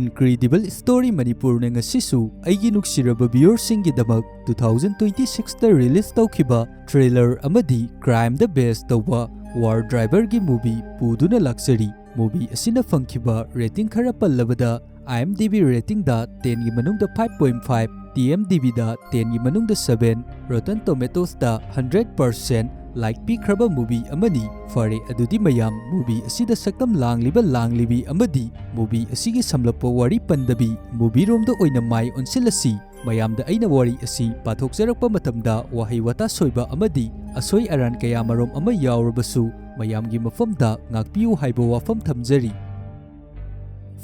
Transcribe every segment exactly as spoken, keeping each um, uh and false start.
Incredible Story ꯃꯅꯤꯄꯨꯔꯅ ꯉꯁꯤꯁꯨ ꯑꯩꯒꯤ ꯅꯨꯡꯁꯤꯔꯕ viewerꯁꯤꯡꯒꯤꯗꯃꯛ two thousand twenty sixꯇ release ꯇꯧꯈꯤꯕ thriller ꯑꯃꯗꯤ crimeꯗ base ꯇꯧꯕ War Driverꯒꯤ movie ꯄꯨꯗꯨꯅ ꯂꯥꯛꯆꯔꯤ꯫ Movie ꯑꯁꯤꯅ ꯐꯪꯈꯤꯕ rating ꯈꯔ ꯄꯜꯂꯕꯗ, IMDb ratingꯗ tenꯒꯤ ꯃꯅꯨꯡꯗ five point five, TMDBꯗ tenꯒꯤ ꯃꯅꯨꯡꯗ seven, Rotten Tomatoesꯇ hundred percent like ꯄꯤꯈ꯭ꯔꯕ movie ꯑꯃꯅꯤ꯫ ꯐꯔꯦ, ꯑꯗꯨꯗꯤ ꯃꯌꯥꯝ, movie ꯑꯁꯤꯗ ꯁꯛꯇꯝ ꯂꯥꯡꯂꯤꯕ ꯂꯥꯡꯂꯤꯕꯤ ꯑꯃꯗꯤ movie ꯑꯁꯤꯒꯤ ꯁꯝꯂꯞꯄ ꯋꯥꯔꯤ ꯄꯟꯗꯕꯤ movieꯔꯣꯝꯗ ꯑꯣꯏꯅ ꯃꯥꯏ ꯑꯣꯟꯁꯤꯜꯂꯁꯤ꯫ ꯃꯌꯥꯝꯗ ꯑꯩꯅ ꯋꯥꯔꯤ ꯑꯁꯤ ꯄꯥꯊꯣꯛꯆꯔꯛꯄ ꯃꯇꯝꯗ ꯋꯥꯍꯩ ꯋꯥꯇꯥ ꯁꯣꯏꯕ ꯑꯃꯗꯤ ꯑꯁꯣꯏ ꯑꯔꯥꯟ ꯀꯌꯥ ꯃꯔꯨꯝ ꯑꯃ ꯌꯥꯎꯔꯕꯁꯨ ꯃꯌꯥꯝꯒꯤ ꯃꯐꯝꯗ ꯉꯥꯛꯄꯤꯌꯨ ꯍꯥꯏꯕ ꯋꯥꯐꯝ ꯊꯝꯖꯔꯤ꯫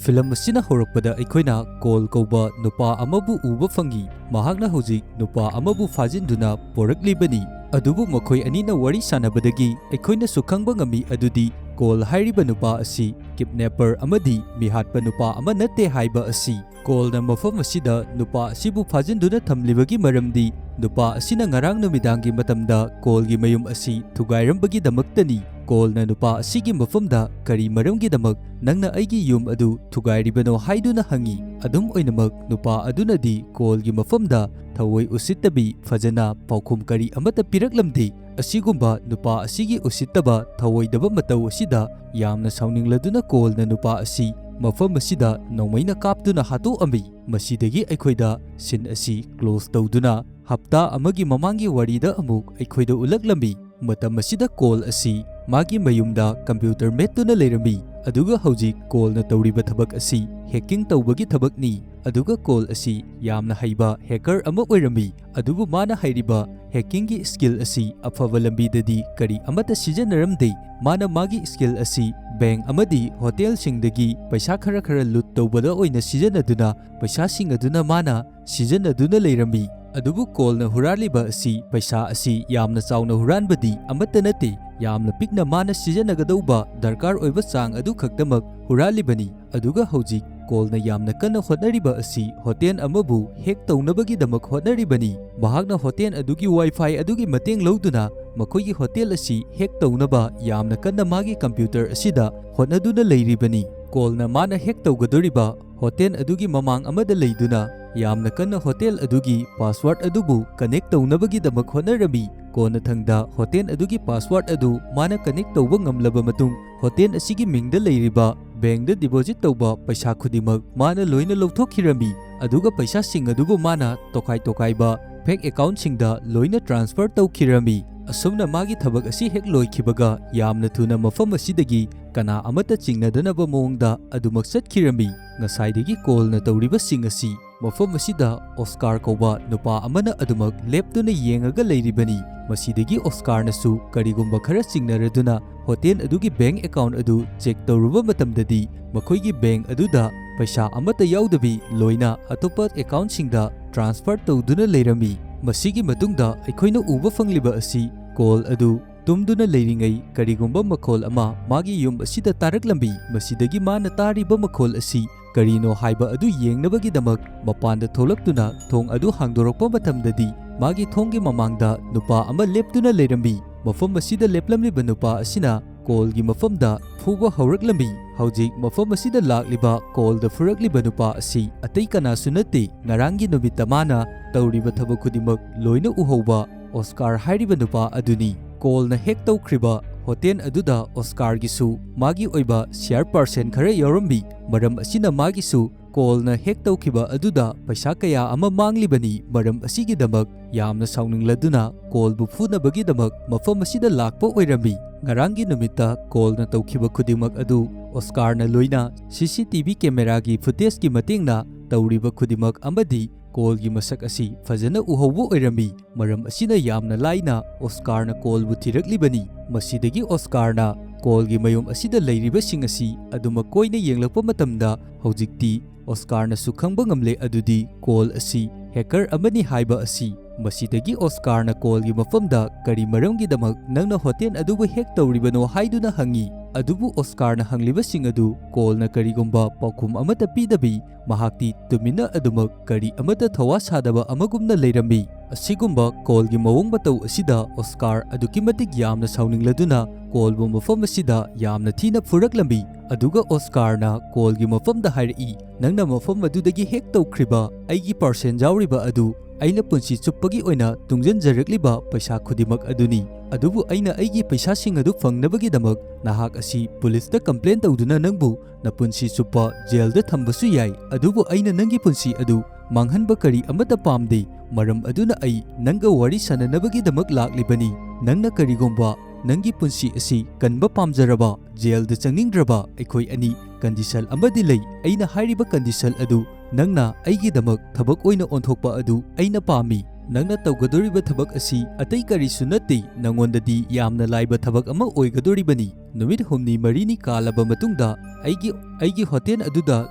Film ꯑꯁꯤꯅ ꯍꯧꯔꯛꯄꯗ ꯑꯩꯈꯣꯏꯅ ꯀꯣꯜ ꯀꯧꯕ ꯅꯨꯄꯥ ꯑꯃꯕꯨ ꯎꯕ ꯐꯪꯏ꯫ ꯃꯍꯥꯛꯅ ꯍꯧꯖꯤꯛ ꯅꯨꯄꯥ ꯑꯃꯕꯨ ꯐꯥꯖꯤꯟꯗꯨꯅ ꯄꯣꯔꯛꯂꯤꯕꯅꯤ꯫ ꯑꯗꯨꯕꯨ ꯃꯈꯣꯏ ꯑꯅꯤꯅ ꯋꯥꯔꯤ ꯁꯥꯟꯅꯕꯗꯒꯤ ꯑꯩꯈꯣꯏꯅꯁꯨ ꯈꯪꯕ ꯉꯝꯃꯤ ꯑꯗꯨꯗꯤ ꯀꯣꯜ ꯍꯥꯏꯔꯤꯕ ꯅꯨꯄꯥ ꯑꯁꯤ kidnapper ꯑꯃꯗꯤ ꯃꯤꯍꯥꯠꯄ ꯅꯨꯄꯥ ꯑꯃ ꯅꯠꯇꯦ ꯍꯥꯏꯕ ꯑꯁꯤ꯫ ꯀꯣꯜꯅ ꯃꯐꯝ ꯑꯁꯤꯗ ꯅꯨꯄꯥ ꯑꯁꯤꯕꯨ ꯐꯥꯖꯤꯟꯗꯨꯅ ꯊꯝꯂꯤꯕꯒꯤ ꯃꯔꯝꯗꯤ ꯅꯨꯄꯥ ꯑꯁꯤꯅ ꯉꯔꯥꯡ ꯅꯨꯃꯤꯗꯥꯡꯒꯤ ꯃꯇꯝꯗ ꯀꯣꯜꯒꯤ ꯃꯌꯨꯝ ꯑꯁꯤ ꯊꯨꯒꯥꯏꯔꯝꯕꯒꯤꯗꯃꯛꯇꯅꯤ꯫ ꯀꯣꯜꯅ ꯅꯨꯄꯥ ꯑꯁꯤꯒꯤ ꯃꯐꯝꯗ ꯀꯔꯤ ꯃꯔꯝꯒꯤꯗꯃꯛ ꯅꯪꯅ ꯑꯩꯒꯤ ꯌꯨꯝ ꯑꯗꯨ ꯊꯨꯒꯥꯏꯔꯤꯕꯅꯣ ꯍꯥꯏꯗꯨꯅ ꯍꯪꯏ꯫ ꯑꯗꯨꯝ ꯑꯣꯏꯅꯃꯛ, ꯅꯨꯄꯥ ꯑꯗꯨꯅꯗꯤ ꯀꯣꯜꯒꯤ ꯃꯐꯝꯗ ꯊꯑꯣꯏ ꯎꯁꯤꯠꯇꯕꯤ ꯐꯖꯅ ꯄꯥꯎꯈꯨꯝ ꯀꯔꯤ ꯑꯃꯠꯇ ꯄꯤꯔꯛꯂꯝꯗꯦ꯫ ꯑꯁꯤꯒꯨꯝꯕ ꯅꯨꯄꯥ ꯑꯁꯤꯒꯤ ꯎꯁꯤꯠꯇꯕ ꯊꯑꯣꯏꯗꯕ ꯃꯇꯧ ꯑꯁꯤꯗ ꯌꯥꯝꯅ ꯁꯥꯎꯅꯤꯡꯂꯗꯨꯅ ꯀꯣꯜꯅ ꯅꯨꯄꯥ ꯑꯁꯤ ꯃꯐꯝ ꯑꯁꯤꯗ ꯅꯣꯡꯃꯩꯅ ꯀꯥꯞꯇꯨꯅ ꯍꯥꯠꯇꯣꯛꯑꯝꯃꯤ꯫ ꯃꯁꯤꯗꯒꯤ ꯑꯩꯈꯣꯏꯗ scene ꯑꯁꯤ close ꯇꯧꯗꯨꯅ ꯍꯞꯇꯥ ꯑꯃꯒꯤ ꯃꯃꯥꯡꯒꯤ ꯋꯥꯔꯤꯗ ꯑꯃꯨꯛ ꯑꯩꯈꯣꯏꯗ ꯎꯠꯂꯛꯂꯝꯃꯤ꯫ ꯃꯇꯝ ꯑꯁꯤꯗ ꯀꯣꯜ ꯑꯁꯤ ꯃꯥꯒꯤ ꯃꯌꯨꯝꯗ computer ꯃꯦꯠꯇꯨꯅ ꯂꯩꯔꯝꯃꯤ, ꯑꯗꯨꯒ ꯍꯧꯖꯤꯛ ꯀꯣꯜꯅ ꯇꯧꯔꯤꯕ ꯊꯕꯛ ꯑꯁꯤ hacking ꯇꯧꯕꯒꯤ ꯊꯕꯛꯅꯤ꯫ ꯑꯗꯨꯒ ꯀꯣꯜ ꯑꯁꯤ ꯌꯥꯝꯅ ꯍꯩꯕ hacker ꯑꯃ ꯑꯣꯏꯔꯝꯃꯤ, ꯑꯗꯨꯕꯨ ꯃꯥꯅ ꯍꯩꯔꯤꯕ hackingꯒꯤ skill ꯑꯁꯤ ꯑꯐꯕ ꯂꯝꯕꯤꯗꯗꯤ ꯀꯔꯤ ꯑꯃꯠꯇ ꯁꯤꯖꯤꯟꯅꯔꯝꯗꯦ꯫ ꯃꯥꯅ ꯃꯥꯒꯤ skill ꯑꯁꯤ bank ꯑꯃꯗꯤ hotelꯁꯤꯡꯗꯒꯤ ꯄꯩꯁꯥ ꯈꯔ ꯈꯔ loot ꯇꯧꯕꯗ ꯑꯣꯏꯅ ꯁꯤꯖꯤꯟꯅꯗꯨꯅ, ꯄꯩꯁꯥꯁꯤꯡ ꯑꯗꯨꯅ ꯃꯥꯅ ꯁꯤꯖꯤꯟꯅꯗꯨꯅ ꯂꯩꯔꯝꯃꯤ꯫ ꯑꯗꯨꯕꯨ ꯀꯣꯜꯅ ꯍꯨꯔꯥꯜꯂꯤꯕ ꯑꯁꯤ ꯄꯩꯁꯥ ꯑꯁꯤ ꯌꯥꯝꯅ ꯆꯥꯎꯅ ꯍꯨꯔꯥꯟꯕꯗꯤ ꯑꯃꯠꯇ ꯅꯠꯇꯦ, ꯌꯥꯝꯅ ꯄꯤꯛꯅ ꯃꯥꯅ ꯁꯤꯖꯤꯟꯅꯒꯗꯧꯕ ꯗꯔꯀꯥꯔ ꯑꯣꯏꯕ ꯆꯥꯡ ꯑꯗꯨ ꯈꯛꯇꯃꯛ ꯍꯨꯔꯥꯜꯂꯤꯕꯅꯤ꯫ ꯑꯗꯨꯒ ꯍꯧꯖꯤꯛ ꯀꯣꯜꯅ ꯌꯥꯝꯅ ꯀꯟꯅ ꯍꯣꯠꯅꯔꯤꯕ ꯑꯁꯤ hotel ꯑꯃꯕꯨ hack ꯇꯧꯅꯕꯒꯤꯗꯃꯛ ꯍꯣꯠꯅꯔꯤꯕꯅꯤ꯫ ꯃꯍꯥꯛꯅ hotel ꯑꯗꯨꯒꯤ Wi-Fi ꯑꯗꯨꯒꯤ ꯃꯇꯦꯡ ꯂꯧꯗꯨꯅ ꯃꯈꯣꯏꯒꯤ hotel ꯑꯁꯤ hack ꯇꯧꯅꯕ ꯌꯥꯝꯅ ꯀꯟꯅ ꯃꯥꯒꯤ computer ꯑꯁꯤꯗ ꯍꯣꯠꯅꯗꯨꯅ ꯂꯩꯔꯤꯕꯅꯤ꯫ ꯀꯣꯜꯅ ꯃꯥꯅ ꯍꯦꯛ ꯇꯧꯒꯗꯣꯔꯤꯕ ꯍꯣꯇꯦꯜ ꯑꯗꯨꯒꯤ ꯃꯃꯥꯡ ꯑꯃꯗ ꯂꯩꯗꯨꯅ ꯌꯥꯝꯅ ꯀꯟꯅ ꯍꯣꯇꯦꯜ ꯑꯗꯨꯒꯤ ꯄꯥꯁꯋꯥꯔꯗ ꯑꯗꯨꯕꯨ ꯀꯅꯦꯛ ꯇꯧꯅꯕꯒꯤꯗꯃꯛ ꯍꯣꯠꯅꯔꯝꯃꯤ꯫ ꯀꯣꯟꯅꯊꯪꯗ ꯍꯣꯇꯦꯜ ꯑꯗꯨꯒꯤ ꯄꯥꯁꯋꯥꯔꯗ ꯑꯗꯨ ꯃꯥꯅ ꯀꯅꯦꯛ ꯇꯧꯕ ꯉꯝꯂꯕ ꯃꯇꯨꯡ, ꯍꯣꯇꯦꯜ ꯑꯁꯤꯒꯤ ꯃꯤꯡꯗ ꯂꯩꯔꯤꯕ ꯕꯦꯡꯗ ꯗꯤꯄꯣꯖꯤꯠ ꯇꯧꯕ ꯄꯩꯁꯥ ꯈꯨꯗꯤꯡꯃꯛ ꯃꯥꯅ ꯂꯣꯏꯅ ꯂꯧꯊꯣꯛꯈꯤꯔꯝꯃꯤ꯫ ꯑꯗꯨꯒ ꯄꯩꯁꯥꯁꯤꯡ ꯑꯗꯨꯕꯨ ꯃꯥꯅ ꯇꯣꯈꯥꯏ ꯇꯣꯈꯥꯏꯕ ꯐꯦꯛ ꯑꯦꯀꯥꯎꯟꯠꯁꯤꯡꯗ ꯂꯣꯏꯅ ꯇ꯭ꯔꯥꯟꯁꯐꯔ ꯇꯧꯈꯤꯔꯝꯃꯤ꯫ ꯑꯁꯨꯝꯅ ꯃꯥꯒꯤ ꯊꯕꯛ ꯑꯁꯤ ꯍꯦꯛ ꯂꯣꯏꯈꯤꯕꯒ ꯌꯥꯝꯅ ꯊꯨꯅ ꯃꯐꯝ ꯑꯁꯤꯗꯒꯤ ꯀꯅꯥ ꯑꯃꯠꯇ ꯆꯤꯡꯅꯗꯅꯕ ꯃꯑꯣꯡꯗ ꯑꯗꯨꯃꯛ ꯆꯠꯈꯤꯔꯝꯃꯤ꯫ ꯉꯁꯥꯏꯗꯒꯤ ꯀꯣꯜꯅ ꯇꯧꯔꯤꯕꯁꯤꯡ ꯑꯁꯤ ꯃꯐꯝ ꯑꯁꯤꯗ ꯑꯣꯁꯀꯥꯔ ꯀꯧꯕ ꯅꯨꯄꯥ ꯑꯃꯅ ꯑꯗꯨꯃꯛ ꯂꯦꯞꯇꯨꯅ ꯌꯦꯡꯉꯒ ꯂꯩꯔꯤꯕꯅꯤ꯫ ꯃꯁꯤꯗꯒꯤ ꯑꯣꯁꯀꯥꯔꯅꯁꯨ ꯀꯔꯤꯒꯨꯝꯕ ꯈꯔ ꯆꯤꯡꯅꯔꯗꯨꯅ ꯍꯣꯇꯦꯜ ꯑꯗꯨꯒꯤ ꯕꯦꯡ ꯑꯦꯀꯥꯎꯟꯠ ꯑꯗꯨ ꯆꯦꯛ ꯇꯧꯔꯨꯕ ꯃꯇꯝꯗꯗꯤ ꯃꯈꯣꯏꯒꯤ ꯕꯦꯡ ꯑꯗꯨꯗ ꯄꯩꯁꯥ ꯑꯃꯠꯇ ꯌꯥꯎꯗꯕꯤ ꯂꯣꯏꯅ ꯑꯇꯣꯞꯄ ꯑꯦꯀꯥꯎꯟꯠꯁꯤꯡꯗ ꯇ꯭ꯔꯥꯟꯁꯐꯔ ꯇꯧꯗꯨꯅ ꯂꯩꯔꯝꯃꯤ꯫ ꯃꯁꯤꯒꯤ ꯃꯇꯨꯡꯗ ꯑꯩꯈꯣꯏꯅ ꯎꯕ ꯐꯪꯂꯤꯕ ꯑꯁꯤ ꯀꯣꯜ ꯑꯗꯨ ꯇꯨꯝꯗꯨꯅ ꯂꯩꯔꯤꯉꯩ ꯀꯔꯤꯒꯨꯝꯕ ꯃꯈꯣꯜ ꯑꯃ ꯃꯥꯒꯤ ꯌꯨꯝ ꯑꯁꯤꯗ ꯇꯥꯔꯛꯂꯝꯃꯤ꯫ ꯃꯁꯤꯗꯒꯤ ꯃꯥꯅ ꯇꯥꯔꯤꯕ ꯃꯈꯣꯜ ꯑꯁꯤ ꯀꯔꯤꯅꯣ ꯍꯥꯏꯕ ꯑꯗꯨ ꯌꯦꯡꯅꯕꯒꯤꯗꯃꯛ ꯃꯄꯥꯟꯗ ꯊꯣꯛꯂꯛꯇꯨꯅ ꯊꯣꯡ ꯑꯗꯨ ꯍꯥꯡꯗꯣꯔꯛꯄ ꯃꯇꯝꯗꯗꯤ ꯃꯥꯒꯤ ꯊꯣꯡꯒꯤ ꯃꯃꯥꯡꯗ ꯅꯨꯄꯥ ꯑꯃ ꯂꯦꯞꯇꯨꯅ ꯂꯩꯔꯝꯃꯤ꯫ ꯃꯐꯝ ꯑꯁꯤꯗ ꯂꯦꯞꯂꯝꯂꯤꯕ ꯅꯨꯄꯥ ꯑꯁꯤꯅ ꯀꯣꯜꯒꯤ ꯃꯐꯝꯗ ꯐꯨꯕ ꯍꯧꯔꯛꯂꯝꯃꯤ꯫ ꯍꯧꯖꯤꯛ ꯃꯐꯝ ꯑꯁꯤꯗ ꯂꯥꯛꯂꯤꯕ ꯀꯣꯜꯗ ꯐꯨꯔꯛꯂꯤꯕ ꯅꯨꯄꯥ ꯑꯁꯤ ꯑꯇꯩ ꯀꯅꯥꯁꯨ ꯅꯠꯇꯦ, ꯉꯔꯥꯡꯒꯤ ꯅꯨꯃꯤꯠꯇ ꯃꯥꯅ ꯇꯧꯔꯤꯕ ꯊꯕꯛ ꯈꯨꯗꯤꯡꯃꯛ ꯂꯣꯏꯅ ꯎꯍꯧꯕ ꯑꯣꯁꯀꯥꯔ ꯍꯥꯏꯔꯤꯕ ꯅꯨꯄꯥ ꯑꯗꯨꯅꯤ꯫ ꯀꯣꯜꯅ ꯍꯦꯛ ꯇꯧꯈ꯭ꯔꯤꯕ ꯍꯣꯇꯦꯜ ꯑꯗꯨꯗ ꯑꯣꯁꯀꯥꯔꯒꯤꯁꯨ ꯃꯥꯒꯤ ꯑꯣꯏꯕ ꯁꯤꯌꯥꯔ ꯄꯥꯔꯁꯦꯟ ꯈꯔ ꯌꯥꯎꯔꯝꯃꯤ꯫ ꯃꯔꯝ ꯑꯁꯤꯅ ꯃꯥꯒꯤꯁꯨ ꯀꯣꯜꯅ ꯍꯦꯛ ꯇꯧꯈꯤꯕ ꯑꯗꯨꯗ ꯄꯩꯁꯥ ꯀꯌꯥ ꯑꯃ ꯃꯥꯡꯂꯤꯕꯅꯤ꯫ ꯃꯔꯝ ꯑꯁꯤꯒꯤꯗꯃꯛ ꯌꯥꯝꯅ ꯁꯥꯎꯅꯤꯡꯂꯗꯨꯅ ꯀꯣꯜꯕꯨ ꯐꯨꯅꯕꯒꯤꯗꯃꯛ ꯃꯐꯝ ꯑꯁꯤꯗ ꯂꯥꯛꯄ ꯑꯣꯏꯔꯝꯃꯤ꯫ ꯉꯔꯥꯡꯒꯤ ꯅꯨꯃꯤꯠꯇ ꯀꯣꯜꯅ ꯇꯧꯈꯤꯕ ꯈꯨꯗꯤꯡꯃꯛ ꯑꯗꯨ ꯑꯣꯁꯀꯥꯔꯅ ꯂꯣꯏꯅ ꯁꯤ ꯁꯤ ꯇꯤ ꯚꯤ ꯀꯦꯃꯦꯔꯥꯒꯤ ꯐꯨꯇꯦꯖꯀꯤ ꯃꯇꯦꯡꯅ ꯇꯧꯔꯤꯕ ꯈꯨꯗꯤꯡꯃꯛ ꯑꯃꯗꯤ ꯀꯣꯜꯒꯤ ꯃꯁꯛ ꯑꯁꯤ ꯐꯖꯅ ꯎꯍꯧꯕ ꯑꯣꯏꯔꯝꯃꯤ꯫ ꯃꯔꯝ ꯑꯁꯤꯅ ꯌꯥꯝꯅ ꯂꯥꯏꯅ ꯑꯣꯁꯀꯥꯔꯅ ꯀꯣꯜꯕꯨ ꯊꯤꯔꯛꯂꯤꯕꯅꯤ꯫ ꯃꯁꯤꯗꯒꯤ ꯑꯣꯁꯀꯥꯔꯅ ꯀꯣꯜꯒꯤ ꯃꯌꯨꯝ ꯑꯁꯤꯗ ꯂꯩꯔꯤꯕꯁꯤꯡ ꯑꯁꯤ ꯑꯗꯨꯃꯛ ꯀꯣꯏꯅ ꯌꯦꯡꯂꯛꯄ ꯃꯇꯝꯗ ꯍꯧꯖꯤꯛꯇꯤ ꯑꯣꯁꯀꯥꯔꯅꯁꯨ ꯈꯪꯕ ꯉꯝꯂꯦ ꯑꯗꯨꯗꯤ ꯀꯣꯜ ꯑꯁꯤ ꯍꯦꯀꯔ ꯑꯃꯅꯤ ꯍꯥꯏꯕ ꯑꯁꯤ꯫ ꯃꯁꯤꯗꯒꯤ ꯑꯣꯁꯀꯥꯔꯅ ꯀꯣꯜꯒꯤ ꯃꯐꯝꯗ ꯀꯔꯤ ꯃꯔꯝꯒꯤꯗꯃꯛ ꯅꯪꯅ ꯍꯣꯇꯦꯜ ꯑꯗꯨꯕꯨ ꯍꯦꯛ ꯇꯧꯔꯤꯕꯅꯣ ꯍꯥꯏꯗꯨꯅ ꯍꯪꯉꯤ꯫ ꯑꯗꯨꯕꯨ ꯑꯣꯁꯀꯥꯔꯅ ꯍꯪꯂꯤꯕꯁꯤꯡ ꯑꯗꯨ ꯀꯣꯜꯅ ꯀꯔꯤꯒꯨꯝꯕ ꯄꯥꯎꯈꯨꯝ ꯑꯃꯠꯇ ꯄꯤꯗꯕꯤ, ꯃꯍꯥꯛꯇꯤ ꯇꯨꯃꯤꯟꯅ ꯑꯗꯨꯃꯛ ꯀꯔꯤ ꯑꯃꯠꯇ ꯊꯧꯋꯥ ꯁꯥꯗꯕ ꯑꯃꯒꯨꯝꯅ ꯂꯩꯔꯝꯃꯤ꯫ ꯑꯁꯤꯒꯨꯝꯕ ꯀꯣꯜꯒꯤ ꯃꯑꯣꯡ ꯃꯇꯧ ꯑꯁꯤꯗ ꯑꯣꯁꯀꯥꯔ ꯑꯗꯨꯛꯀꯤ ꯃꯇꯤꯛ ꯌꯥꯝꯅ ꯁꯥꯎꯅꯤꯡꯂꯗꯨꯅ ꯀꯣꯜꯕꯨ ꯃꯐꯝ ꯑꯁꯤꯗ ꯌꯥꯝꯅ ꯊꯤꯅ ꯐꯨꯔꯛꯂꯝꯃꯤ꯫ ꯑꯗꯨꯒ ꯑꯣꯁꯀꯥꯔꯅ ꯀꯣꯜꯒꯤ ꯃꯐꯝꯗ ꯍꯥꯏꯔꯛꯏ, "ꯅꯪꯅ ꯃꯐꯝ ꯑꯗꯨꯗꯒꯤ ꯍꯦꯛ ꯇꯧꯈ꯭ꯔꯤꯕ ꯑꯩꯒꯤ ꯄꯥꯔꯁꯦꯜ ꯌꯥꯎꯔꯤꯕ ꯑꯗꯨ ꯑꯩꯅ ꯄꯨꯟꯁꯤ ꯆꯨꯞꯄꯒꯤ ꯑꯣꯏꯅ ꯇꯨꯡꯁꯤꯟꯖꯔꯛꯂꯤꯕ ꯄꯩꯁꯥ ꯈꯨꯗꯤꯡꯃꯛ ꯑꯗꯨꯅꯤ꯫ ꯑꯗꯨꯕꯨ ꯑꯩꯅ ꯑꯩꯒꯤ ꯄꯩꯁꯥꯁꯤꯡ ꯑꯗꯨ ꯐꯪꯅꯕꯒꯤꯗꯃꯛ ꯅꯍꯥꯛ ꯑꯁꯤ ꯄꯨꯂꯤꯁꯇ ꯀꯝꯄ꯭ꯂꯦꯟ ꯇꯧꯗꯨꯅ ꯅꯪꯕꯨ ꯅꯄꯨꯟꯁꯤ ꯆꯨꯞꯄ ꯖꯦꯜꯗ ꯊꯝꯕꯁꯨ ꯌꯥꯏ, ꯑꯗꯨꯕꯨ ꯑꯩꯅ ꯅꯪꯒꯤ ꯄꯨꯟꯁꯤ ꯑꯗꯨ ꯃꯥꯡꯍꯟꯕ ꯀꯔꯤ ꯑꯃꯠꯇ ꯄꯥꯝꯗꯦ꯫ ꯃꯔꯝ ꯑꯗꯨꯅ ꯑꯩ ꯅꯪꯒ ꯋꯥꯔꯤ ꯁꯥꯟꯅꯅꯕꯒꯤꯗꯃꯛ ꯂꯥꯛꯂꯤꯕꯅꯤ꯫ ꯅꯪꯅ ꯀꯔꯤꯒꯨꯝꯕ ꯅꯪꯒꯤ ꯄꯨꯟꯁꯤ ꯑꯁꯤ ꯀꯟꯕ ꯄꯥꯝꯖꯔꯕ, ꯖꯦꯜꯗ ꯆꯪꯅꯤꯡꯗ꯭ꯔꯕ, ꯑꯩꯈꯣꯏ ꯑꯅꯤ ꯀꯟꯗꯤꯁꯟ ꯑꯃꯗꯤ ꯂꯩ꯫ ꯑꯩꯅ ꯍꯥꯏꯔꯤꯕ ꯀꯟꯗꯤꯁꯟ ꯑꯗꯨ ꯅꯪꯅ ꯑꯩꯒꯤꯗꯃꯛ ꯊꯕꯛ ꯑꯣꯏꯅ ꯑꯣꯟꯊꯣꯛꯄ ꯑꯗꯨ ꯑꯩꯅ ꯄꯥꯝꯃꯤ꯫ ꯅꯪꯅ ꯇꯧꯒꯗꯧꯔꯤꯕ ꯊꯕꯛ ꯑꯁꯤ ꯑꯇꯩ ꯀꯔꯤꯁꯨ ꯅꯠꯇꯦ, ꯅꯉꯣꯟꯗꯗꯤ ꯌꯥꯝꯅ ꯂꯥꯏꯕ ꯊꯕꯛ ꯑꯃ ꯑꯣꯏꯒꯗꯧꯔꯤꯕꯅꯤ꯫ ꯅꯨꯃꯤꯠ ꯍꯨꯝꯅꯤ ꯃꯔꯤꯅꯤ ꯀꯥꯜꯂꯕ ꯃꯇꯨꯡꯗ ꯑꯩꯒꯤ, ꯑꯩꯒꯤ ꯍꯣꯇꯦꯜ ꯑꯗꯨꯗ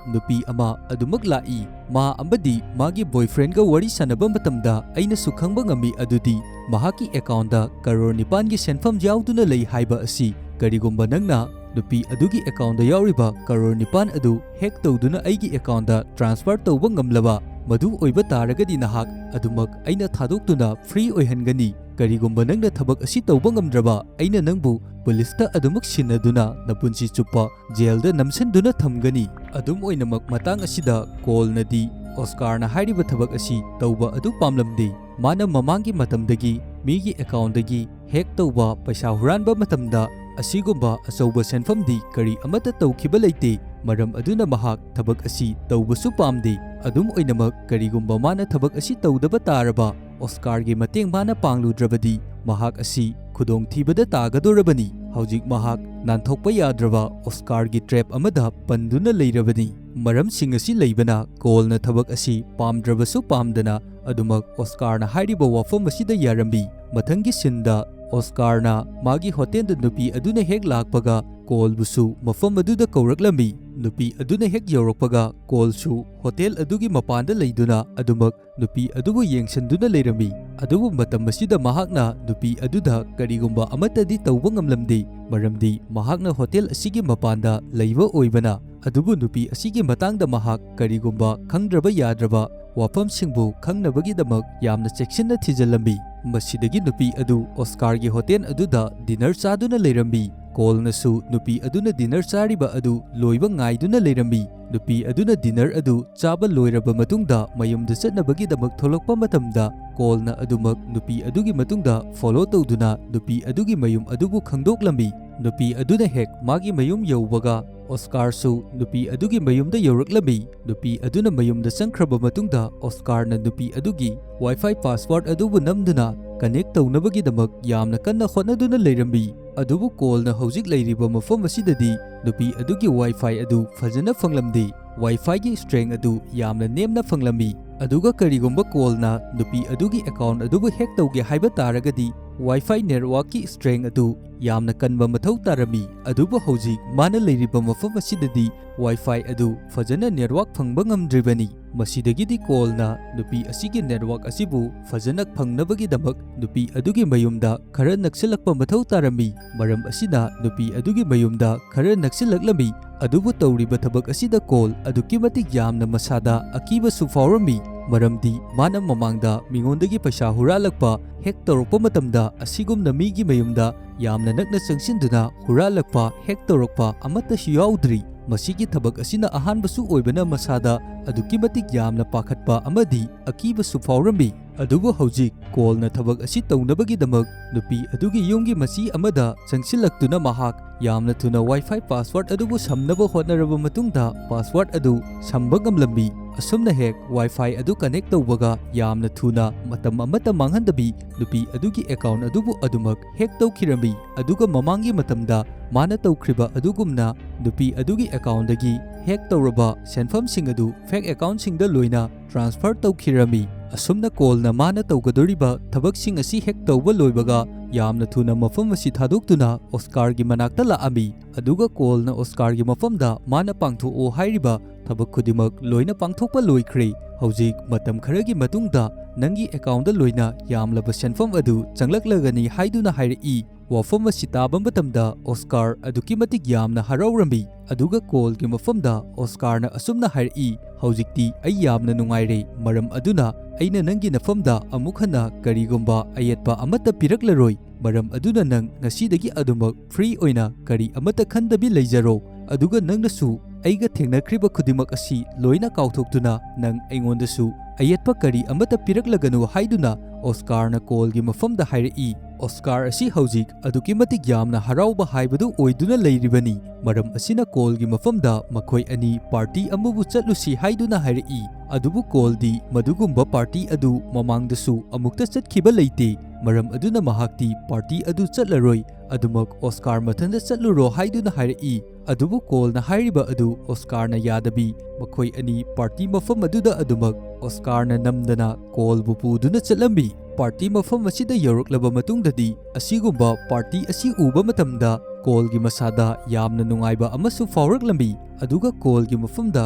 ꯅꯨꯄꯤ ꯑꯃ ꯑꯗꯨꯃꯛ ꯂꯥꯛꯏ꯫ ꯃꯥ ꯑꯃꯗꯤ ꯃꯥꯒꯤ ꯕꯣꯏꯐ꯭ꯔꯦꯟꯒ ꯋꯥꯔꯤ ꯁꯥꯟꯅꯕ ꯃꯇꯝꯗ ꯑꯩꯅꯁꯨ ꯈꯪꯕ ꯉꯝꯃꯤ ꯑꯗꯨꯗꯤ ꯃꯍꯥꯛꯀꯤ ꯑꯦꯀꯥꯎꯟꯗ ꯀꯔꯣꯔ ꯅꯤꯄꯥꯟꯒꯤ ꯁꯦꯟꯐꯝ ꯌꯥꯎꯗꯨꯅ ꯂꯩ ꯍꯥꯏꯕ ꯑꯁꯤ꯫ ꯀꯔꯤꯒꯨꯝꯕ ꯅꯪꯅ ꯅꯨꯄꯤ ꯑꯗꯨꯒꯤ ꯑꯦꯀꯥꯎꯟꯗ ꯌꯥꯎꯔꯤꯕ ꯀꯔꯣꯔ ꯅꯤꯄꯥꯟ ꯑꯗꯨ ꯍꯦꯛ ꯇꯧꯗꯨꯅ ꯑꯩꯒꯤ ꯑꯦꯀꯥꯎꯟꯗ ꯇ꯭ꯔꯥꯟꯁꯐꯔ ꯇꯧꯕ ꯉꯝꯂꯕ, ꯃꯗꯨ ꯑꯣꯏꯕ ꯇꯥꯔꯒꯗꯤ ꯅꯍꯥꯛ ꯑꯗꯨꯃꯛ ꯑꯩꯅ ꯊꯥꯗꯣꯛꯇꯨꯅ ꯐ꯭ꯔꯤ ꯑꯣꯏꯍꯟꯒꯅꯤ꯫ ꯀꯔꯤꯒꯨꯝꯕ ꯅꯪꯅ ꯊꯕꯛ ꯑꯁꯤ ꯇꯧꯕ ꯉꯝꯗ꯭ꯔꯕ, ꯑꯩꯅ ꯅꯪꯕꯨ ꯄꯨꯂꯤꯁꯇ ꯑꯗꯨꯃꯛ ꯁꯤꯟꯅꯗꯨꯅ ꯅꯄꯨꯟꯁꯤ ꯆꯨꯞꯄ ꯖꯦꯜꯗ ꯅꯝꯁꯤꯟꯗꯨꯅ ꯊꯝꯒꯅꯤ꯫ ꯑꯗꯨꯝ ꯑꯣꯏꯅꯃꯛ, ꯃꯇꯥꯡ ꯑꯁꯤꯗ ꯀꯣꯜꯅꯗꯤ ꯑꯣꯁꯀꯥꯔꯅ ꯍꯥꯏꯔꯤꯕ ꯊꯕꯛ ꯑꯁꯤ ꯇꯧꯕ ꯑꯗꯨ ꯄꯥꯝꯂꯝꯗꯦ꯫ ꯃꯥꯅ ꯃꯃꯥꯡꯒꯤ ꯃꯇꯝꯗꯒꯤ ꯃꯤꯒꯤ ꯑꯦꯀꯥꯎꯟꯗꯒꯤ ꯍꯦꯛ ꯇꯧꯕ ꯄꯩꯁꯥ ꯍꯨꯔꯥꯟꯕ ꯃꯇꯝꯗ ꯑꯁꯤꯒꯨꯝꯕ ꯑꯆꯧꯕ ꯁꯦꯟꯐꯝꯗꯤ ꯀꯔꯤ ꯑꯃꯠꯇ ꯇꯧꯈꯤꯕ ꯂꯩꯇꯦ꯫ ꯃꯔꯝ ꯑꯗꯨꯅ ꯃꯍꯥꯛ ꯊꯕꯛ ꯑꯁꯤ ꯇꯧꯕꯁꯨ ꯄꯥꯝꯗꯦ꯫ ꯑꯗꯨꯝ ꯑꯣꯏꯅꯃꯛ, ꯀꯔꯤꯒꯨꯝꯕ ꯃꯥꯅ ꯊꯕꯛ ꯑꯁꯤ ꯇꯧꯗꯕ ꯇꯥꯔꯕ, ꯑꯣꯁꯀꯥꯔꯒꯤ ꯃꯇꯦꯡ ꯃꯥꯅ ꯄꯥꯡꯂꯨꯗ꯭ꯔꯕꯗꯤ ꯃꯍꯥꯛ ꯑꯁꯤ ꯈꯨꯗꯣꯡꯊꯤꯕꯗ ꯇꯥꯒꯗꯧꯔꯕꯅꯤ꯫ ꯍꯧꯖꯤꯛ ꯃꯍꯥꯛ ꯅꯥꯟꯊꯣꯛꯄ ꯌꯥꯗ꯭ꯔꯕ ꯑꯣꯁꯀꯥꯔꯒꯤ ꯇ꯭ꯔꯦꯞ ꯑꯃꯗ ꯄꯟꯗꯨꯅ ꯂꯩꯔꯕꯅꯤ꯫ ꯃꯔꯝꯁꯤꯡ ꯑꯁꯤ ꯂꯩꯕꯅ ꯀꯣꯜꯅ ꯊꯕꯛ ꯑꯁꯤ ꯄꯥꯝꯗ꯭ꯔꯕꯁꯨ ꯄꯥꯝꯗꯅ ꯑꯗꯨꯃꯛ ꯑꯣꯁꯀꯥꯔꯅ ꯍꯥꯏꯔꯤꯕ ꯋꯥꯐꯝ ꯑꯁꯤꯗ ꯌꯥꯔꯝꯃꯤ꯫ ꯃꯊꯪꯒꯤ ꯁꯤꯟꯗ ꯑꯣꯁꯀꯥꯔꯅ ꯃꯥꯒꯤ ꯍꯣꯇꯦꯜꯗ ꯅꯨꯄꯤ ꯑꯗꯨꯅ ꯍꯦꯛ ꯂꯥꯛꯄꯒ ꯀꯣꯜꯕꯨꯁꯨ ꯃꯐꯝ ꯑꯗꯨꯗ ꯀꯧꯔꯛꯂꯝꯃꯤ꯫ ꯅꯨꯄꯤ ꯑꯗꯨꯅ ꯍꯦꯛ ꯌꯧꯔꯛꯄꯒ ꯀꯣꯜꯁꯨ ꯍꯣꯇꯦꯜ ꯑꯗꯨꯒꯤ ꯃꯄꯥꯟꯗ ꯂꯩꯗꯨꯅ ꯑꯗꯨꯃꯛ ꯅꯨꯄꯤ ꯑꯗꯨꯕꯨ ꯌꯦꯡꯁꯤꯟꯗꯨꯅ ꯂꯩꯔꯝꯃꯤ꯫ ꯑꯗꯨꯕꯨ ꯃꯇꯝ ꯑꯁꯤꯗ ꯃꯍꯥꯛꯅ ꯅꯨꯄꯤ ꯑꯗꯨꯗ ꯀꯔꯤꯒꯨꯝꯕ ꯑꯃꯠꯇꯗꯤ ꯇꯧꯕ ꯉꯝꯂꯝꯗꯦ, ꯃꯔꯝꯗꯤ ꯃꯍꯥꯛꯅ ꯍꯣꯇꯦꯜ ꯑꯁꯤꯒꯤ ꯃꯄꯥꯟꯗ ꯂꯩꯕ ꯑꯣꯏꯕꯅ꯫ ꯑꯗꯨꯕꯨ ꯅꯨꯄꯤ ꯑꯁꯤꯒꯤ ꯃꯇꯥꯡꯗ ꯃꯍꯥꯛ ꯀꯔꯤꯒꯨꯝꯕ ꯈꯪꯗ꯭ꯔꯕ ꯌꯥꯗ꯭ꯔꯕ ꯋꯥꯐꯝꯁꯤꯡꯕꯨ ꯈꯪꯅꯕꯒꯤꯗꯃꯛ ꯌꯥꯝꯅ ꯆꯦꯛꯁꯤꯟꯅ ꯊꯤꯖꯤꯜꯂꯝꯃꯤ꯫ ꯃꯁꯤꯗꯒꯤ ꯅꯨꯄꯤ ꯑꯗꯨ ꯑꯣꯁꯀꯥꯔꯒꯤ ꯍꯣꯇꯦꯜ ꯑꯗꯨꯗ ꯗꯤꯅꯔ ꯆꯥꯗꯨꯅ ꯂꯩꯔꯝꯃꯤ꯫ ꯀꯣꯜꯅꯁꯨ ꯅꯨꯄꯤ ꯑꯗꯨꯅ ꯗꯤꯅꯔ ꯆꯥꯔꯤꯕ ꯑꯗꯨ ꯂꯣꯏꯕ ꯉꯥꯏꯗꯨꯅ ꯂꯩꯔꯝꯃꯤ꯫ ꯅꯨꯄꯤ ꯑꯗꯨꯅ ꯗꯤꯅꯔ ꯑꯗꯨ ꯆꯥꯕ ꯂꯣꯏꯔꯕ ꯃꯇꯨꯡꯗ ꯃꯌꯨꯝꯗ ꯆꯠꯅꯕꯒꯤꯗꯃꯛ ꯊꯣꯛꯂꯛꯄ ꯃꯇꯝꯗ, ꯀꯣꯜꯅ ꯑꯗꯨꯃꯛ ꯅꯨꯄꯤ ꯑꯗꯨꯒꯤ ꯃꯇꯨꯡꯗ ꯐꯣꯂꯣ ꯇꯧꯗꯨꯅ ꯅꯨꯄꯤ ꯑꯗꯨꯒꯤ ꯃꯌꯨꯝ ꯑꯗꯨꯕꯨ ꯈꯪꯗꯣꯛꯂꯝꯃꯤ꯫ ꯅꯨꯄꯤ ꯑꯗꯨꯅ ꯍꯦꯛ ꯃꯥꯒꯤ ꯃꯌꯨꯝ ꯌꯧꯕꯒ, ꯑꯣꯁꯀꯥꯔꯁꯨ ꯅꯨꯄꯤ ꯑꯗꯨꯒꯤ ꯃꯌꯨꯝꯗ ꯌꯧꯔꯛꯂꯝꯃꯤ꯫ ꯅꯨꯄꯤ ꯑꯗꯨꯅ ꯃꯌꯨꯝꯗ ꯆꯪꯈ꯭ꯔꯕ ꯃꯇꯨꯡꯗ, ꯑꯣꯁꯀꯥꯔꯅ ꯅꯨꯄꯤ ꯑꯗꯨꯒꯤ ꯋꯥꯏꯐꯥꯏ ꯄꯥꯁꯋꯥꯔꯗ ꯑꯗꯨꯕꯨ ꯅꯝꯗꯨꯅ ꯀꯅꯦꯛ ꯇꯧꯅꯕꯒꯤꯗꯃꯛ ꯌꯥꯝꯅ ꯀꯟꯅ ꯍꯣꯠꯅꯗꯨꯅ ꯂꯩꯔꯝꯃꯤ꯫ ꯑꯗꯨꯕꯨ ꯀꯣꯜꯅ ꯍꯧꯖꯤꯛ ꯂꯩꯔꯤꯕ ꯃꯐꯝ ꯑꯁꯤꯗꯗꯤ ꯅꯨꯄꯤ ꯑꯗꯨꯒꯤ ꯋꯥꯏꯐꯥꯏ ꯑꯗꯨ ꯐꯖꯅ ꯐꯪꯂꯝꯗꯦ꯫ ꯋꯥꯏꯐꯥꯏꯒꯤ ꯁ꯭ꯇ꯭ꯔꯦꯡ ꯑꯗꯨ ꯌꯥꯝꯅ ꯅꯦꯝꯅ ꯐꯪꯂꯝꯃꯤ꯫ ꯑꯗꯨꯒ ꯀꯔꯤꯒꯨꯝꯕ ꯀꯣꯜꯅ ꯅꯨꯄꯤ ꯑꯗꯨꯒꯤ ꯑꯦꯀꯥꯎꯟ ꯑꯗꯨꯕꯨ ꯍꯦꯛ ꯇꯧꯒꯦ ꯍꯥꯏꯕ ꯇꯥꯔꯒꯗꯤ, ꯋꯥꯏꯐꯥꯏ ꯅꯦꯠꯋꯥꯔꯛꯀꯤ ꯁ꯭ꯇ꯭ꯔꯦꯡ ꯑꯗꯨ ꯌꯥꯝꯅ ꯀꯟꯕ ꯃꯊꯧ ꯇꯥꯔꯝꯃꯤ꯫ ꯑꯗꯨꯕꯨ ꯍꯧꯖꯤꯛ ꯃꯥꯅ ꯂꯩꯔꯤꯕ ꯃꯐꯝ ꯑꯁꯤꯗꯗꯤ ꯋꯥꯏꯐꯥꯏ ꯑꯗꯨ ꯐꯖꯅ ꯅꯦꯠꯋꯥꯔꯛ ꯐꯪꯕ ꯉꯝꯗ꯭ꯔꯤꯕꯅꯤ꯫ ꯃꯁꯤꯗꯒꯤꯗꯤ ꯀꯣꯜꯅ ꯅꯨꯄꯤ ꯑꯁꯤꯒꯤ ꯅꯦꯠꯋꯥꯔꯛ ꯑꯁꯤꯕꯨ ꯐꯖꯅ ꯐꯪꯅꯕꯒꯤꯗꯃꯛ ꯅꯨꯄꯤ ꯑꯗꯨꯒꯤ ꯃꯌꯨꯝꯗ ꯈꯔ ꯅꯛꯁꯤꯜꯂꯛꯄ ꯃꯊꯧ ꯇꯥꯔꯝꯃꯤ꯫ ꯃꯔꯝ ꯑꯁꯤꯅ ꯅꯨꯄꯤ ꯑꯗꯨꯒꯤ ꯃꯌꯨꯝꯗ ꯈꯔ ꯅꯛꯁꯤꯜꯂꯛꯂꯝꯃꯤ꯫ ꯑꯗꯨꯕꯨ ꯇꯧꯔꯤꯕ ꯊꯕꯛ ꯑꯁꯤꯗ ꯀꯣꯜ ꯑꯗꯨꯛꯀꯤ ꯃꯇꯤꯛ ꯌꯥꯝꯅ ꯃꯁꯥꯗ ꯑꯀꯤꯕꯁꯨ ꯐꯥꯎꯔꯝꯃꯤ, ꯃꯔꯝꯗꯤ ꯃꯥꯅ ꯃꯃꯥꯡꯗ ꯃꯤꯉꯣꯟꯗꯒꯤ ꯄꯩꯁꯥ ꯍꯨꯔꯥꯜꯂꯛꯄ, ꯍꯦꯛ ꯇꯧꯔꯛꯄ ꯃꯇꯝꯗ ꯑꯁꯤꯒꯨꯝꯅ ꯃꯤꯒꯤ ꯃꯌꯨꯝꯗ ꯌꯥꯝꯅ ꯅꯛꯅ ꯆꯪꯁꯤꯟꯗꯨꯅ ꯍꯨꯔꯥꯜꯂꯛꯄ, ꯍꯦꯛ ꯇꯧꯔꯛꯄ ꯑꯃꯠꯇꯁꯨ ꯌꯥꯎꯗ꯭ꯔꯤ꯫ ꯃꯁꯤꯒꯤ ꯊꯕꯛ ꯑꯁꯤꯅ ꯑꯍꯥꯟꯕꯁꯨ ꯑꯣꯏꯕꯅ ꯃꯁꯥꯗ ꯑꯗꯨꯛꯀꯤ ꯃꯇꯤꯛ ꯌꯥꯝꯅ ꯄꯥꯈꯠꯄ ꯑꯃꯗꯤ ꯑꯀꯤꯕꯁꯨ ꯐꯥꯎꯔꯝꯃꯤ꯫ ꯑꯗꯨꯕꯨ ꯍꯧꯖꯤꯛ ꯀꯣꯜꯅ ꯊꯕꯛ ꯑꯁꯤ ꯇꯧꯅꯕꯒꯤꯗꯃꯛ ꯅꯨꯄꯤ ꯑꯗꯨꯒꯤ ꯌꯨꯝꯒꯤ ꯃꯆꯤ ꯑꯃꯗ ꯆꯪꯁꯤꯜꯂꯛꯇꯨꯅ ꯃꯍꯥꯛ ꯌꯥꯝꯅ ꯊꯨꯅ ꯋꯥꯏꯐꯥꯏ ꯄꯥꯁꯋꯥꯔꯗ ꯑꯗꯨꯕꯨ ꯁꯝꯅꯕ ꯍꯣꯠꯅꯔꯕ ꯃꯇꯨꯡꯗ ꯄꯥꯁꯋꯥꯔꯗ ꯑꯗꯨ ꯁꯝꯕ ꯉꯝꯂꯝꯃꯤ꯫ ꯑꯁꯨꯝꯅ ꯍꯦꯛ ꯋꯥꯏꯐꯥꯏ ꯑꯗꯨ ꯀꯅꯦꯛ ꯇꯧꯕꯒ ꯌꯥꯝꯅ ꯊꯨꯅ ꯃꯇꯝ ꯑꯃꯠꯇ ꯃꯥꯡꯍꯟꯗꯕꯤ ꯅꯨꯄꯤ ꯑꯗꯨꯒꯤ ꯑꯦꯀꯥꯎꯟ ꯑꯗꯨꯕꯨ ꯑꯗꯨꯃꯛ ꯍꯦꯛ ꯇꯧꯈꯤꯔꯝꯃꯤ꯫ ꯑꯗꯨꯒ ꯃꯃꯥꯡꯒꯤ ꯃꯇꯝꯗ ꯃꯥꯅ ꯇꯧꯈ꯭ꯔꯤꯕ ꯑꯗꯨꯒꯨꯝꯅ ꯅꯨꯄꯤ ꯑꯗꯨꯒꯤ ꯑꯦꯀꯥꯎꯟꯗꯒꯤ ꯍꯦꯛ ꯇꯧꯔꯕ ꯁꯦꯟꯐꯝꯁꯤꯡ ꯑꯗꯨ ꯐꯦꯛ ꯑꯦꯀꯥꯎꯟꯁꯤꯡꯗ ꯂꯣꯏꯅ ꯇ꯭ꯔꯥꯟꯁꯐꯔ ꯇꯧꯈꯤꯔꯝꯃꯤ꯫ ꯑꯁꯨꯝꯅ ꯀꯣꯜꯅ ꯃꯥꯅ ꯇꯧꯒꯗꯧꯔꯤꯕ ꯊꯕꯛꯁꯤꯡ ꯑꯁꯤ ꯍꯦꯛ ꯇꯧꯕ ꯂꯣꯏꯕꯒ ꯌꯥꯝꯅ ꯊꯨꯅ ꯃꯐꯝ ꯑꯁꯤ ꯊꯥꯗꯣꯛꯇꯨꯅ ꯑꯣꯁꯀꯥꯔꯒꯤ ꯃꯅꯥꯛꯇ ꯂꯥꯛꯑꯝꯃꯤ꯫ ꯑꯗꯨꯒ ꯀꯣꯜꯅ ꯑꯣꯁꯀꯥꯔꯒꯤ ꯃꯐꯝꯗ ꯃꯥꯅ ꯄꯥꯡꯊꯣꯛꯑꯣ ꯍꯥꯏꯔꯤꯕ ꯊꯕꯛ ꯈꯨꯗꯤꯡꯃꯛ ꯂꯣꯏꯅ ꯄꯥꯡꯊꯣꯛꯄ ꯂꯣꯏꯈ꯭ꯔꯦ꯫ ꯍꯧꯖꯤꯛ ꯃꯇꯝ ꯈꯔꯒꯤ ꯃꯇꯨꯡꯗ ꯅꯪꯒꯤ ꯑꯦꯀꯥꯎꯟꯗ ꯂꯣꯏꯅ ꯌꯥꯝꯂꯕ ꯁꯦꯟꯐꯝ ꯑꯗꯨ ꯆꯪꯂꯛꯂꯒꯅꯤ ꯍꯥꯏꯗꯨꯅ ꯍꯥꯏꯔꯛꯏ꯫ ꯋꯥꯐꯝ ꯑꯁꯤ ꯇꯥꯕ ꯃꯇꯝꯗ ꯑꯣꯁꯀꯥꯔ ꯑꯗꯨꯛꯀꯤ ꯃꯇꯤꯛ ꯌꯥꯝꯅ ꯍꯔꯥꯎꯔꯝꯃꯤ꯫ ꯑꯗꯨꯒ ꯀꯣꯜꯒꯤ ꯃꯐꯝꯗ ꯑꯣꯁꯀꯥꯔꯅ ꯑꯁꯨꯝꯅ ꯍꯥꯏꯔꯛꯏ, "ꯍꯧꯖꯤꯛꯇꯤ ꯑꯩ ꯌꯥꯝꯅ ꯅꯨꯡꯉꯥꯏꯔꯦ, ꯃꯔꯝ ꯑꯗꯨꯅ ꯑꯩꯅ ꯅꯪꯒꯤ ꯅꯐꯝꯗ ꯑꯃꯨꯛ ꯍꯟꯅ ꯀꯔꯤꯒꯨꯝꯕ ꯑꯌꯦꯠꯄ ꯑꯃꯠꯇ ꯄꯤꯔꯛꯂꯔꯣꯏ꯫ ꯃꯔꯝ ꯑꯗꯨꯅ ꯅꯪ ꯉꯁꯤꯗꯒꯤ ꯑꯗꯨꯃꯛ ꯐ꯭ꯔꯤ ꯑꯣꯏꯅ ꯀꯔꯤ ꯑꯃꯠꯇ ꯈꯟꯗꯕꯤ ꯂꯩꯖꯔꯣ꯫ ꯑꯗꯨꯒ ꯅꯪꯅꯁꯨ ꯑꯩꯒ ꯊꯦꯡꯅꯈ꯭ꯔꯤꯕ ꯈꯨꯗꯤꯡꯃꯛ ꯑꯁꯤ ꯂꯣꯏꯅ ꯀꯥꯎꯊꯣꯛꯇꯨꯅ ꯅꯪ ꯑꯩꯉꯣꯟꯗꯁꯨ ꯑꯌꯦꯠꯄ ꯀꯔꯤ ꯑꯃꯠꯇ ꯄꯤꯔꯛꯂꯒꯅꯨ" ꯍꯥꯏꯗꯨꯅ ꯑꯣꯁꯀꯥꯔꯅ ꯀꯣꯜꯒꯤ ꯃꯐꯝꯗ ꯍꯥꯏꯔꯛꯏ꯫ ꯑꯣꯁꯀꯥꯔ ꯑꯁꯤ ꯍꯧꯖꯤꯛ ꯑꯗꯨꯛꯀꯤ ꯃꯇꯤꯛ ꯌꯥꯝꯅ ꯍꯔꯥꯎꯕ ꯍꯥꯏꯕꯗꯨ ꯑꯣꯏꯗꯨꯅ ꯂꯩꯔꯤꯕꯅꯤ꯫ ꯃꯔꯝ ꯑꯁꯤꯅ ꯀꯣꯜꯒꯤ ꯃꯐꯝꯗ ꯃꯈꯣꯏ ꯑꯅꯤ ꯄꯥꯔꯇꯤ ꯑꯃꯕꯨ ꯆꯠꯂꯨꯁꯤ ꯍꯥꯏꯗꯨꯅ ꯍꯥꯏꯔꯛꯏ꯫ ꯑꯗꯨꯕꯨ ꯀꯣꯜꯗꯤ ꯃꯗꯨꯒꯨꯝꯕ ꯄꯥꯔꯇꯤ ꯑꯗꯨ ꯃꯃꯥꯡꯗꯁꯨ ꯑꯃꯨꯛꯇ ꯆꯠꯈꯤꯕ ꯂꯩꯇꯦ꯫ ꯃꯔꯝ ꯑꯗꯨꯅ ꯃꯍꯥꯛꯇꯤ ꯄꯥꯔꯇꯤ ꯑꯗꯨ ꯆꯠꯂꯔꯣꯏ꯫ ꯑꯗꯨꯃꯛ ꯑꯣꯁꯀꯥꯔ ꯃꯊꯟꯇ ꯆꯠꯂꯨꯔꯣ ꯍꯥꯏꯗꯨꯅ ꯍꯥꯏꯔꯛꯏ꯫ ꯑꯗꯨꯕꯨ ꯀꯣꯜꯅ ꯍꯥꯏꯔꯤꯕ ꯑꯗꯨ ꯑꯣꯁꯀꯥꯔꯅ ꯌꯥꯗꯕꯤ, ꯃꯈꯣꯏ ꯑꯅꯤ ꯄꯥꯔꯇꯤ ꯃꯐꯝ ꯑꯗꯨꯗ ꯑꯗꯨꯃꯛ ꯑꯣꯁꯀꯥꯔꯅ ꯅꯝꯗꯅ ꯀꯣꯜꯕꯨ ꯄꯨꯗꯨꯅ ꯆꯠꯂꯝꯃꯤ꯫ ꯄꯥꯔꯇꯤ ꯃꯐꯝ ꯑꯁꯤꯗ ꯌꯧꯔꯛꯂꯕ ꯃꯇꯨꯡꯗꯗꯤ ꯑꯁꯤꯒꯨꯝꯕ ꯄꯥꯔꯇꯤ ꯑꯁꯤ ꯎꯕ ꯃꯇꯝꯗ ꯀꯣꯜꯒꯤ ꯃꯁꯥꯗ ꯌꯥꯝꯅ ꯅꯨꯡꯉꯥꯏꯕ ꯑꯃꯁꯨ ꯐꯥꯎꯔꯛꯂꯝꯃꯤ꯫ ꯑꯗꯨꯒ ꯀꯣꯜꯒꯤ ꯃꯐꯝꯗ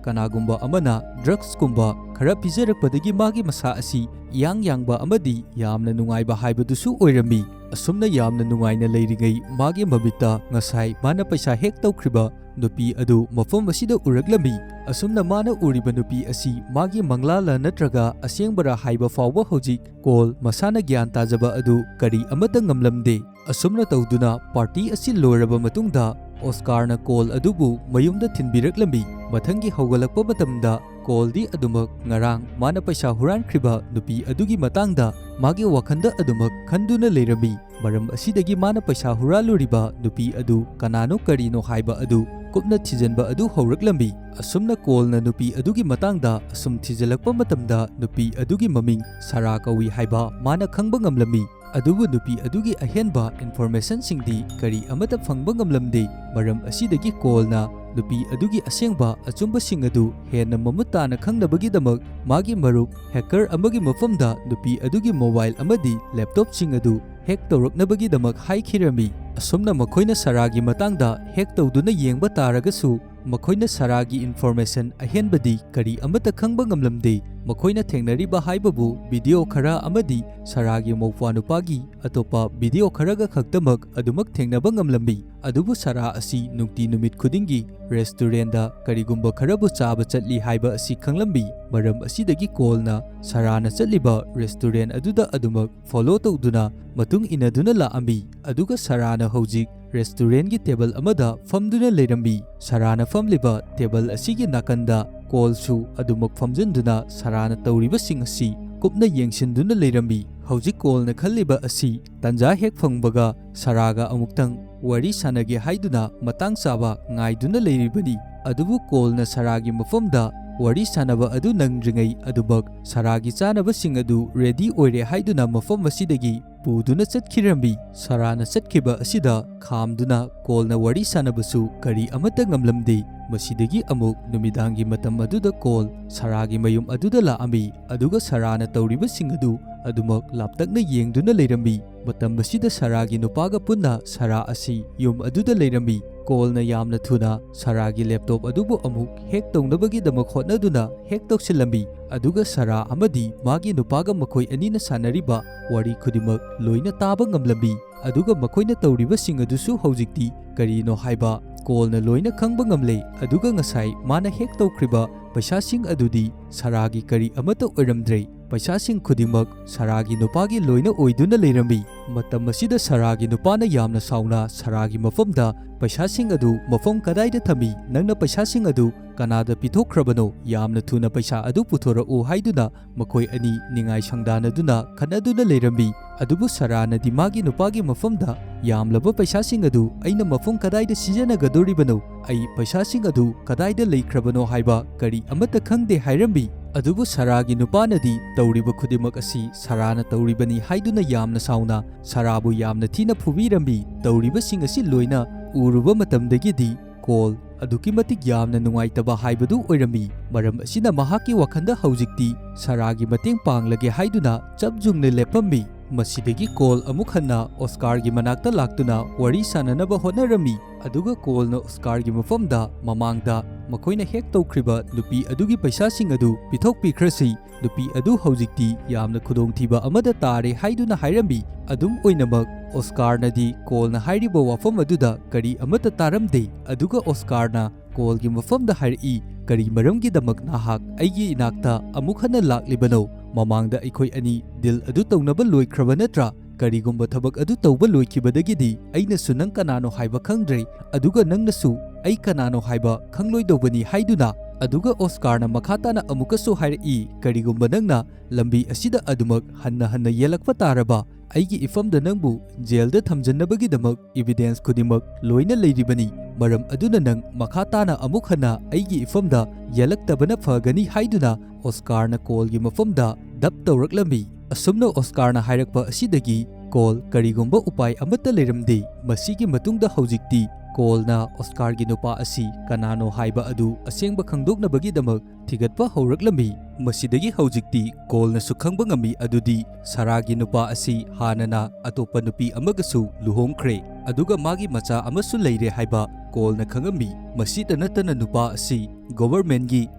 ꯀꯅꯥꯒꯨꯝꯕ ꯑꯃꯅ ꯗ꯭ꯔꯒꯁꯀꯨꯝꯕ ꯈꯔ ꯄꯤꯖꯔꯛꯄꯗꯒꯤ ꯃꯥꯒꯤ ꯃꯁꯥ ꯑꯁꯤ ꯏꯌꯥꯡ ꯌꯥꯡꯕ ꯑꯃꯗꯤ ꯌꯥꯝꯅ ꯅꯨꯡꯉꯥꯏꯕ ꯍꯥꯏꯕꯗꯨꯁꯨ ꯑꯣꯏꯔꯝꯃꯤ꯫ ꯑꯁꯨꯝꯅ ꯌꯥꯝꯅ ꯅꯨꯡꯉꯥꯏꯅ ꯂꯩꯔꯤꯉꯩ ꯃꯥꯒꯤ ꯃꯃꯤꯠꯇ ꯉꯁꯥꯏ ꯃꯥꯅ ꯄꯩꯁꯥ ꯍꯦꯛ ꯇꯧꯈ꯭ꯔꯤꯕ ꯅꯨꯄꯤ ꯑꯗꯨ ꯃꯐꯝ ꯑꯁꯤꯗ ꯎꯔꯛꯂꯝꯃꯤ꯫ ꯑꯁꯨꯝꯅ ꯃꯥꯅ ꯎꯔꯤꯕ ꯅꯨꯄꯤ ꯑꯁꯤ ꯃꯥꯒꯤ ꯃꯪꯂꯥꯂ ꯅꯠꯇ꯭ꯔꯒ ꯑꯁꯦꯡꯕꯔꯥ ꯍꯥꯏꯕ ꯐꯥꯎꯕ ꯍꯧꯖꯤꯛ ꯀꯣꯜ ꯃꯁꯥꯅ ꯒ꯭ꯌꯥꯟ ꯇꯥꯖꯕ ꯑꯗꯨ ꯀꯔꯤ ꯑꯃꯠꯇ ꯉꯝꯂꯝꯗꯦ꯫ ꯑꯁꯨꯝꯅ ꯇꯧꯗꯨꯅ ꯄꯥꯔꯇꯤ ꯑꯁꯤ ꯂꯣꯏꯔꯕ ꯃꯇꯨꯡꯗ ꯑꯣꯁꯀꯥꯔꯅ ꯀꯣꯜ ꯑꯗꯨꯕꯨ ꯃꯌꯨꯝꯗ ꯊꯤꯟꯕꯤꯔꯛꯂꯝꯃꯤ꯫ ꯃꯊꯪꯒꯤ ꯍꯧꯒꯠꯂꯛꯄ ꯃꯇꯝꯗ ꯀꯣꯜꯗꯤ ꯑꯗꯨꯃꯛ ꯉꯔꯥꯡ ꯃꯥꯅ ꯄꯩꯁꯥ ꯍꯨꯔꯥꯟꯈ꯭ꯔꯤꯕ ꯅꯨꯄꯤ ꯑꯗꯨꯒꯤ ꯃꯇꯥꯡꯗ ꯃꯥꯒꯤ ꯋꯥꯈꯜꯗ ꯑꯗꯨꯃꯛ ꯈꯟꯗꯨꯅ ꯂꯩꯔꯝꯃꯤ꯫ ꯃꯔꯝ ꯑꯁꯤꯗꯒꯤ ꯃꯥꯅ ꯄꯩꯁꯥ ꯍꯨꯔꯥꯜꯂꯨꯔꯤꯕ ꯅꯨꯄꯤ ꯑꯗꯨ ꯀꯅꯥꯅꯣ ꯀꯔꯤꯅꯣ ꯍꯥꯏꯕ ꯑꯗꯨ ꯀꯨꯞꯅ ꯊꯤꯖꯤꯟꯕ ꯑꯗꯨ ꯍꯧꯔꯛꯂꯝꯃꯤ꯫ ꯑꯁꯨꯝꯅ ꯀꯣꯜꯅ ꯅꯨꯄꯤ ꯑꯗꯨꯒꯤ ꯃꯇꯥꯡꯗ ꯑꯁꯨꯝ ꯊꯤꯖꯤꯜꯂꯛꯄ ꯃꯇꯝꯗ ꯅꯨꯄꯤ ꯑꯗꯨꯒꯤ ꯃꯃꯤꯡ ꯁꯥꯔꯥ ꯀꯧꯏ ꯍꯥꯏꯕ ꯃꯥꯅ ꯈꯪꯕ ꯉꯝꯂꯝꯃꯤ꯫ ꯑꯗꯨꯕꯨ ꯅꯨꯄꯤ ꯑꯗꯨꯒꯤ ꯑꯍꯦꯟꯕ ꯏꯟꯐꯣꯔꯃꯦꯁꯟꯁꯤꯡꯗꯤ ꯀꯔꯤ ꯑꯃꯠꯇ ꯐꯪꯕ ꯉꯝꯂꯝꯗꯦ꯫ ꯃꯔꯝ ꯑꯁꯤꯗꯒꯤ ꯀꯣꯜꯅ ꯅꯨꯄꯤ ꯑꯗꯨꯒꯤ ꯑꯁꯦꯡꯕ ꯑꯆꯨꯝꯕꯁꯤꯡ ꯑꯗꯨ ꯍꯦꯟꯅ ꯃꯃꯨꯠ ꯇꯥꯅ ꯈꯪꯅꯕꯒꯤꯗꯃꯛ ꯃꯥꯒꯤ ꯃꯔꯨꯞ ꯍꯦꯀꯔ ꯑꯃꯒꯤ ꯃꯐꯝꯗ ꯅꯨꯄꯤ ꯑꯗꯨꯒꯤ ꯃꯣꯕꯥꯏꯜ ꯑꯃꯗꯤ ꯂꯦꯞꯇꯣꯞꯁꯤꯡ ꯑꯗꯨ ꯍꯦꯛ ꯇꯧꯔꯛꯅꯕꯒꯤꯗꯃꯛ ꯍꯥꯏꯈꯤꯔꯝꯃꯤ꯫ ꯑꯁꯨꯝꯅ ꯃꯈꯣꯏꯅ ꯁꯥꯔꯥꯒꯤ ꯃꯇꯥꯡꯗ ꯍꯦꯛ ꯇꯧꯗꯨꯅ ꯌꯦꯡꯕ ꯇꯥꯔꯒꯁꯨ, ꯃꯈꯣꯏꯅ ꯁꯥꯔꯥꯒꯤ ꯏꯟꯐꯣꯔꯃꯦꯁꯟ ꯑꯍꯦꯟꯕꯗꯤ ꯀꯔꯤ ꯑꯃꯠꯇ ꯈꯪꯕ ꯉꯝꯂꯝꯗꯦ꯫ ꯃꯈꯣꯏꯅ ꯊꯦꯡꯅꯔꯤꯕ ꯍꯥꯏꯕꯕꯨ ꯚꯤꯗꯤꯑꯣ ꯈꯔ ꯑꯃꯗꯤ ꯁꯥꯔꯥꯒꯤ ꯃꯧꯄ꯭ꯋꯥ ꯅꯨꯄꯥꯒꯤ ꯑꯇꯣꯞꯄ ꯚꯤꯗꯤꯑꯣ ꯈꯔꯒ ꯈꯛꯇꯃꯛ ꯑꯗꯨꯃꯛ ꯊꯦꯡꯅꯕ ꯉꯝꯂꯝꯃꯤ꯫ ꯑꯗꯨꯕꯨ ꯁꯥꯔꯥ ꯑꯁꯤ ꯅꯨꯡꯇꯤ ꯅꯨꯃꯤꯠ ꯈꯨꯗꯤꯡꯒꯤ ꯔꯦꯁꯇꯨꯔꯦꯟꯗ ꯀꯔꯤꯒꯨꯝꯕ ꯈꯔꯕꯨ ꯆꯥꯕ ꯆꯠꯂꯤ ꯍꯥꯏꯕ ꯑꯁꯤ ꯈꯪꯂꯝꯃꯤ꯫ ꯃꯔꯝ ꯑꯁꯤꯗꯒꯤ ꯀꯣꯜꯅ ꯁꯥꯔꯥꯅ ꯆꯠꯂꯤꯕ ꯔꯦꯁꯇꯨꯔꯦꯟ ꯑꯗꯨꯗ ꯑꯗꯨꯃꯛ ꯐꯣꯂꯣ ꯇꯧꯗꯨꯅ ꯃꯇꯨꯡ ꯏꯟꯅꯗꯨꯅ ꯂꯥꯛꯑꯝꯃꯤ꯫ ꯑꯗꯨꯒ ꯁꯥꯔꯥꯅ ꯍꯧꯖꯤꯛ ꯔꯦꯁꯇꯨꯔꯦꯟꯒꯤ ꯇꯦꯕꯜ ꯑꯃꯗ ꯐꯝꯗꯨꯅ ꯂꯩꯔꯝꯃꯤ꯫ ꯁꯥꯔꯥꯅ ꯐꯝꯂꯤꯕ ꯇꯦꯕꯜ ꯑꯁꯤꯒꯤ ꯅꯥꯀꯟꯗ ꯀꯣꯜꯁꯨ ꯑꯗꯨꯃꯛ ꯐꯝꯖꯤꯟꯗꯨꯅ ꯁꯥꯔꯥꯅ ꯇꯧꯔꯤꯕꯁꯤꯡ ꯑꯁꯤ ꯀꯨꯞꯅ ꯌꯦꯡꯁꯤꯟꯗꯨꯅ ꯂꯩꯔꯝꯃꯤ꯫ ꯍꯧꯖꯤꯛ ꯀꯣꯜꯅ ꯈꯜꯂꯤꯕ ꯑꯁꯤ ꯇꯟꯖꯥ ꯍꯦꯛ ꯐꯪꯕꯒ ꯁꯥꯔꯥꯒ ꯑꯃꯨꯛꯇꯪ ꯋꯥꯔꯤ ꯁꯥꯟꯅꯒꯦ ꯍꯥꯏꯗꯨꯅ ꯃꯇꯥꯡ ꯆꯥꯕ ꯉꯥꯏꯗꯨꯅ ꯂꯩꯔꯤꯕꯅꯤ꯫ ꯑꯗꯨꯕꯨ ꯀꯣꯜꯅ ꯁꯥꯔꯥꯒꯤ ꯃꯐꯝꯗ ꯋꯥꯔꯤ ꯁꯥꯟꯅꯕ ꯑꯗꯨ ꯅꯪꯗ꯭ꯔꯤꯉꯩ ꯑꯗꯨꯃꯛ ꯁꯥꯔꯥꯒꯤ ꯆꯥꯅꯕꯁꯤꯡ ꯑꯗꯨ ꯔꯦꯗꯤ ꯑꯣꯏꯔꯦ ꯍꯥꯏꯗꯨꯅ ꯃꯐꯝ ꯑꯁꯤꯗꯒꯤ ꯄꯨꯗꯨꯅ ꯆꯠꯈꯤꯔꯝꯃꯤ꯫ ꯁꯥꯔꯥꯅ ꯆꯠꯈꯤꯕ ꯑꯁꯤꯗ ꯈꯥꯝꯗꯨꯅ ꯀꯣꯜꯅ ꯋꯥꯔꯤ ꯁꯥꯟꯅꯕꯁꯨ ꯀꯔꯤ ꯑꯃꯠꯇ ꯉꯝꯂꯝꯗꯦ꯫ ꯃꯁꯤꯗꯒꯤ ꯑꯃꯨꯛ ꯅꯨꯃꯤꯗꯥꯡꯒꯤ ꯃꯇꯝ ꯑꯗꯨꯗ ꯀꯣꯜ ꯁꯥꯔꯥꯒꯤ ꯃꯌꯨꯝ ꯑꯗꯨꯗ ꯂꯥꯛꯑꯝꯃꯤ, ꯑꯗꯨꯒ ꯁꯥꯔꯥꯅ ꯇꯧꯔꯤꯕꯁꯤꯡ ꯑꯗꯨ ꯑꯗꯨꯃꯛ ꯂꯥꯞꯇꯛꯅ ꯌꯦꯡꯗꯨꯅ ꯂꯩꯔꯝꯃꯤ꯫ ꯃꯇꯝ ꯑꯁꯤꯗ ꯁꯥꯔꯥꯒꯤ ꯅꯨꯄꯥꯒ ꯄꯨꯟꯅ ꯁꯥꯔꯥ ꯑꯁꯤ ꯌꯨꯝ ꯑꯗꯨꯗ ꯂꯩꯔꯝꯃꯤ꯫ ꯀꯣꯜꯅ ꯌꯥꯝꯅ ꯊꯨꯅ ꯁꯥꯔꯥꯒꯤ ꯂꯦꯞꯇꯣꯞ ꯑꯗꯨꯕꯨ ꯑꯃꯨꯛ ꯍꯦꯛ ꯇꯧꯅꯕꯒꯤꯗꯃꯛ ꯍꯣꯠꯅꯗꯨꯅ ꯍꯦꯛ ꯇꯧꯁꯤꯜꯂꯝꯃꯤ, ꯑꯗꯨꯒ ꯁꯥꯔꯥ ꯑꯃꯗꯤ ꯃꯥꯒꯤ ꯅꯨꯄꯥꯒ ꯃꯈꯣꯏ ꯑꯅꯤꯅ ꯁꯥꯟꯅꯔꯤꯕ ꯋꯥꯔꯤ ꯈꯨꯗꯤꯡꯃꯛ ꯂꯣꯏꯅ ꯇꯥꯕ ꯉꯝꯂꯝꯃꯤ꯫ ꯑꯗꯨꯒ ꯃꯈꯣꯏꯅ ꯇꯧꯔꯤꯕꯁꯤꯡ ꯑꯗꯨꯁꯨ ꯍꯧꯖꯤꯛꯇꯤ ꯀꯔꯤꯅꯣ ꯍꯥꯏꯕ ꯀꯣꯜꯅ ꯂꯣꯏꯅ ꯈꯪꯕ ꯉꯝꯂꯦ꯫ ꯑꯗꯨꯒ ꯉꯁꯥꯏ ꯃꯥꯅ ꯍꯦꯛ ꯇꯧꯈ꯭ꯔꯤꯕ ꯄꯩꯁꯥꯁꯤꯡ ꯑꯗꯨꯗꯤ ꯁꯥꯔꯥꯒꯤ ꯀꯔꯤ ꯑꯃꯠꯇ ꯑꯣꯏꯔꯝꯗ꯭ꯔꯦ꯫ ꯄꯩꯁꯥꯁꯤꯡ ꯈꯨꯗꯤꯡꯃꯛ ꯁꯥꯔꯥꯒꯤ ꯅꯨꯄꯥꯒꯤ ꯂꯣꯏꯅ ꯑꯣꯏꯗꯨꯅ ꯂꯩꯔꯝꯃꯤ꯫ ꯃꯇꯝ ꯑꯁꯤꯗ ꯁꯥꯔꯥꯒꯤ ꯅꯨꯄꯥꯅ ꯌꯥꯝꯅ ꯁꯥꯎꯅ ꯁꯥꯔꯥꯒꯤ ꯃꯐꯝꯗ ꯄꯩꯁꯥꯁꯤꯡ ꯑꯗꯨ ꯃꯐꯝ ꯀꯗꯥꯏꯗ ꯊꯝꯃꯤ? ꯅꯪꯅ ꯄꯩꯁꯥꯁꯤꯡ ꯑꯗꯨ ꯀꯅꯥꯗ ꯄꯤꯊꯣꯛꯈ꯭ꯔꯕꯅꯣ? ꯌꯥꯝꯅ ꯊꯨꯅ ꯄꯩꯁꯥ ꯑꯗꯨ ꯄꯨꯊꯣꯔꯛꯎ ꯍꯥꯏꯗꯨꯅ ꯃꯈꯣꯏ ꯑꯅꯤ ꯅꯤꯡꯉꯥꯏ ꯁꯪꯗꯥꯅꯗꯨꯅ ꯈꯠꯅꯗꯨꯅ ꯂꯩꯔꯝꯃꯤ꯫ ꯑꯗꯨꯕꯨ ꯁꯥꯔꯥꯅꯗꯤ ꯃꯥꯒꯤ ꯅꯨꯄꯥꯒꯤ ꯃꯐꯝꯗ ꯌꯥꯝꯂꯕ ꯄꯩꯁꯥꯁꯤꯡ ꯑꯗꯨ ꯑꯩꯅ ꯃꯐꯝ ꯀꯗꯥꯏꯗ ꯁꯤꯖꯤꯟꯅꯒꯗꯣꯔꯤꯕꯅꯣ? ꯑꯩ ꯄꯩꯁꯥꯁꯤꯡ ꯑꯗꯨ ꯀꯗꯥꯏꯗ ꯂꯩꯈ꯭ꯔꯕꯅꯣ ꯍꯥꯏꯕ ꯀꯔꯤ ꯑꯃꯠꯇ ꯈꯪꯗꯦ ꯍꯥꯏꯔꯝꯃꯤ꯫ ꯑꯗꯨꯕꯨ ꯁꯥꯔꯥꯒꯤ ꯅꯨꯄꯥꯅꯗꯤ ꯇꯧꯔꯤꯕ ꯈꯨꯗꯤꯡꯃꯛ ꯑꯁꯤ ꯁꯥꯔꯥꯅ ꯇꯧꯔꯤꯕꯅꯤ ꯍꯥꯏꯗꯨꯅ ꯌꯥꯝꯅ ꯁꯥꯎꯅ ꯁꯥꯔꯥꯕꯨ ꯌꯥꯝꯅ ꯊꯤꯅ ꯐꯨꯕꯤꯔꯝꯃꯤ꯫ ꯇꯧꯔꯤꯕꯁꯤꯡ ꯑꯁꯤ ꯂꯣꯏꯅ ꯎꯔꯨꯕ ꯃꯇꯝꯗꯒꯤꯗꯤ ꯀꯣꯜ ꯑꯗꯨꯛꯀꯤ ꯃꯇꯤꯛ ꯌꯥꯝꯅ ꯅꯨꯡꯉꯥꯏꯇꯕ ꯍꯥꯏꯕꯗꯨ ꯑꯣꯏꯔꯝꯃꯤ꯫ ꯃꯔꯝ ꯑꯁꯤꯅ ꯃꯍꯥꯛꯀꯤ ꯋꯥꯈꯜꯗ ꯍꯧꯖꯤꯛꯇꯤ ꯁꯥꯔꯥꯒꯤ ꯃꯇꯦꯡ ꯄꯥꯡꯂꯒꯦ ꯍꯥꯏꯗꯨꯅ ꯆꯞ ꯌꯨꯡꯅ ꯂꯦꯞꯄꯝꯃꯤ꯫ ꯃꯁꯤꯗꯒꯤ ꯀꯣꯜ ꯑꯃꯨꯛ ꯍꯟꯅ ꯑꯣꯁꯀꯥꯔꯒꯤ ꯃꯅꯥꯛꯇ ꯂꯥꯛꯇꯨꯅ ꯋꯥꯔꯤ ꯁꯥꯟꯅꯅꯕ ꯍꯣꯠꯅꯔꯝꯃꯤ, ꯑꯗꯨꯒ ꯀꯣꯜꯅ ꯑꯣꯁꯀꯥꯔꯒꯤ ꯃꯐꯝꯗ ꯃꯃꯥꯡꯗ ꯃꯈꯣꯏꯅ ꯍꯦꯛ ꯇꯧꯈ꯭ꯔꯤꯕ ꯅꯨꯄꯤ ꯑꯗꯨꯒꯤ ꯄꯩꯁꯥꯁꯤꯡ ꯑꯗꯨ ꯄꯤꯊꯣꯛꯄꯤꯈ꯭ꯔꯁꯤ꯫ ꯅꯨꯄꯤ ꯑꯗꯨ ꯍꯧꯖꯤꯛꯇꯤ ꯌꯥꯝꯅ ꯈꯨꯗꯣꯡꯊꯤꯕ ꯑꯃꯗ ꯇꯥꯔꯦ ꯍꯥꯏꯗꯨꯅ ꯍꯥꯏꯔꯝꯃꯤ꯫ ꯑꯗꯨꯝ ꯑꯣꯏꯅꯃꯛ, ꯑꯣꯁꯀꯥꯔꯅꯗꯤ ꯀꯣꯜꯅ ꯍꯥꯏꯔꯤꯕ ꯋꯥꯐꯝ ꯑꯗꯨꯗ ꯀꯔꯤ ꯑꯃꯠꯇ ꯇꯥꯔꯝꯗꯦ, ꯑꯗꯨꯒ ꯑꯣꯁꯀꯥꯔꯅ ꯀꯣꯜꯒꯤ ꯃꯐꯝꯗ ꯍꯥꯏꯔꯛꯏ, "ꯀꯔꯤ ꯃꯔꯝꯒꯤꯗꯃꯛ ꯅꯍꯥꯛ ꯑꯩꯒꯤ ꯏꯅꯥꯛꯇ ꯑꯃꯨꯛ ꯍꯟꯅ ꯂꯥꯛꯂꯤꯕꯅꯣ? ꯃꯃꯥꯡꯗ ꯑꯩꯈꯣꯏ ꯑꯅꯤ ꯗꯤꯜ ꯑꯗꯨ ꯇꯧꯅꯕ ꯂꯣꯏꯈ꯭ꯔꯕ ꯅꯠꯇ꯭ꯔꯥ? ꯀꯔꯤꯒꯨꯝꯕ ꯊꯕꯛ ꯑꯗꯨ ꯇꯧꯕ ꯂꯣꯏꯈꯤꯕꯗꯒꯤꯗꯤ ꯑꯩꯅꯁꯨ ꯅꯪ ꯀꯅꯥꯅꯣ ꯍꯥꯏꯕ ꯈꯪꯗ꯭ꯔꯦ, ꯑꯗꯨꯒ ꯅꯪꯅꯁꯨ ꯑꯩ ꯀꯅꯥꯅꯣ ꯍꯥꯏꯕ ꯈꯪꯂꯣꯏꯗꯧꯕꯅꯤ" ꯍꯥꯏꯗꯨꯅ꯫ ꯑꯗꯨꯒ ꯑꯣꯁꯀꯥꯔꯅ ꯃꯈꯥ ꯇꯥꯅ ꯑꯃꯨꯛꯀꯁꯨ ꯍꯥꯏꯔꯛꯏ, "ꯀꯔꯤꯒꯨꯝꯕ ꯅꯪꯅ ꯂꯝꯕꯤ ꯑꯁꯤꯗ ꯑꯗꯨꯃꯛ ꯍꯟꯅ ꯍꯟꯅ ꯌꯦꯜꯂꯛꯄ ꯇꯥꯔꯕ, ꯑꯩꯒꯤ ꯏꯐꯝꯗ ꯅꯪꯕꯨ ꯖꯦꯜꯗ ꯊꯝꯖꯟꯅꯕꯒꯤꯗꯃꯛ ꯏꯕꯤꯗꯦꯟꯁ ꯈꯨꯗꯤꯡꯃꯛ ꯂꯣꯏꯅ ꯂꯩꯔꯤꯕꯅꯤ꯫ ꯃꯔꯝ ꯑꯗꯨꯅ ꯅꯪ ꯃꯈꯥ ꯇꯥꯅ ꯑꯃꯨꯛ ꯍꯟꯅ ꯑꯩꯒꯤ ꯏꯐꯝꯗ ꯌꯦꯜꯂꯛꯇꯕꯅ ꯐꯒꯅꯤ" ꯍꯥꯏꯗꯨꯅ ꯑꯣꯁꯀꯥꯔꯅ ꯀꯣꯜꯒꯤ ꯃꯐꯝꯗ ꯗꯞ ꯇꯧꯔꯛꯂꯝꯃꯤ꯫ ꯑꯁꯨꯝꯅ ꯑꯣꯁꯀꯥꯔꯅ ꯍꯥꯏꯔꯛꯄ ꯑꯁꯤꯗꯒꯤ ꯀꯣꯜ ꯀꯔꯤꯒꯨꯝꯕ ꯎꯄꯥꯏ ꯑꯃꯠꯇ ꯂꯩꯔꯝꯗꯦ꯫ ꯃꯁꯤꯒꯤ ꯃꯇꯨꯡꯗ ꯍꯧꯖꯤꯛꯇꯤ ꯀꯣꯜꯅ ꯑꯣꯁꯀꯥꯔꯒꯤ ꯅꯨꯄꯥ ꯑꯁꯤ ꯀꯅꯥꯅꯣ ꯍꯥꯏꯕ ꯑꯗꯨ ꯑꯁꯦꯡꯕ ꯈꯪꯗꯣꯛꯅꯕꯒꯤꯗꯃꯛ ꯊꯤꯒꯠꯄ ꯍꯧꯔꯛꯂꯝꯃꯤ꯫ ꯃꯁꯤꯗꯒꯤ ꯍꯧꯖꯤꯛꯇꯤ ꯀꯣꯜꯅꯁꯨ ꯈꯪꯕ ꯉꯝꯃꯤ ꯑꯗꯨꯗꯤ ꯁꯥꯔꯥꯒꯤ ꯅꯨꯄꯥ ꯑꯁꯤ ꯍꯥꯟꯅꯅ ꯑꯇꯣꯞꯄ ꯅꯨꯄꯤ ꯑꯃꯒꯁꯨ ꯂꯨꯍꯣꯡꯈ꯭ꯔꯦ, ꯑꯗꯨꯒ ꯃꯥꯒꯤ ꯃꯆꯥ ꯑꯃꯁꯨ ꯂꯩꯔꯦ ꯍꯥꯏꯕ ꯀꯣꯜꯅ ꯈꯪꯉꯝꯃꯤ꯫ ꯃꯁꯤꯇ ꯅꯠꯇꯅ ꯅꯨꯄꯥ ꯑꯁꯤ ꯒꯣꯚꯔꯃꯦꯟꯒꯤ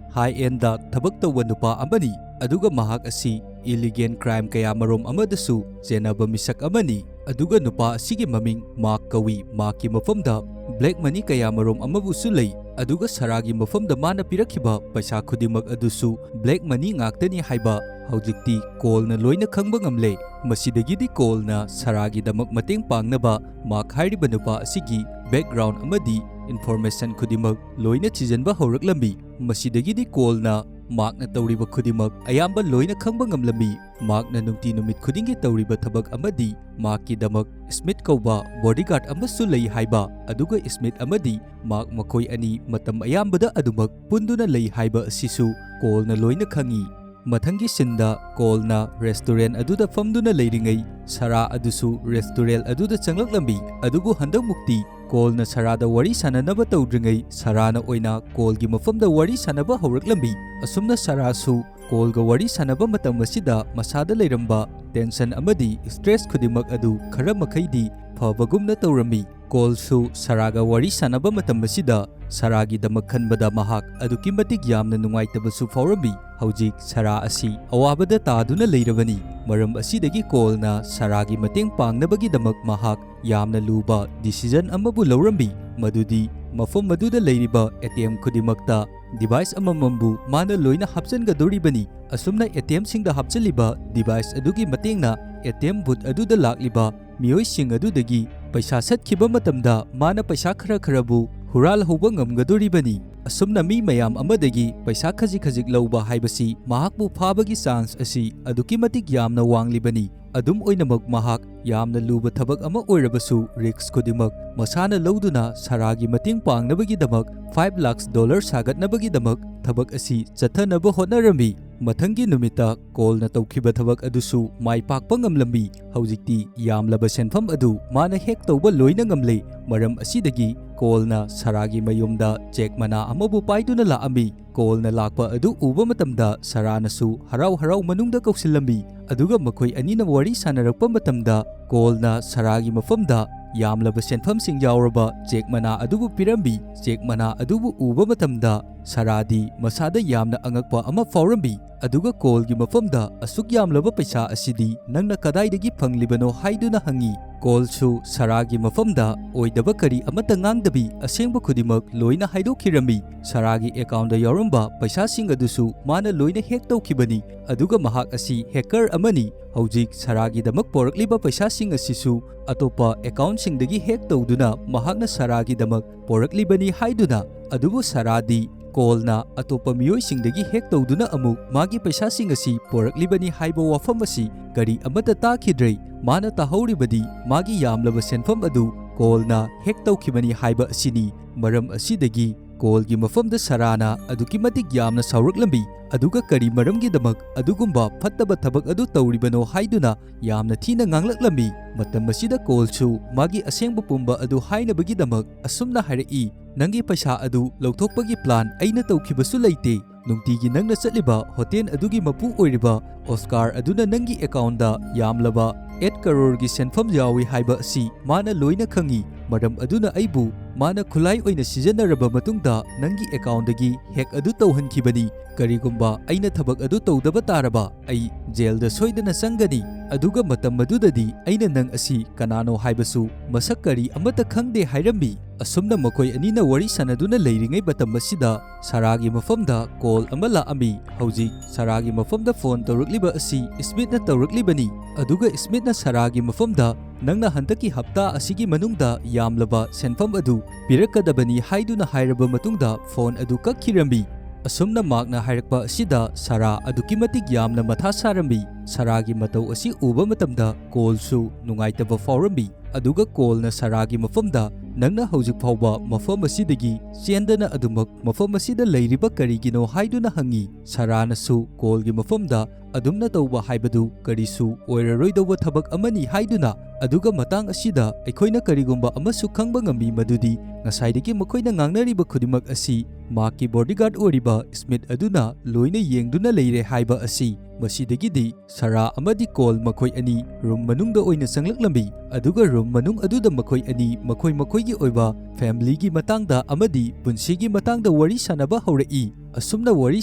ꯍꯥꯏ ꯑꯦꯟꯗ ꯊꯕꯛ ꯇꯧꯕ ꯅꯨꯄꯥ ꯑꯃꯅꯤ, ꯑꯗꯨꯒ ꯃꯍꯥꯛ ꯑꯁꯤ ꯏꯂꯤꯒꯦꯟ ꯀ꯭ꯔꯥꯏꯝ ꯀꯌꯥꯃꯔꯨꯝ ꯑꯃꯗꯁꯨ ꯆꯦꯟꯅꯕ ꯃꯤꯁꯛ ꯑꯃꯅꯤ꯫ ꯑꯗꯨꯒ ꯅꯨꯄꯥ ꯑꯁꯤꯒꯤ ꯃꯃꯤꯡ ꯃꯥꯔꯛ ꯀꯧꯏ꯫ ꯃꯥꯔꯛꯀꯤ ꯃꯐꯝꯗ ꯕ꯭ꯂꯦꯛ ꯃꯅꯤ ꯀꯌꯥꯃꯔꯨꯝ ꯑꯃꯕꯨꯁꯨ ꯂꯩ, ꯑꯗꯨꯒ ꯁꯥꯔꯥꯒꯤ ꯃꯐꯝꯗ ꯃꯥꯅ ꯄꯤꯔꯛꯈꯤꯕ ꯄꯩꯁꯥ ꯈꯨꯗꯤꯡꯃꯛ ꯑꯗꯨꯁꯨ ꯕ꯭ꯂꯦꯛ ꯃꯅꯤ ꯉꯥꯛꯇꯅꯤ ꯍꯥꯏꯕ ꯍꯧꯖꯤꯛꯇꯤ ꯀꯣꯜꯅ ꯂꯣꯏꯅ ꯈꯪꯕ ꯉꯝꯂꯦ꯫ ꯃꯁꯤꯗꯒꯤꯗꯤ ꯀꯣꯜꯅ ꯁꯥꯔꯥꯒꯤꯗꯃꯛ ꯃꯇꯦꯡ ꯄꯥꯡꯅꯕ ꯃꯥꯔꯛ ꯍꯥꯏꯔꯤꯕ ꯅꯨꯄꯥ ꯑꯁꯤꯒꯤ ꯕꯦꯛꯒ꯭ꯔꯥꯎꯟ ꯑꯃꯗꯤ ꯏꯟꯐꯣꯔꯃꯦꯁꯟ ꯈꯨꯗꯤꯡꯃꯛ ꯂꯣꯏꯅ ꯊꯤꯖꯤꯟꯕ ꯍꯧꯔꯛꯂꯝꯃꯤ꯫ ꯃꯁꯤꯗꯒꯤꯗꯤ ꯀꯣꯜꯅ ꯃꯥꯔꯛꯅ ꯇꯧꯔꯤꯕ ꯈꯨꯗꯤꯡꯃꯛ ꯑꯌꯥꯝꯕ ꯂꯣꯏꯅ ꯈꯪꯕ ꯉꯝꯂꯝꯃꯤ꯫ ꯃꯥꯔꯛꯅ ꯅꯨꯡꯇꯤ ꯅꯨꯃꯤꯠ ꯈꯨꯗꯤꯡꯒꯤ ꯇꯧꯔꯤꯕ ꯊꯕꯛ ꯑꯃꯗꯤ ꯃꯥꯔꯛꯀꯤꯗꯃꯛ ꯁ꯭ꯃꯤꯊ ꯀꯧꯕ ꯕꯣꯗꯤꯒꯥꯔꯗ ꯑꯃꯁꯨ ꯂꯩ ꯍꯥꯏꯕ, ꯑꯗꯨꯒ ꯁ꯭ꯃꯤꯊ ꯑꯃꯗꯤ ꯃꯥꯔꯛ ꯃꯈꯣꯏ ꯑꯅꯤ ꯃꯇꯝ ꯑꯌꯥꯝꯕꯗ ꯑꯗꯨꯃꯛ ꯄꯨꯟꯗꯨꯅ ꯂꯩ ꯍꯥꯏꯕ ꯑꯁꯤꯁꯨ ꯀꯣꯜꯅ ꯂꯣꯏꯅ ꯈꯪꯏ꯫ ꯃꯊꯪꯒꯤ ꯁꯤꯟꯗ ꯀꯣꯜꯅ ꯔꯦꯁꯇꯨꯔꯦꯟ ꯑꯗꯨꯗ ꯐꯝꯗꯨꯅ ꯂꯩꯔꯤꯉꯩ ꯁꯥꯔꯥ ꯑꯗꯨꯁꯨ ꯔꯦꯁꯇꯨꯔꯦꯟ ꯑꯗꯨꯗ ꯆꯪꯂꯛꯂꯝꯃꯤ꯫ ꯑꯗꯨꯕꯨ ꯍꯟꯗꯛꯃꯨꯛꯇꯤ ꯀꯣꯜꯅ ꯁꯥꯔꯥꯗ ꯋꯥꯔꯤ ꯁꯥꯟꯅꯅꯕ ꯇꯧꯗ꯭ꯔꯤꯉꯩ ꯁꯥꯔꯥꯅ ꯑꯣꯏꯅ ꯀꯣꯜꯒꯤ ꯃꯐꯝꯗ ꯋꯥꯔꯤ ꯁꯥꯟꯅꯕ ꯍꯧꯔꯛꯂꯝꯃꯤ꯫ ꯑꯁꯨꯝꯅ ꯁꯥꯔꯥꯁꯨ ꯀꯣꯜꯒ ꯋꯥꯔꯤ ꯁꯥꯟꯅꯕ ꯃꯇꯝ ꯑꯁꯤꯗ ꯃꯁꯥꯗ ꯂꯩꯔꯝꯕ ꯇꯦꯟꯁꯟ ꯑꯃꯗꯤ ꯁ꯭ꯇ꯭ꯔꯦꯁ ꯈꯨꯗꯤꯡꯃꯛ ꯑꯗꯨ ꯈꯔ ꯃꯈꯩꯗꯤ ꯐꯕꯒꯨꯝꯅ ꯇꯧꯔꯝꯃꯤ꯫ ꯀꯣꯜꯁꯨ ꯁꯥꯔꯥꯒ ꯋꯥꯔꯤ ꯁꯥꯟꯅꯕ ꯃꯇꯝ ꯑꯁꯤꯗ ꯁꯥꯔꯥꯒꯤꯗꯃꯛ ꯈꯟꯕꯗ ꯃꯍꯥꯛ ꯑꯗꯨꯛꯀꯤ ꯃꯇꯤꯛ ꯌꯥꯝꯅ ꯅꯨꯡꯉꯥꯏꯇꯕꯁꯨ ꯐꯥꯎꯔꯝꯃꯤ꯫ ꯍꯧꯖꯤꯛ ꯁꯥꯔꯥ ꯑꯁꯤ ꯑꯋꯥꯕꯗ ꯇꯥꯗꯨꯅ ꯂꯩꯔꯕꯅꯤ꯫ ꯃꯔꯝ ꯑꯁꯤꯗꯒꯤ ꯀꯣꯜꯅ ꯁꯥꯔꯥꯒꯤ ꯃꯇꯦꯡ ꯄꯥꯡꯅꯕꯒꯤꯗꯃꯛ ꯃꯍꯥꯛ ꯌꯥꯝꯅ ꯂꯨꯕ ꯗꯤꯁꯤꯖꯟ ꯑꯃꯕꯨ ꯂꯧꯔꯝꯃꯤ, ꯃꯗꯨꯗꯤ ꯃꯐꯝ ꯑꯗꯨꯗ ꯂꯩꯔꯤꯕ ꯑꯦ ꯇꯤ ꯑꯦꯝ ꯈꯨꯗꯤꯡꯃꯛꯇ ꯗꯤꯚꯥꯏꯁ ꯑꯃꯃꯝꯕꯨ ꯃꯥꯅ ꯂꯣꯏꯅ ꯍꯥꯞꯆꯤꯟꯒꯗꯧꯔꯤꯕꯅꯤ꯫ ꯑꯁꯨꯝꯅ ꯑꯦ ꯇꯤ ꯑꯦꯝꯁꯤꯡꯗ ꯍꯥꯞꯆꯤꯜꯂꯤꯕ ꯗꯤꯚꯥꯏꯁ ꯑꯗꯨꯒꯤ ꯃꯇꯦꯡꯅ ꯑꯦ ꯇꯤ ꯑꯦꯝ ꯕꯨꯠ ꯑꯗꯨꯗ ꯂꯥꯛꯂꯤꯕ ꯃꯤꯑꯣꯏꯁꯤꯡ ꯑꯗꯨꯗꯒꯤ ꯄꯩꯁꯥ ꯁꯠꯈꯤꯕ ꯃꯇꯝꯗ ꯃꯥꯅ ꯄꯩꯁꯥ ꯈꯔ ꯈꯔꯕꯨ ꯍꯨꯔꯥꯜꯍꯧꯕ ꯉꯝꯒꯗꯧꯔꯤꯕꯅꯤ꯫ ꯑꯁꯨꯝꯅ ꯃꯤ ꯃꯌꯥꯝ ꯑꯃꯗꯒꯤ ꯄꯩꯁꯥ ꯈꯖꯤꯛ ꯈꯖꯤꯛ ꯂꯧꯕ ꯍꯥꯏꯕꯁꯤ ꯃꯍꯥꯛꯄꯨ ꯐꯥꯕꯒꯤ ꯆꯥꯟꯁ ꯑꯁꯤ ꯑꯗꯨꯛꯀꯤ ꯃꯇꯤꯛ ꯌꯥꯝꯅ ꯋꯥꯡꯂꯤꯕꯅꯤ꯫ ꯑꯗꯨꯝ ꯑꯣꯏꯅꯃꯛ, ꯃꯍꯥꯛ ꯌꯥꯝꯅ ꯂꯨꯕ ꯊꯕꯛ ꯑꯃ ꯑꯣꯏꯔꯕꯁꯨ ꯔꯤꯁ꯭ꯛ ꯈꯨꯗꯤꯡꯃꯛ ꯃꯁꯥꯅ ꯂꯧꯗꯨꯅ ꯁꯥꯔꯥꯒꯤ ꯃꯇꯦꯡ ꯄꯥꯡꯅꯕꯒꯤꯗꯃꯛ ꯐꯥꯏꯚ ꯂꯥꯈ ꯗꯣꯂꯔ ꯁꯥꯒꯠꯅꯕꯒꯤꯗꯃꯛ ꯊꯕꯛ ꯑꯁꯤ ꯆꯠꯊꯅꯕ ꯍꯣꯠꯅꯔꯝꯃꯤ꯫ ꯃꯊꯪꯒꯤ ꯅꯨꯃꯤꯠꯇ ꯀꯣꯜꯅ ꯇꯧꯈꯤꯕ ꯊꯕꯛ ꯑꯗꯨꯁꯨ ꯃꯥꯏ ꯄꯥꯛꯄ ꯉꯝꯂꯝꯃꯤ꯫ ꯍꯧꯖꯤꯛꯇꯤ ꯌꯥꯝꯂꯕ ꯁꯦꯟꯐꯝ ꯑꯗꯨ ꯃꯥꯅ ꯍꯦꯛ ꯇꯧꯕ ꯂꯣꯏꯅ ꯉꯝꯂꯦ꯫ ꯃꯔꯝ ꯑꯁꯤꯗꯒꯤ ꯀꯣꯜꯅ ꯁꯥꯔꯥꯒꯤ ꯃꯌꯨꯝꯗ ꯆꯦꯛ ꯃꯅꯥ ꯑꯃꯕꯨ ꯄꯥꯏꯗꯨꯅ ꯂꯥꯛꯑꯝꯃꯤ꯫ ꯀꯣꯜꯅ ꯂꯥꯛꯄ ꯑꯗꯨ ꯎꯕ ꯃꯇꯝꯗ ꯁꯥꯔꯥꯅꯁꯨ ꯍꯔꯥꯎ ꯍꯔꯥꯎ ꯃꯅꯨꯡꯗ ꯀꯧꯁꯤꯜꯂꯝꯃꯤ꯫ ꯑꯗꯨꯒ ꯃꯈꯣꯏ ꯑꯅꯤꯅ ꯋꯥꯔꯤ ꯁꯥꯟꯅꯔꯛꯄ ꯃꯇꯝꯗ ꯀꯣꯜꯅ ꯁꯥꯔꯥꯒꯤ ꯃꯐꯝꯗ ꯌꯥꯝꯂꯕ ꯁꯦꯟꯐꯝꯁꯤꯡ ꯌꯥꯎꯔꯕ ꯆꯦꯛ ꯃꯅꯥ ꯑꯗꯨꯕꯨ ꯄꯤꯔꯝꯃꯤ꯫ ꯆꯦꯛ ꯃꯅꯥ ꯑꯗꯨꯕꯨ ꯎꯕ ꯃꯇꯝꯗ ꯁꯥꯔꯥꯗꯤ ꯃꯁꯥꯗ ꯌꯥꯝꯅ ꯑꯉꯛꯄ ꯑꯃ ꯐꯥꯎꯔꯝꯃꯤ꯫ ꯑꯗꯨꯒ ꯀꯣꯜꯒꯤ ꯃꯐꯝꯗ ꯑꯁꯨꯛ ꯌꯥꯝꯂꯕ ꯄꯩꯁꯥ ꯑꯁꯤꯗꯤ ꯅꯪꯅ ꯀꯗꯥꯏꯗꯒꯤ ꯐꯪꯂꯤꯕꯅꯣ ꯍꯥꯏꯗꯨꯅ ꯍꯪꯉꯤ꯫ ꯀꯣꯜꯁꯨ ꯁꯥꯔꯥꯒꯤ ꯃꯐꯝꯗ ꯑꯣꯏꯗꯕ ꯀꯔꯤ ꯑꯃꯠꯇ ꯉꯥꯡꯗꯕꯤ ꯑꯁꯦꯡꯕ ꯈꯨꯗꯤꯡꯃꯛ ꯂꯣꯏꯅ ꯍꯥꯏꯗꯣꯛꯈꯤꯔꯝꯃꯤ꯫ ꯁꯥꯔꯥꯒꯤ ꯑꯦꯀꯥꯎꯟꯗ ꯌꯥꯎꯔꯝꯕ ꯄꯩꯁꯥꯁꯤꯡ ꯑꯗꯨꯁꯨ ꯃꯥꯅ ꯂꯣꯏꯅ ꯍꯦꯛ ꯇꯧꯈꯤꯕꯅꯤ꯫ ꯑꯗꯨꯒ ꯃꯍꯥꯛ ꯑꯁꯤ ꯍꯦꯀꯔ ꯑꯃꯅꯤ꯫ ꯍꯧꯖꯤꯛ ꯁꯥꯔꯥꯒꯤꯗꯃꯛ ꯄꯣꯔꯛꯂꯤꯕ ꯄꯩꯁꯥꯁꯤꯡ ꯑꯁꯤꯁꯨ ꯑꯇꯣꯞꯄ ꯑꯦꯀꯥꯎꯟꯁꯤꯡꯗꯒꯤ ꯍꯦꯛ ꯇꯧꯗꯨꯅ ꯃꯍꯥꯛꯅ ꯁꯥꯔꯥꯒꯤꯗꯃꯛ ꯄꯣꯔꯛꯂꯤꯕꯅꯤ ꯍꯥꯏꯗꯨꯅ꯫ ꯑꯗꯨꯕꯨ ꯁꯥꯔꯥꯗꯤ ꯀꯣꯜꯅ ꯑꯇꯣꯞꯄ ꯃꯤꯑꯣꯏꯁꯤꯡꯗꯒꯤ ꯍꯦꯛ ꯇꯧꯗꯨꯅ ꯑꯃꯨꯛ ꯃꯥꯒꯤ ꯄꯩꯁꯥꯁꯤꯡ ꯑꯁꯤ ꯄꯣꯔꯛꯂꯤꯕꯅꯤ ꯍꯥꯏꯕ ꯋꯥꯐꯝ ꯑꯁꯤ ꯀꯔꯤ ꯑꯃꯠꯇ ꯇꯥꯈꯤꯗ꯭ꯔꯦ꯫ ꯃꯥꯅ ꯇꯥꯍꯧꯔꯤꯕꯗꯤ ꯃꯥꯒꯤ ꯌꯥꯝꯂꯕ ꯁꯦꯟꯐꯝ ꯑꯗꯨ ꯀꯣꯜꯅ ꯍꯦꯛ ꯇꯧꯈꯤꯕꯅꯤ ꯍꯥꯏꯕ ꯑꯁꯤꯅꯤ꯫ ꯃꯔꯝ ꯑꯁꯤꯗꯒꯤ ꯀꯣꯜꯒꯤ ꯃꯐꯝꯗ ꯁꯥꯔꯥꯅ ꯑꯗꯨꯛꯀꯤ ꯃꯇꯤꯛ ꯌꯥꯝꯅ ꯁꯥꯎꯔꯛꯂꯝꯃꯤ, ꯑꯗꯨꯒ ꯀꯔꯤ ꯃꯔꯝꯒꯤꯗꯃꯛ ꯑꯗꯨꯒꯨꯝꯕ ꯐꯠꯇꯕ ꯊꯕꯛ ꯑꯗꯨ ꯇꯧꯔꯤꯕꯅꯣ ꯍꯥꯏꯗꯨꯅ ꯌꯥꯝꯅ ꯊꯤꯅ ꯉꯥꯡꯂꯛꯂꯝꯃꯤ꯫ ꯃꯇꯝ ꯑꯁꯤꯗ ꯀꯣꯜꯁꯨ ꯃꯥꯒꯤ ꯑꯁꯦꯡꯕ ꯄꯨꯝꯕ ꯑꯗꯨ ꯍꯥꯏꯅꯕꯒꯤꯗꯃꯛ ꯑꯁꯨꯝꯅ ꯍꯥꯏꯔꯛꯏ, "ꯅꯪꯒꯤ ꯄꯩꯁꯥ ꯑꯗꯨ ꯂꯧꯊꯣꯛꯄꯒꯤ ꯄ꯭ꯂꯥꯟ ꯑꯩꯅ ꯇꯧꯈꯤꯕꯁꯨ ꯂꯩꯇꯦ꯫ ꯅꯨꯡꯇꯤꯒꯤ ꯅꯪꯅ ꯆꯠꯂꯤꯕ ꯍꯣꯇꯦꯜ ꯑꯗꯨꯒꯤ ꯃꯄꯨ ꯑꯣꯏꯔꯤꯕ ꯑꯣꯁꯀꯥꯔ ꯑꯗꯨꯅ ꯅꯪꯒꯤ ꯑꯦꯀꯥꯎꯟꯗ ꯌꯥꯝꯂꯕ ꯑꯦꯠ ꯀꯔꯣꯔꯒꯤ ꯁꯦꯟꯐꯝ ꯌꯥꯎꯏ ꯍꯥꯏꯕ ꯑꯁꯤ ꯃꯥꯅ ꯂꯣꯏꯅ ꯈꯪꯏ꯫ ꯃꯔꯝ ꯑꯗꯨꯅ ꯑꯩꯕꯨ ꯃꯥꯅ ꯈꯨꯠꯂꯥꯏ ꯑꯣꯏꯅ ꯁꯤꯖꯤꯟꯅꯔꯕ ꯃꯇꯨꯡꯗ ꯅꯪꯒꯤ ꯑꯦꯀꯥꯎꯟꯗꯒꯤ ꯍꯦꯛ ꯑꯗꯨ ꯇꯧꯍꯟꯈꯤꯕꯅꯤ꯫ ꯀꯔꯤꯒꯨꯝꯕ ꯑꯩꯅ ꯊꯕꯛ ꯑꯗꯨ ꯇꯧꯗꯕ ꯇꯥꯔꯕ, ꯑꯩ ꯖꯦꯜꯗ ꯁꯣꯏꯗꯅ ꯆꯪꯒꯅꯤ꯫ ꯑꯗꯨꯒ ꯃꯇꯝ ꯑꯗꯨꯗꯗꯤ ꯑꯩꯅ ꯅꯪ ꯑꯁꯤ ꯀꯅꯥꯅꯣ ꯍꯥꯏꯕꯁꯨ ꯃꯁꯛ ꯀꯔꯤ ꯑꯃꯠꯇ ꯈꯪꯗꯦ" ꯍꯥꯏꯔꯝꯃꯤ꯫ ꯑꯁꯨꯝꯅ ꯃꯈꯣꯏ ꯑꯅꯤꯅ ꯋꯥꯔꯤ ꯁꯥꯟꯅꯗꯨꯅ ꯂꯩꯔꯤꯉꯩ ꯃꯇꯝ ꯑꯁꯤꯗ ꯁꯥꯔꯥꯒꯤ ꯃꯐꯝꯗ ꯀꯣꯜ ꯑꯃ ꯂꯥꯛꯑꯝꯃꯤ꯫ ꯍꯧꯖꯤꯛ ꯁꯥꯔꯥꯒꯤ ꯃꯐꯝꯗ ꯐꯣꯟ ꯇꯧꯔꯛꯂꯤꯕ ꯑꯁꯤ ꯁ꯭ꯃꯤꯠꯅ ꯇꯧꯔꯛꯂꯤꯕꯅꯤ꯫ ꯑꯗꯨꯒ ꯁ꯭ꯃꯤꯠꯅ ꯁꯥꯔꯥꯒꯤ ꯃꯐꯝꯗ, "ꯅꯪꯅ ꯍꯟꯗꯛꯀꯤ ꯍꯞꯇꯥ ꯑꯁꯤꯒꯤ ꯃꯅꯨꯡꯗ ꯌꯥꯝꯂꯕ ꯁꯦꯟꯐꯝ ꯑꯗꯨ ꯄꯤꯔꯛꯀꯗꯕꯅꯤ" ꯍꯥꯏꯗꯨꯅ ꯍꯥꯏꯔꯕ ꯃꯇꯨꯡꯗ ꯐꯣꯟ ꯑꯗꯨ ꯀꯛꯈꯤꯔꯝꯃꯤ꯫ ꯑꯁꯨꯝꯅ ꯃꯥꯔꯛꯅ ꯍꯥꯏꯔꯛꯄ ꯑꯁꯤꯗ ꯁꯥꯔꯥ ꯑꯗꯨꯛꯀꯤ ꯃꯇꯤꯛ ꯌꯥꯝꯅ ꯃꯊꯥ ꯁꯥꯔꯝꯃꯤ꯫ ꯁꯥꯔꯥꯒꯤ ꯃꯇꯧ ꯑꯁꯤ ꯎꯕ ꯃꯇꯝꯗ ꯀꯣꯜꯁꯨ ꯅꯨꯡꯉꯥꯏꯇꯕ ꯐꯥꯎꯔꯝꯃꯤ꯫ ꯑꯗꯨꯒ ꯀꯣꯜꯅ ꯁꯥꯔꯥꯒꯤ ꯃꯐꯝꯗ, "ꯅꯪꯅ ꯍꯧꯖꯤꯛ ꯐꯥꯎꯕ ꯃꯐꯝ ꯑꯁꯤꯗꯒꯤ ꯆꯦꯟꯗꯅ ꯑꯗꯨꯃꯛ ꯃꯐꯝ ꯑꯁꯤꯗ ꯂꯩꯔꯤꯕ ꯀꯔꯤꯒꯤꯅꯣ?" ꯍꯥꯏꯗꯨꯅ ꯍꯪꯉꯤ꯫ ꯁꯥꯔꯥꯅꯁꯨ ꯀꯣꯜꯒꯤ ꯃꯐꯝꯗ, "ꯑꯗꯨꯝꯅ ꯇꯧꯕ ꯍꯥꯏꯕꯗꯨ ꯀꯔꯤꯁꯨ ꯑꯣꯏꯔꯔꯣꯏꯗꯧꯕ ꯊꯕꯛ ꯑꯃꯅꯤ" ꯍꯥꯏꯗꯨꯅ, ꯑꯗꯨꯒ ꯃꯇꯥꯡ ꯑꯁꯤꯗ ꯑꯩꯈꯣꯏꯅ ꯀꯔꯤꯒꯨꯝꯕ ꯑꯃꯁꯨ ꯈꯪꯕ ꯉꯝꯃꯤ, ꯃꯗꯨꯗꯤ ꯉꯁꯥꯏꯗꯒꯤ ꯃꯈꯣꯏꯅ ꯉꯥꯡꯅꯔꯤꯕ ꯈꯨꯗꯤꯡꯃꯛ ꯑꯁꯤ ꯃꯍꯥꯛꯀꯤ ꯕꯣꯗꯤꯒꯥꯔꯗ ꯑꯣꯏꯔꯤꯕ ꯁ꯭ꯃꯤꯠ ꯑꯗꯨꯅ ꯂꯣꯏꯅ ꯌꯦꯡꯗꯨꯅ ꯂꯩꯔꯦ ꯍꯥꯏꯕ ꯑꯁꯤ꯫ ꯃꯁꯤꯗꯒꯤꯗꯤ ꯁꯥꯔꯥ ꯑꯃꯗꯤ ꯀꯣꯜ ꯃꯈꯣꯏ ꯑꯅꯤ ꯔꯨꯝ ꯃꯅꯨꯡꯗ ꯑꯣꯏꯅ ꯆꯪꯂꯛꯂꯝꯃꯤ, ꯑꯗꯨꯒ ꯔꯨꯝ ꯃꯅꯨꯡ ꯑꯗꯨꯗ ꯃꯈꯣꯏ ꯑꯅꯤ ꯃꯈꯣꯏ ꯃꯈꯣꯏꯒꯤ ꯑꯣꯏꯕ ꯐꯦꯃꯤꯂꯤꯒꯤ ꯃꯇꯥꯡꯗ ꯑꯃꯗꯤ ꯄꯨꯟꯁꯤꯒꯤ ꯃꯇꯥꯡꯗ ꯋꯥꯔꯤ ꯁꯥꯟꯅꯕ ꯍꯧꯔꯛꯏ꯫ ꯑꯁꯨꯝꯅ ꯋꯥꯔꯤ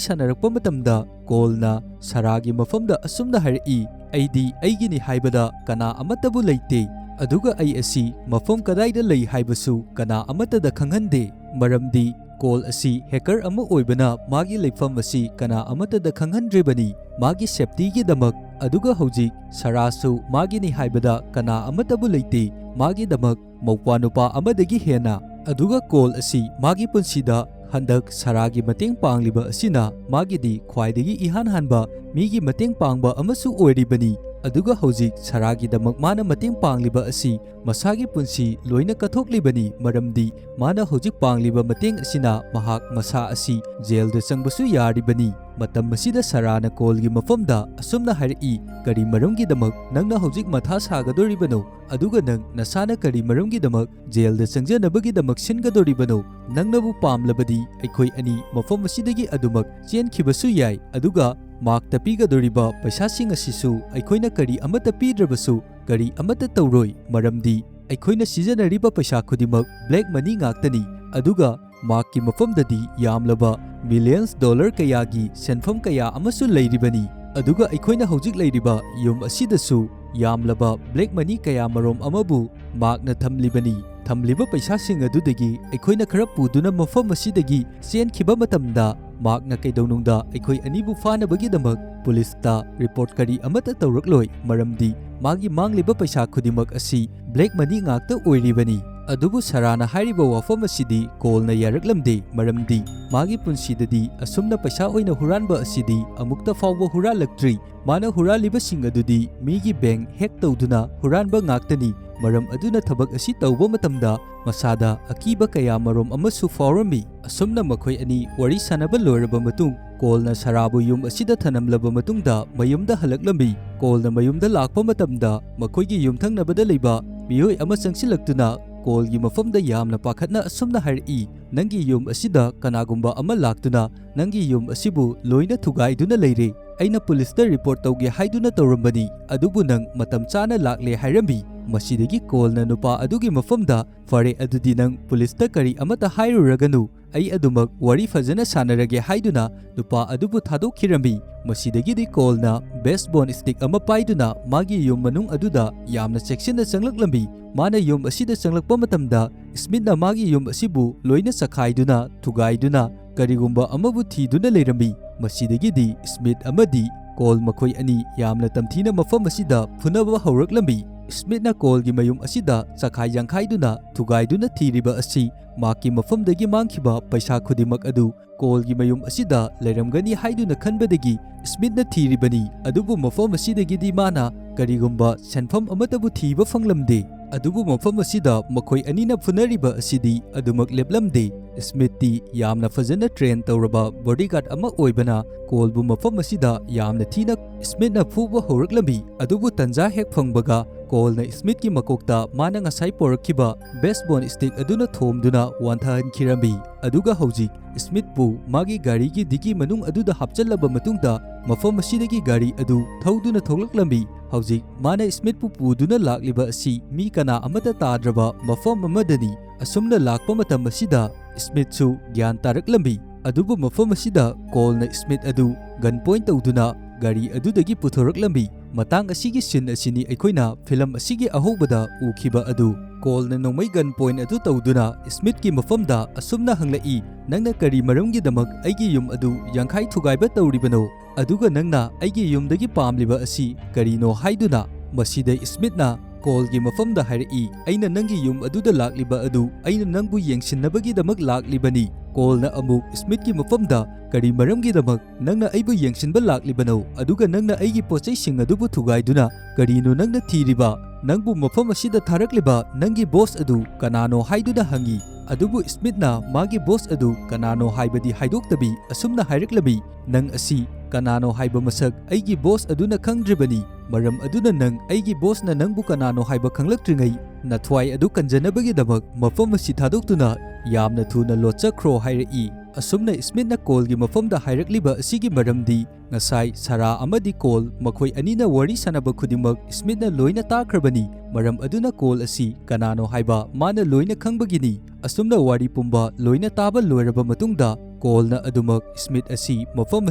ꯁꯥꯟꯅꯔꯛꯄ ꯃꯇꯝꯗ ꯀꯣꯜꯅ ꯁꯥꯔꯥꯒꯤ ꯃꯐꯝꯗ ꯑꯁꯨꯝꯅ ꯍꯥꯏꯔꯛꯏ, "ꯑꯩꯗꯤ ꯑꯩꯒꯤꯅꯤ ꯍꯥꯏꯕꯗ ꯀꯅꯥ ꯑꯃꯠꯇꯕꯨ ꯂꯩꯇꯦ, ꯑꯗꯨꯒ ꯑꯩ ꯑꯁꯤ ꯃꯐꯝ ꯀꯗꯥꯏꯗ ꯂꯩ ꯍꯥꯏꯕꯁꯨ ꯀꯅꯥ ꯑꯃꯠꯇꯗ ꯈꯪꯍꯟꯗꯦ, ꯃꯔꯝꯗꯤ ꯀꯣꯜ ꯑꯁꯤ ꯍꯦꯀꯔ ꯑꯃ ꯑꯣꯏꯕꯅ ꯃꯥꯒꯤ ꯂꯩꯐꯝ ꯑꯁꯤ ꯀꯅꯥ ꯑꯃꯠꯇꯗ ꯈꯪꯍꯟꯗ꯭ꯔꯤꯕꯅꯤ, ꯃꯥꯒꯤ ꯁꯦꯐꯇꯤꯒꯤꯗꯃꯛ꯫ ꯑꯗꯨꯒ ꯍꯧꯖꯤꯛ ꯁꯥꯔꯥꯁꯨ ꯃꯥꯒꯤꯅꯤ ꯍꯥꯏꯕꯗ ꯀꯅꯥ ꯑꯃꯠꯇꯕꯨ ꯂꯩꯇꯦ, ꯃꯥꯒꯤꯗꯃꯛ ꯃꯧꯄ꯭ꯋꯥ ꯅꯨꯄꯥ ꯑꯃꯗꯒꯤ ꯍꯦꯟꯅ꯫ ꯑꯗꯨꯒ ꯀꯣꯜ ꯑꯁꯤ ꯃꯥꯒꯤ ꯄꯨꯟꯁꯤꯗ ꯍꯟꯗꯛ ꯁꯥꯔꯥꯒꯤ ꯃꯇꯦꯡ ꯄꯥꯡꯂꯤꯕ ꯑꯁꯤꯅ ꯃꯥꯒꯤꯗꯤ ꯈ꯭ꯋꯥꯏꯗꯒꯤ ꯏꯍꯥꯟ ꯍꯥꯟꯕ ꯃꯤꯒꯤ ꯃꯇꯦꯡ ꯄꯥꯡꯕ ꯑꯃꯁꯨ ꯑꯣꯏꯔꯤꯕꯅꯤ꯫ ꯑꯗꯨꯒ ꯍꯧꯖꯤꯛ ꯁꯥꯔꯥꯒꯤꯗꯃꯛ ꯃꯥꯅ ꯃꯇꯦꯡ ꯄꯥꯡꯂꯤꯕ ꯑꯁꯤ ꯃꯁꯥꯒꯤ ꯄꯨꯟꯁꯤ ꯂꯣꯏꯅ ꯀꯠꯊꯣꯛꯂꯤꯕꯅꯤ, ꯃꯔꯝꯗꯤ ꯃꯥꯅ ꯍꯧꯖꯤꯛ ꯄꯥꯡꯂꯤꯕ ꯃꯇꯦꯡ ꯑꯁꯤꯅ ꯃꯍꯥꯛ ꯃꯁꯥ ꯑꯁꯤ ꯖꯦꯜꯗ ꯆꯪꯕꯁꯨ ꯌꯥꯔꯤꯕꯅꯤ꯫ ꯃꯇꯝ ꯑꯁꯤꯗ ꯁꯥꯔꯥꯅ ꯀꯣꯜꯒꯤ ꯃꯐꯝꯗ ꯑꯁꯨꯝꯅ ꯍꯥꯏꯔꯛꯏ, "ꯀꯔꯤ ꯃꯔꯝꯒꯤꯗꯃꯛ ꯅꯪꯅ ꯍꯧꯖꯤꯛ ꯃꯊꯥ ꯁꯥꯒꯗꯧꯔꯤꯕꯅꯣ? ꯑꯗꯨꯒ ꯅꯪ ꯅꯁꯥꯅ ꯀꯔꯤ ꯃꯔꯝꯒꯤꯗꯃꯛ ꯖꯦꯜꯗ ꯆꯪꯖꯅꯕꯒꯤꯗꯃꯛ ꯁꯤꯟꯒꯗꯧꯔꯤꯕꯅꯣ? ꯅꯪꯅꯕꯨ ꯄꯥꯝꯂꯕꯗꯤ ꯑꯩꯈꯣꯏ ꯑꯅꯤ ꯃꯐꯝ ꯑꯁꯤꯗꯒꯤ ꯑꯗꯨꯃꯛ ꯆꯦꯟꯈꯤꯕꯁꯨ ꯌꯥꯏ, ꯑꯗꯨꯒ ꯃꯥꯔꯛꯇ ꯄꯤꯒꯗꯧꯔꯤꯕ ꯄꯩꯁꯥꯁꯤꯡ ꯑꯁꯤꯁꯨ ꯑꯩꯈꯣꯏꯅ ꯀꯔꯤ ꯑꯃꯠꯇ ꯄꯤꯗ꯭ꯔꯕꯁꯨ ꯀꯔꯤ ꯑꯃꯠꯇ ꯇꯧꯔꯣꯏ, ꯃꯔꯝꯗꯤ ꯑꯩꯈꯣꯏꯅ ꯁꯤꯖꯤꯟꯅꯔꯤꯕ ꯄꯩꯁꯥ ꯈꯨꯗꯤꯡꯃꯛ ꯕ꯭ꯂꯦꯛ ꯃꯅꯤ ꯉꯥꯛꯇꯅꯤ, ꯑꯗꯨꯒ ꯃꯥꯔꯛꯀꯤ ꯃꯐꯝꯗꯗꯤ ꯌꯥꯝꯂꯕ ꯃꯤꯂꯤꯌꯟꯁ ꯗꯣꯂꯔ ꯀꯌꯥꯒꯤ ꯁꯦꯟꯐꯝ ꯀꯌꯥ ꯑꯃꯁꯨ ꯂꯩꯔꯤꯕꯅꯤ꯫ ꯑꯗꯨꯒ ꯑꯩꯈꯣꯏꯅ ꯍꯧꯖꯤꯛ ꯂꯩꯔꯤꯕ ꯌꯨꯝ ꯑꯁꯤꯗꯁꯨ ꯌꯥꯝꯂꯕ ꯕ꯭ꯂꯦꯛ ꯃꯅꯤ ꯀꯌꯥ ꯃꯔꯨꯝ ꯑꯃꯕꯨ ꯃꯥꯔꯛꯅ ꯊꯝꯂꯤꯕꯅꯤ꯫ ꯊꯝꯂꯤꯕ ꯄꯩꯁꯥꯁꯤꯡ ꯑꯗꯨꯗꯒꯤ ꯑꯩꯈꯣꯏꯅ ꯈꯔ ꯄꯨꯗꯨꯅ ꯃꯐꯝ ꯑꯁꯤꯗꯒꯤ ꯆꯦꯟꯈꯤꯕ ꯃꯇꯝꯗ ꯃꯥꯔꯛꯅ ꯀꯩꯗꯧꯅꯨꯡꯗ ꯑꯩꯈꯣꯏ ꯑꯅꯤꯕꯨ ꯐꯥꯅꯕꯒꯤꯗꯃꯛ ꯄꯨꯂꯤꯁꯇ ꯔꯤꯄꯣꯔꯠ ꯀꯔꯤ ꯑꯃꯠꯇ ꯇꯧꯔꯛꯂꯣꯏ, ꯃꯔꯝꯗꯤ ꯃꯥꯒꯤ ꯃꯥꯡꯂꯤꯕ ꯄꯩꯁꯥ ꯈꯨꯗꯤꯡꯃꯛ ꯑꯁꯤ ꯕ꯭ꯂꯦꯛ ꯃꯅꯤ ꯉꯥꯛꯇ ꯑꯣꯏꯔꯤꯕꯅꯤ꯫ ꯑꯗꯨꯕꯨ ꯁꯥꯔꯥꯅ ꯍꯥꯏꯔꯤꯕ ꯋꯥꯐꯝ ꯑꯁꯤꯗꯤ ꯀꯣꯜꯅ ꯌꯥꯔꯛꯂꯝꯗꯦ, ꯃꯔꯝꯗꯤ ꯃꯥꯒꯤ ꯄꯨꯟꯁꯤꯗꯗꯤ ꯑꯁꯨꯝꯅ ꯄꯩꯁꯥ ꯑꯣꯏꯅ ꯍꯨꯔꯥꯟꯕ ꯑꯁꯤꯗꯤ ꯑꯃꯨꯛꯇ ꯐꯥꯎꯕ ꯍꯨꯔꯥꯜꯂꯛꯇ꯭ꯔꯤ꯫ ꯃꯥꯅ ꯍꯨꯔꯥꯜꯂꯤꯕꯁꯤꯡ ꯑꯗꯨꯗꯤ ꯃꯤꯒꯤ ꯕꯦꯡꯛ ꯍꯦꯛ ꯇꯧꯗꯨꯅ ꯍꯨꯔꯥꯟꯕ ꯉꯥꯛꯇꯅꯤ꯫ ꯃꯔꯝ ꯑꯗꯨꯅ ꯊꯕꯛ ꯑꯁꯤ ꯇꯧꯕ ꯃꯇꯝꯗ ꯃꯁꯥꯗ ꯑꯀꯤꯕ ꯀꯌꯥ ꯃꯔꯨꯝ ꯑꯃꯁꯨ ꯐꯥꯎꯔꯝꯃꯤ꯫ ꯑꯁꯨꯝꯅ ꯃꯈꯣꯏ ꯑꯅꯤ ꯋꯥꯔꯤ ꯁꯥꯅꯕ ꯂꯣꯏꯔꯕ ꯃꯇꯨꯡ, ꯀꯣꯜꯅ ꯁꯥꯔꯥꯕꯨ ꯌꯨꯝ ꯑꯁꯤꯗ ꯊꯅꯝꯂꯕ ꯃꯇꯨꯡꯗ ꯃꯌꯨꯝꯗ ꯍꯜꯂꯛꯂꯝꯃꯤ꯫ ꯀꯣꯜꯅ ꯃꯌꯨꯝꯗ ꯂꯥꯛꯄ ꯃꯇꯝꯗ ꯃꯈꯣꯏꯒꯤ ꯌꯨꯝꯊꯪꯅꯕꯗ ꯂꯩꯕ ꯃꯤꯑꯣꯏ ꯑꯃ ꯆꯪꯁꯤꯜꯂꯛꯇꯨꯅ ꯀꯣꯜꯒꯤ ꯃꯐꯝꯗ ꯌꯥꯝꯅ ꯄꯥꯈꯠꯅ ꯑꯁꯨꯝꯅ ꯍꯥꯏꯔꯛꯏ, "ꯅꯪꯒꯤ ꯌꯨꯝ ꯑꯁꯤꯗ ꯀꯅꯥꯒꯨꯝꯕ ꯑꯃ ꯂꯥꯛꯇꯨꯅ ꯅꯪꯒꯤ ꯌꯨꯝ ꯑꯁꯤꯕꯨ ꯂꯣꯏꯅ ꯊꯨꯒꯥꯏꯗꯨꯅ ꯂꯩꯔꯦ꯫ ꯑꯩꯅ ꯄꯨꯂꯤꯁꯇ ꯔꯤꯄꯣꯔꯠ ꯇꯧꯒꯦ ꯍꯥꯏꯗꯨꯅ ꯇꯧꯔꯝꯕꯅꯤ, ꯑꯗꯨꯕꯨ ꯅꯪ ꯃꯇꯝ ꯆꯥꯅ ꯂꯥꯛꯂꯦ" ꯍꯥꯏꯔꯝꯃꯤ꯫ ꯃꯁꯤꯗꯒꯤ ꯀꯣꯜꯅ ꯅꯨꯄꯥ ꯑꯗꯨꯒꯤ ꯃꯐꯝꯗ, "ꯐꯔꯦ, ꯑꯗꯨꯗꯤ ꯅꯪ ꯄꯨꯂꯤꯁꯇ ꯀꯔꯤ ꯑꯃꯠꯇ ꯍꯥꯏꯔꯨꯔꯒꯅꯨ, ꯑꯩ ꯑꯗꯨꯃꯛ ꯋꯥꯔꯤ ꯐꯖꯅ ꯁꯥꯟꯅꯔꯒꯦ" ꯍꯥꯏꯗꯨꯅ ꯅꯨꯄꯥ ꯑꯗꯨꯕꯨ ꯊꯥꯗꯣꯛꯈꯤꯔꯝꯃꯤ꯫ ꯃꯁꯤꯗꯒꯤꯗꯤ ꯀꯣꯜꯅ ꯕꯦꯁꯕꯣꯜ ꯁ꯭ꯇꯤꯛ ꯑꯃ ꯄꯥꯏꯗꯨꯅ ꯃꯥꯒꯤ ꯌꯨꯝ ꯃꯅꯨꯡ ꯑꯗꯨꯗ ꯌꯥꯝꯅ ꯆꯦꯛꯁꯤꯟꯅ ꯆꯪꯂꯛꯂꯝꯃꯤ꯫ ꯃꯥꯅ ꯌꯨꯝ ꯑꯁꯤꯗ ꯆꯪꯂꯛꯄ ꯃꯇꯝꯗ ꯁ꯭ꯃꯤꯠꯅ ꯃꯥꯒꯤ ꯌꯨꯝ ꯑꯁꯤꯕꯨ ꯂꯣꯏꯅ ꯆꯈꯥꯏꯗꯨꯅ, ꯊꯨꯒꯥꯏꯗꯨꯅ, ꯀꯔꯤꯒꯨꯝꯕ ꯑꯃꯕꯨ ꯊꯤꯗꯨꯅ ꯂꯩꯔꯝꯃꯤ꯫ ꯃꯁꯤꯗꯒꯤꯗꯤ ꯁ꯭ꯃꯤꯠ ꯑꯃꯗꯤ ꯀꯣꯜ ꯃꯈꯣꯏ ꯑꯅꯤ ꯌꯥꯝꯅ ꯇꯝꯊꯤꯅ ꯃꯐꯝ ꯑꯁꯤꯗ ꯐꯨꯅꯕ ꯍꯧꯔꯛꯂꯝꯃꯤ꯫ ꯁ꯭ꯃꯤꯠꯅ ꯀꯣꯜꯒꯤ ꯃꯌꯨꯝ ꯑꯁꯤꯗ ꯆꯈꯥꯏ ꯌꯥꯡꯈꯥꯏꯗꯨꯅ ꯊꯨꯒꯥꯏꯗꯨꯅ ꯊꯤꯔꯤꯕ ꯑꯁꯤ ꯃꯍꯥꯛꯀꯤ ꯃꯐꯝꯗꯒꯤ ꯃꯥꯡꯈꯤꯕ ꯄꯩꯁꯥ ꯈꯨꯗꯤꯡꯃꯛ ꯑꯗꯨ ꯀꯣꯜꯒꯤ ꯃꯌꯨꯝ ꯑꯁꯤꯗ ꯂꯩꯔꯝꯒꯅꯤ ꯍꯥꯏꯗꯨꯅ ꯈꯟꯕꯗꯒꯤ ꯁ꯭ꯃꯤꯠꯅ ꯊꯤꯔꯤꯕꯅꯤ꯫ ꯑꯗꯨꯕꯨ ꯃꯐꯝ ꯑꯁꯤꯗꯒꯤꯗꯤ ꯃꯥꯅ ꯀꯔꯤꯒꯨꯝꯕ ꯁꯦꯟꯐꯝ ꯑꯃꯠꯇꯕꯨ ꯊꯤꯕ ꯐꯪꯂꯝꯗꯦ꯫ ꯑꯗꯨꯕꯨ ꯃꯐꯝ ꯑꯁꯤꯗ ꯃꯈꯣꯏ ꯑꯅꯤꯅ ꯐꯨꯅꯔꯤꯕ ꯑꯁꯤꯗꯤ ꯑꯗꯨꯃꯛ ꯂꯦꯞꯂꯝꯗꯦ꯫ ꯁ꯭ꯃꯤꯠꯇꯤ ꯌꯥꯝꯅ ꯐꯖꯅ ꯇ꯭ꯔꯦꯟ ꯇꯧꯔꯕ ꯕꯣꯗꯤꯒꯥꯔꯗ ꯑꯃ ꯑꯣꯏꯕꯅ ꯀꯣꯜꯕꯨ ꯃꯐꯝ ꯑꯁꯤꯗ ꯌꯥꯝꯅ ꯊꯤꯅ ꯁ꯭ꯃꯤꯠꯅ ꯐꯨꯕ ꯍꯧꯔꯛꯂꯝꯃꯤ꯫ ꯑꯗꯨꯕꯨ ꯇꯟꯖꯥ ꯍꯦꯛ ꯐꯪꯕꯒ ꯀꯣꯜꯅ ꯁ꯭ꯃꯤꯠꯀꯤ ꯃꯀꯣꯛꯇ ꯃꯥꯅ ꯉꯁꯥꯏ ꯄꯣꯔꯛꯈꯤꯕ ꯕꯦꯁꯕꯣꯜ ꯁ꯭ꯇꯤꯛ ꯑꯗꯨꯅ ꯊꯣꯝꯗꯨꯅ ꯋꯥꯟꯊꯍꯟꯈꯤꯔꯝꯃꯤ꯫ ꯑꯗꯨꯒ ꯍꯧꯖꯤꯛ ꯁ꯭ꯃꯤꯠꯄꯨ ꯃꯥꯒꯤ ꯒꯥꯔꯤꯒꯤ ꯗꯤꯀꯤ ꯃꯅꯨꯡ ꯑꯗꯨꯗ ꯍꯥꯞꯆꯜꯂꯕ ꯃꯇꯨꯡꯗ ꯃꯐꯝ ꯑꯁꯤꯗꯒꯤ ꯒꯥꯔꯤ ꯑꯗꯨ ꯊꯧꯗꯨꯅ ꯊꯣꯛꯂꯛꯂꯝꯃꯤ꯫ ꯍꯧꯖꯤꯛ ꯃꯥꯅ ꯁ꯭ꯃꯤꯠꯄꯨ ꯄꯨꯗꯨꯅ ꯂꯥꯛꯂꯤꯕ ꯑꯁꯤ ꯃꯤ ꯀꯅꯥ ꯑꯃꯠꯇ ꯇꯥꯗ꯭ꯔꯕ ꯃꯐꯝ ꯑꯃꯗꯅꯤ꯫ ꯑꯁꯨꯝꯅ ꯂꯥꯛꯄ ꯃꯇꯝ ꯑꯁꯤꯗ ꯁ꯭ꯃꯤꯠꯁꯨ ꯒ꯭ꯌꯥꯟ ꯇꯥꯔꯛꯂꯝꯃꯤ꯫ ꯑꯗꯨꯕꯨ ꯃꯐꯝ ꯑꯁꯤꯗ ꯀꯣꯜꯅ ꯁ꯭ꯃꯤꯠ ꯑꯗꯨ ꯒꯟ ꯄꯣꯏꯟꯠ ꯇꯧꯗꯨꯅ ꯒꯥꯔꯤ ꯑꯗꯨꯗꯒꯤ ꯄꯨꯊꯣꯔꯛꯂꯝꯃꯤ꯫ ꯃꯇꯥꯡ ꯑꯁꯤꯒꯤ ꯁꯤꯟ ꯑꯁꯤꯅꯤ ꯑꯩꯈꯣꯏꯅ ꯐꯤꯂꯝ ꯑꯁꯤꯒꯤ ꯑꯍꯧꯕꯗ ꯎꯈꯤꯕ ꯑꯗꯨ꯫ ꯀꯣꯜꯅ ꯅꯣꯡꯃꯩ ꯒꯟ ꯄꯣꯏꯟꯠ ꯑꯗꯨ ꯇꯧꯗꯨꯅ ꯁ꯭ꯃꯤꯠꯀꯤ ꯃꯐꯝꯗ ꯑꯁꯨꯝꯅ ꯍꯪꯂꯛꯏ, "ꯅꯪꯅ ꯀꯔꯤ ꯃꯔꯝꯒꯤꯗꯃꯛ ꯑꯩꯒꯤ ꯌꯨꯝ ꯑꯗꯨ ꯌꯥꯡꯈꯥꯏ ꯊꯨꯒꯥꯏꯕ ꯇꯧꯔꯤꯕꯅꯣ? ꯑꯗꯨꯒ ꯅꯪꯅ ꯑꯩꯒꯤ ꯌꯨꯝꯗꯒꯤ ꯄꯥꯝꯂꯤꯕ ꯑꯁꯤ ꯀꯔꯤꯅꯣ?" ꯍꯥꯏꯗꯨꯅ꯫ ꯃꯁꯤꯗ ꯁ꯭ꯃꯤꯠꯅ ꯀꯣꯜꯒꯤ ꯃꯐꯝꯗ ꯍꯥꯏꯔꯛꯏ, "ꯑꯩꯅ ꯅꯪꯒꯤ ꯌꯨꯝ ꯑꯗꯨꯗ ꯂꯥꯛꯂꯤꯕ ꯑꯗꯨ ꯑꯩꯅ ꯅꯪꯕꯨ ꯌꯦꯡꯁꯤꯟꯅꯕꯒꯤꯗꯃꯛ ꯂꯥꯛꯂꯤꯕꯅꯤ꯫" ꯀꯣꯜꯅ ꯑꯃꯨꯛ ꯁ꯭ꯃꯤꯠꯀꯤ ꯃꯐꯝꯗ, "ꯀꯔꯤ ꯃꯔꯝꯒꯤꯗꯃꯛ ꯅꯪꯅ ꯑꯩꯕꯨ ꯌꯦꯡꯁꯤꯟꯕ ꯂꯥꯛꯂꯤꯕꯅꯣ? ꯑꯗꯨꯒ ꯅꯪꯅ ꯑꯩꯒꯤ ꯄꯣꯠꯆꯩꯁꯤꯡ ꯑꯗꯨꯕꯨ ꯊꯨꯒꯥꯏꯗꯨꯅ ꯀꯔꯤꯅꯣ ꯅꯪꯅ ꯊꯤꯔꯤꯕ? ꯅꯪꯕꯨ ꯃꯐꯝ ꯑꯁꯤꯗ ꯊꯥꯔꯛꯂꯤꯕ ꯅꯪꯒꯤ ꯕꯣꯁ ꯑꯗꯨ ꯀꯅꯥꯅꯣ?" ꯍꯥꯏꯗꯨꯅ ꯍꯪꯉꯤ꯫ ꯑꯗꯨꯕꯨ ꯁ꯭ꯃꯤꯠꯅ ꯃꯥꯒꯤ ꯕꯣꯁ ꯑꯗꯨ ꯀꯅꯥꯅꯣ ꯍꯥꯏꯕꯗꯤ ꯍꯥꯏꯗꯣꯛꯇꯕꯤ ꯑꯁꯨꯝꯅ ꯍꯥꯏꯔꯛꯂꯝꯃꯤ, "ꯅꯪ ꯑꯁꯤ ꯀꯅꯥꯅꯣ ꯍꯥꯏꯕ ꯃꯁꯛ ꯑꯩꯒꯤ ꯕꯣꯁ ꯑꯗꯨꯅ ꯈꯪꯗ꯭ꯔꯤꯕꯅꯤ꯫ ꯃꯔꯝ ꯑꯗꯨꯅ ꯅꯪ ꯑꯩꯒꯤ ꯕꯣꯁꯅ ꯅꯪꯕꯨ ꯀꯅꯥꯅꯣ ꯍꯥꯏꯕ ꯈꯪꯂꯛꯇ꯭ꯔꯤꯉꯩ ꯅꯊ꯭ꯋꯥꯏ ꯑꯗꯨ ꯀꯟꯖꯅꯕꯒꯤꯗꯃꯛ ꯃꯐꯝ ꯑꯁꯤ ꯊꯥꯗꯣꯛꯇꯨꯅ ꯌꯥꯝꯅ ꯊꯨꯅ ꯂꯣꯠꯆꯈ꯭ꯔꯣ" ꯍꯥꯏꯔꯛꯏ꯫ ꯑꯁꯨꯝꯅ ꯁ꯭ꯃꯤꯠꯅ ꯀꯣꯜꯒꯤ ꯃꯐꯝꯗ ꯍꯥꯏꯔꯛꯂꯤꯕ ꯑꯁꯤꯒꯤ ꯃꯔꯝꯗꯤ ꯉꯁꯥꯏ ꯁꯥꯔꯥ ꯑꯃꯗꯤ ꯀꯣꯜ ꯃꯈꯣꯏ ꯑꯅꯤꯅ ꯋꯥꯔꯤ ꯁꯥꯟꯅꯕ ꯈꯨꯗꯤꯡꯃꯛ ꯁ꯭ꯃꯤꯠꯅ ꯂꯣꯏꯅ ꯇꯥꯈ꯭ꯔꯕꯅꯤ꯫ ꯃꯔꯝ ꯑꯗꯨꯅ ꯀꯣꯜ ꯑꯁꯤ ꯀꯅꯥꯅꯣ ꯍꯥꯏꯕ ꯃꯥꯅ ꯂꯣꯏꯅ ꯈꯪꯕꯒꯤꯅꯤ꯫ ꯑꯁꯨꯝꯅ ꯋꯥꯔꯤ ꯄꯨꯝꯕ ꯂꯣꯏꯅ ꯇꯥꯕ ꯂꯣꯏꯔꯕ ꯃꯇꯨꯡꯗ ꯀꯣꯜꯅ ꯑꯗꯨꯃꯛ ꯁ꯭ꯃꯤꯠ ꯑꯁꯤ ꯃꯐꯝ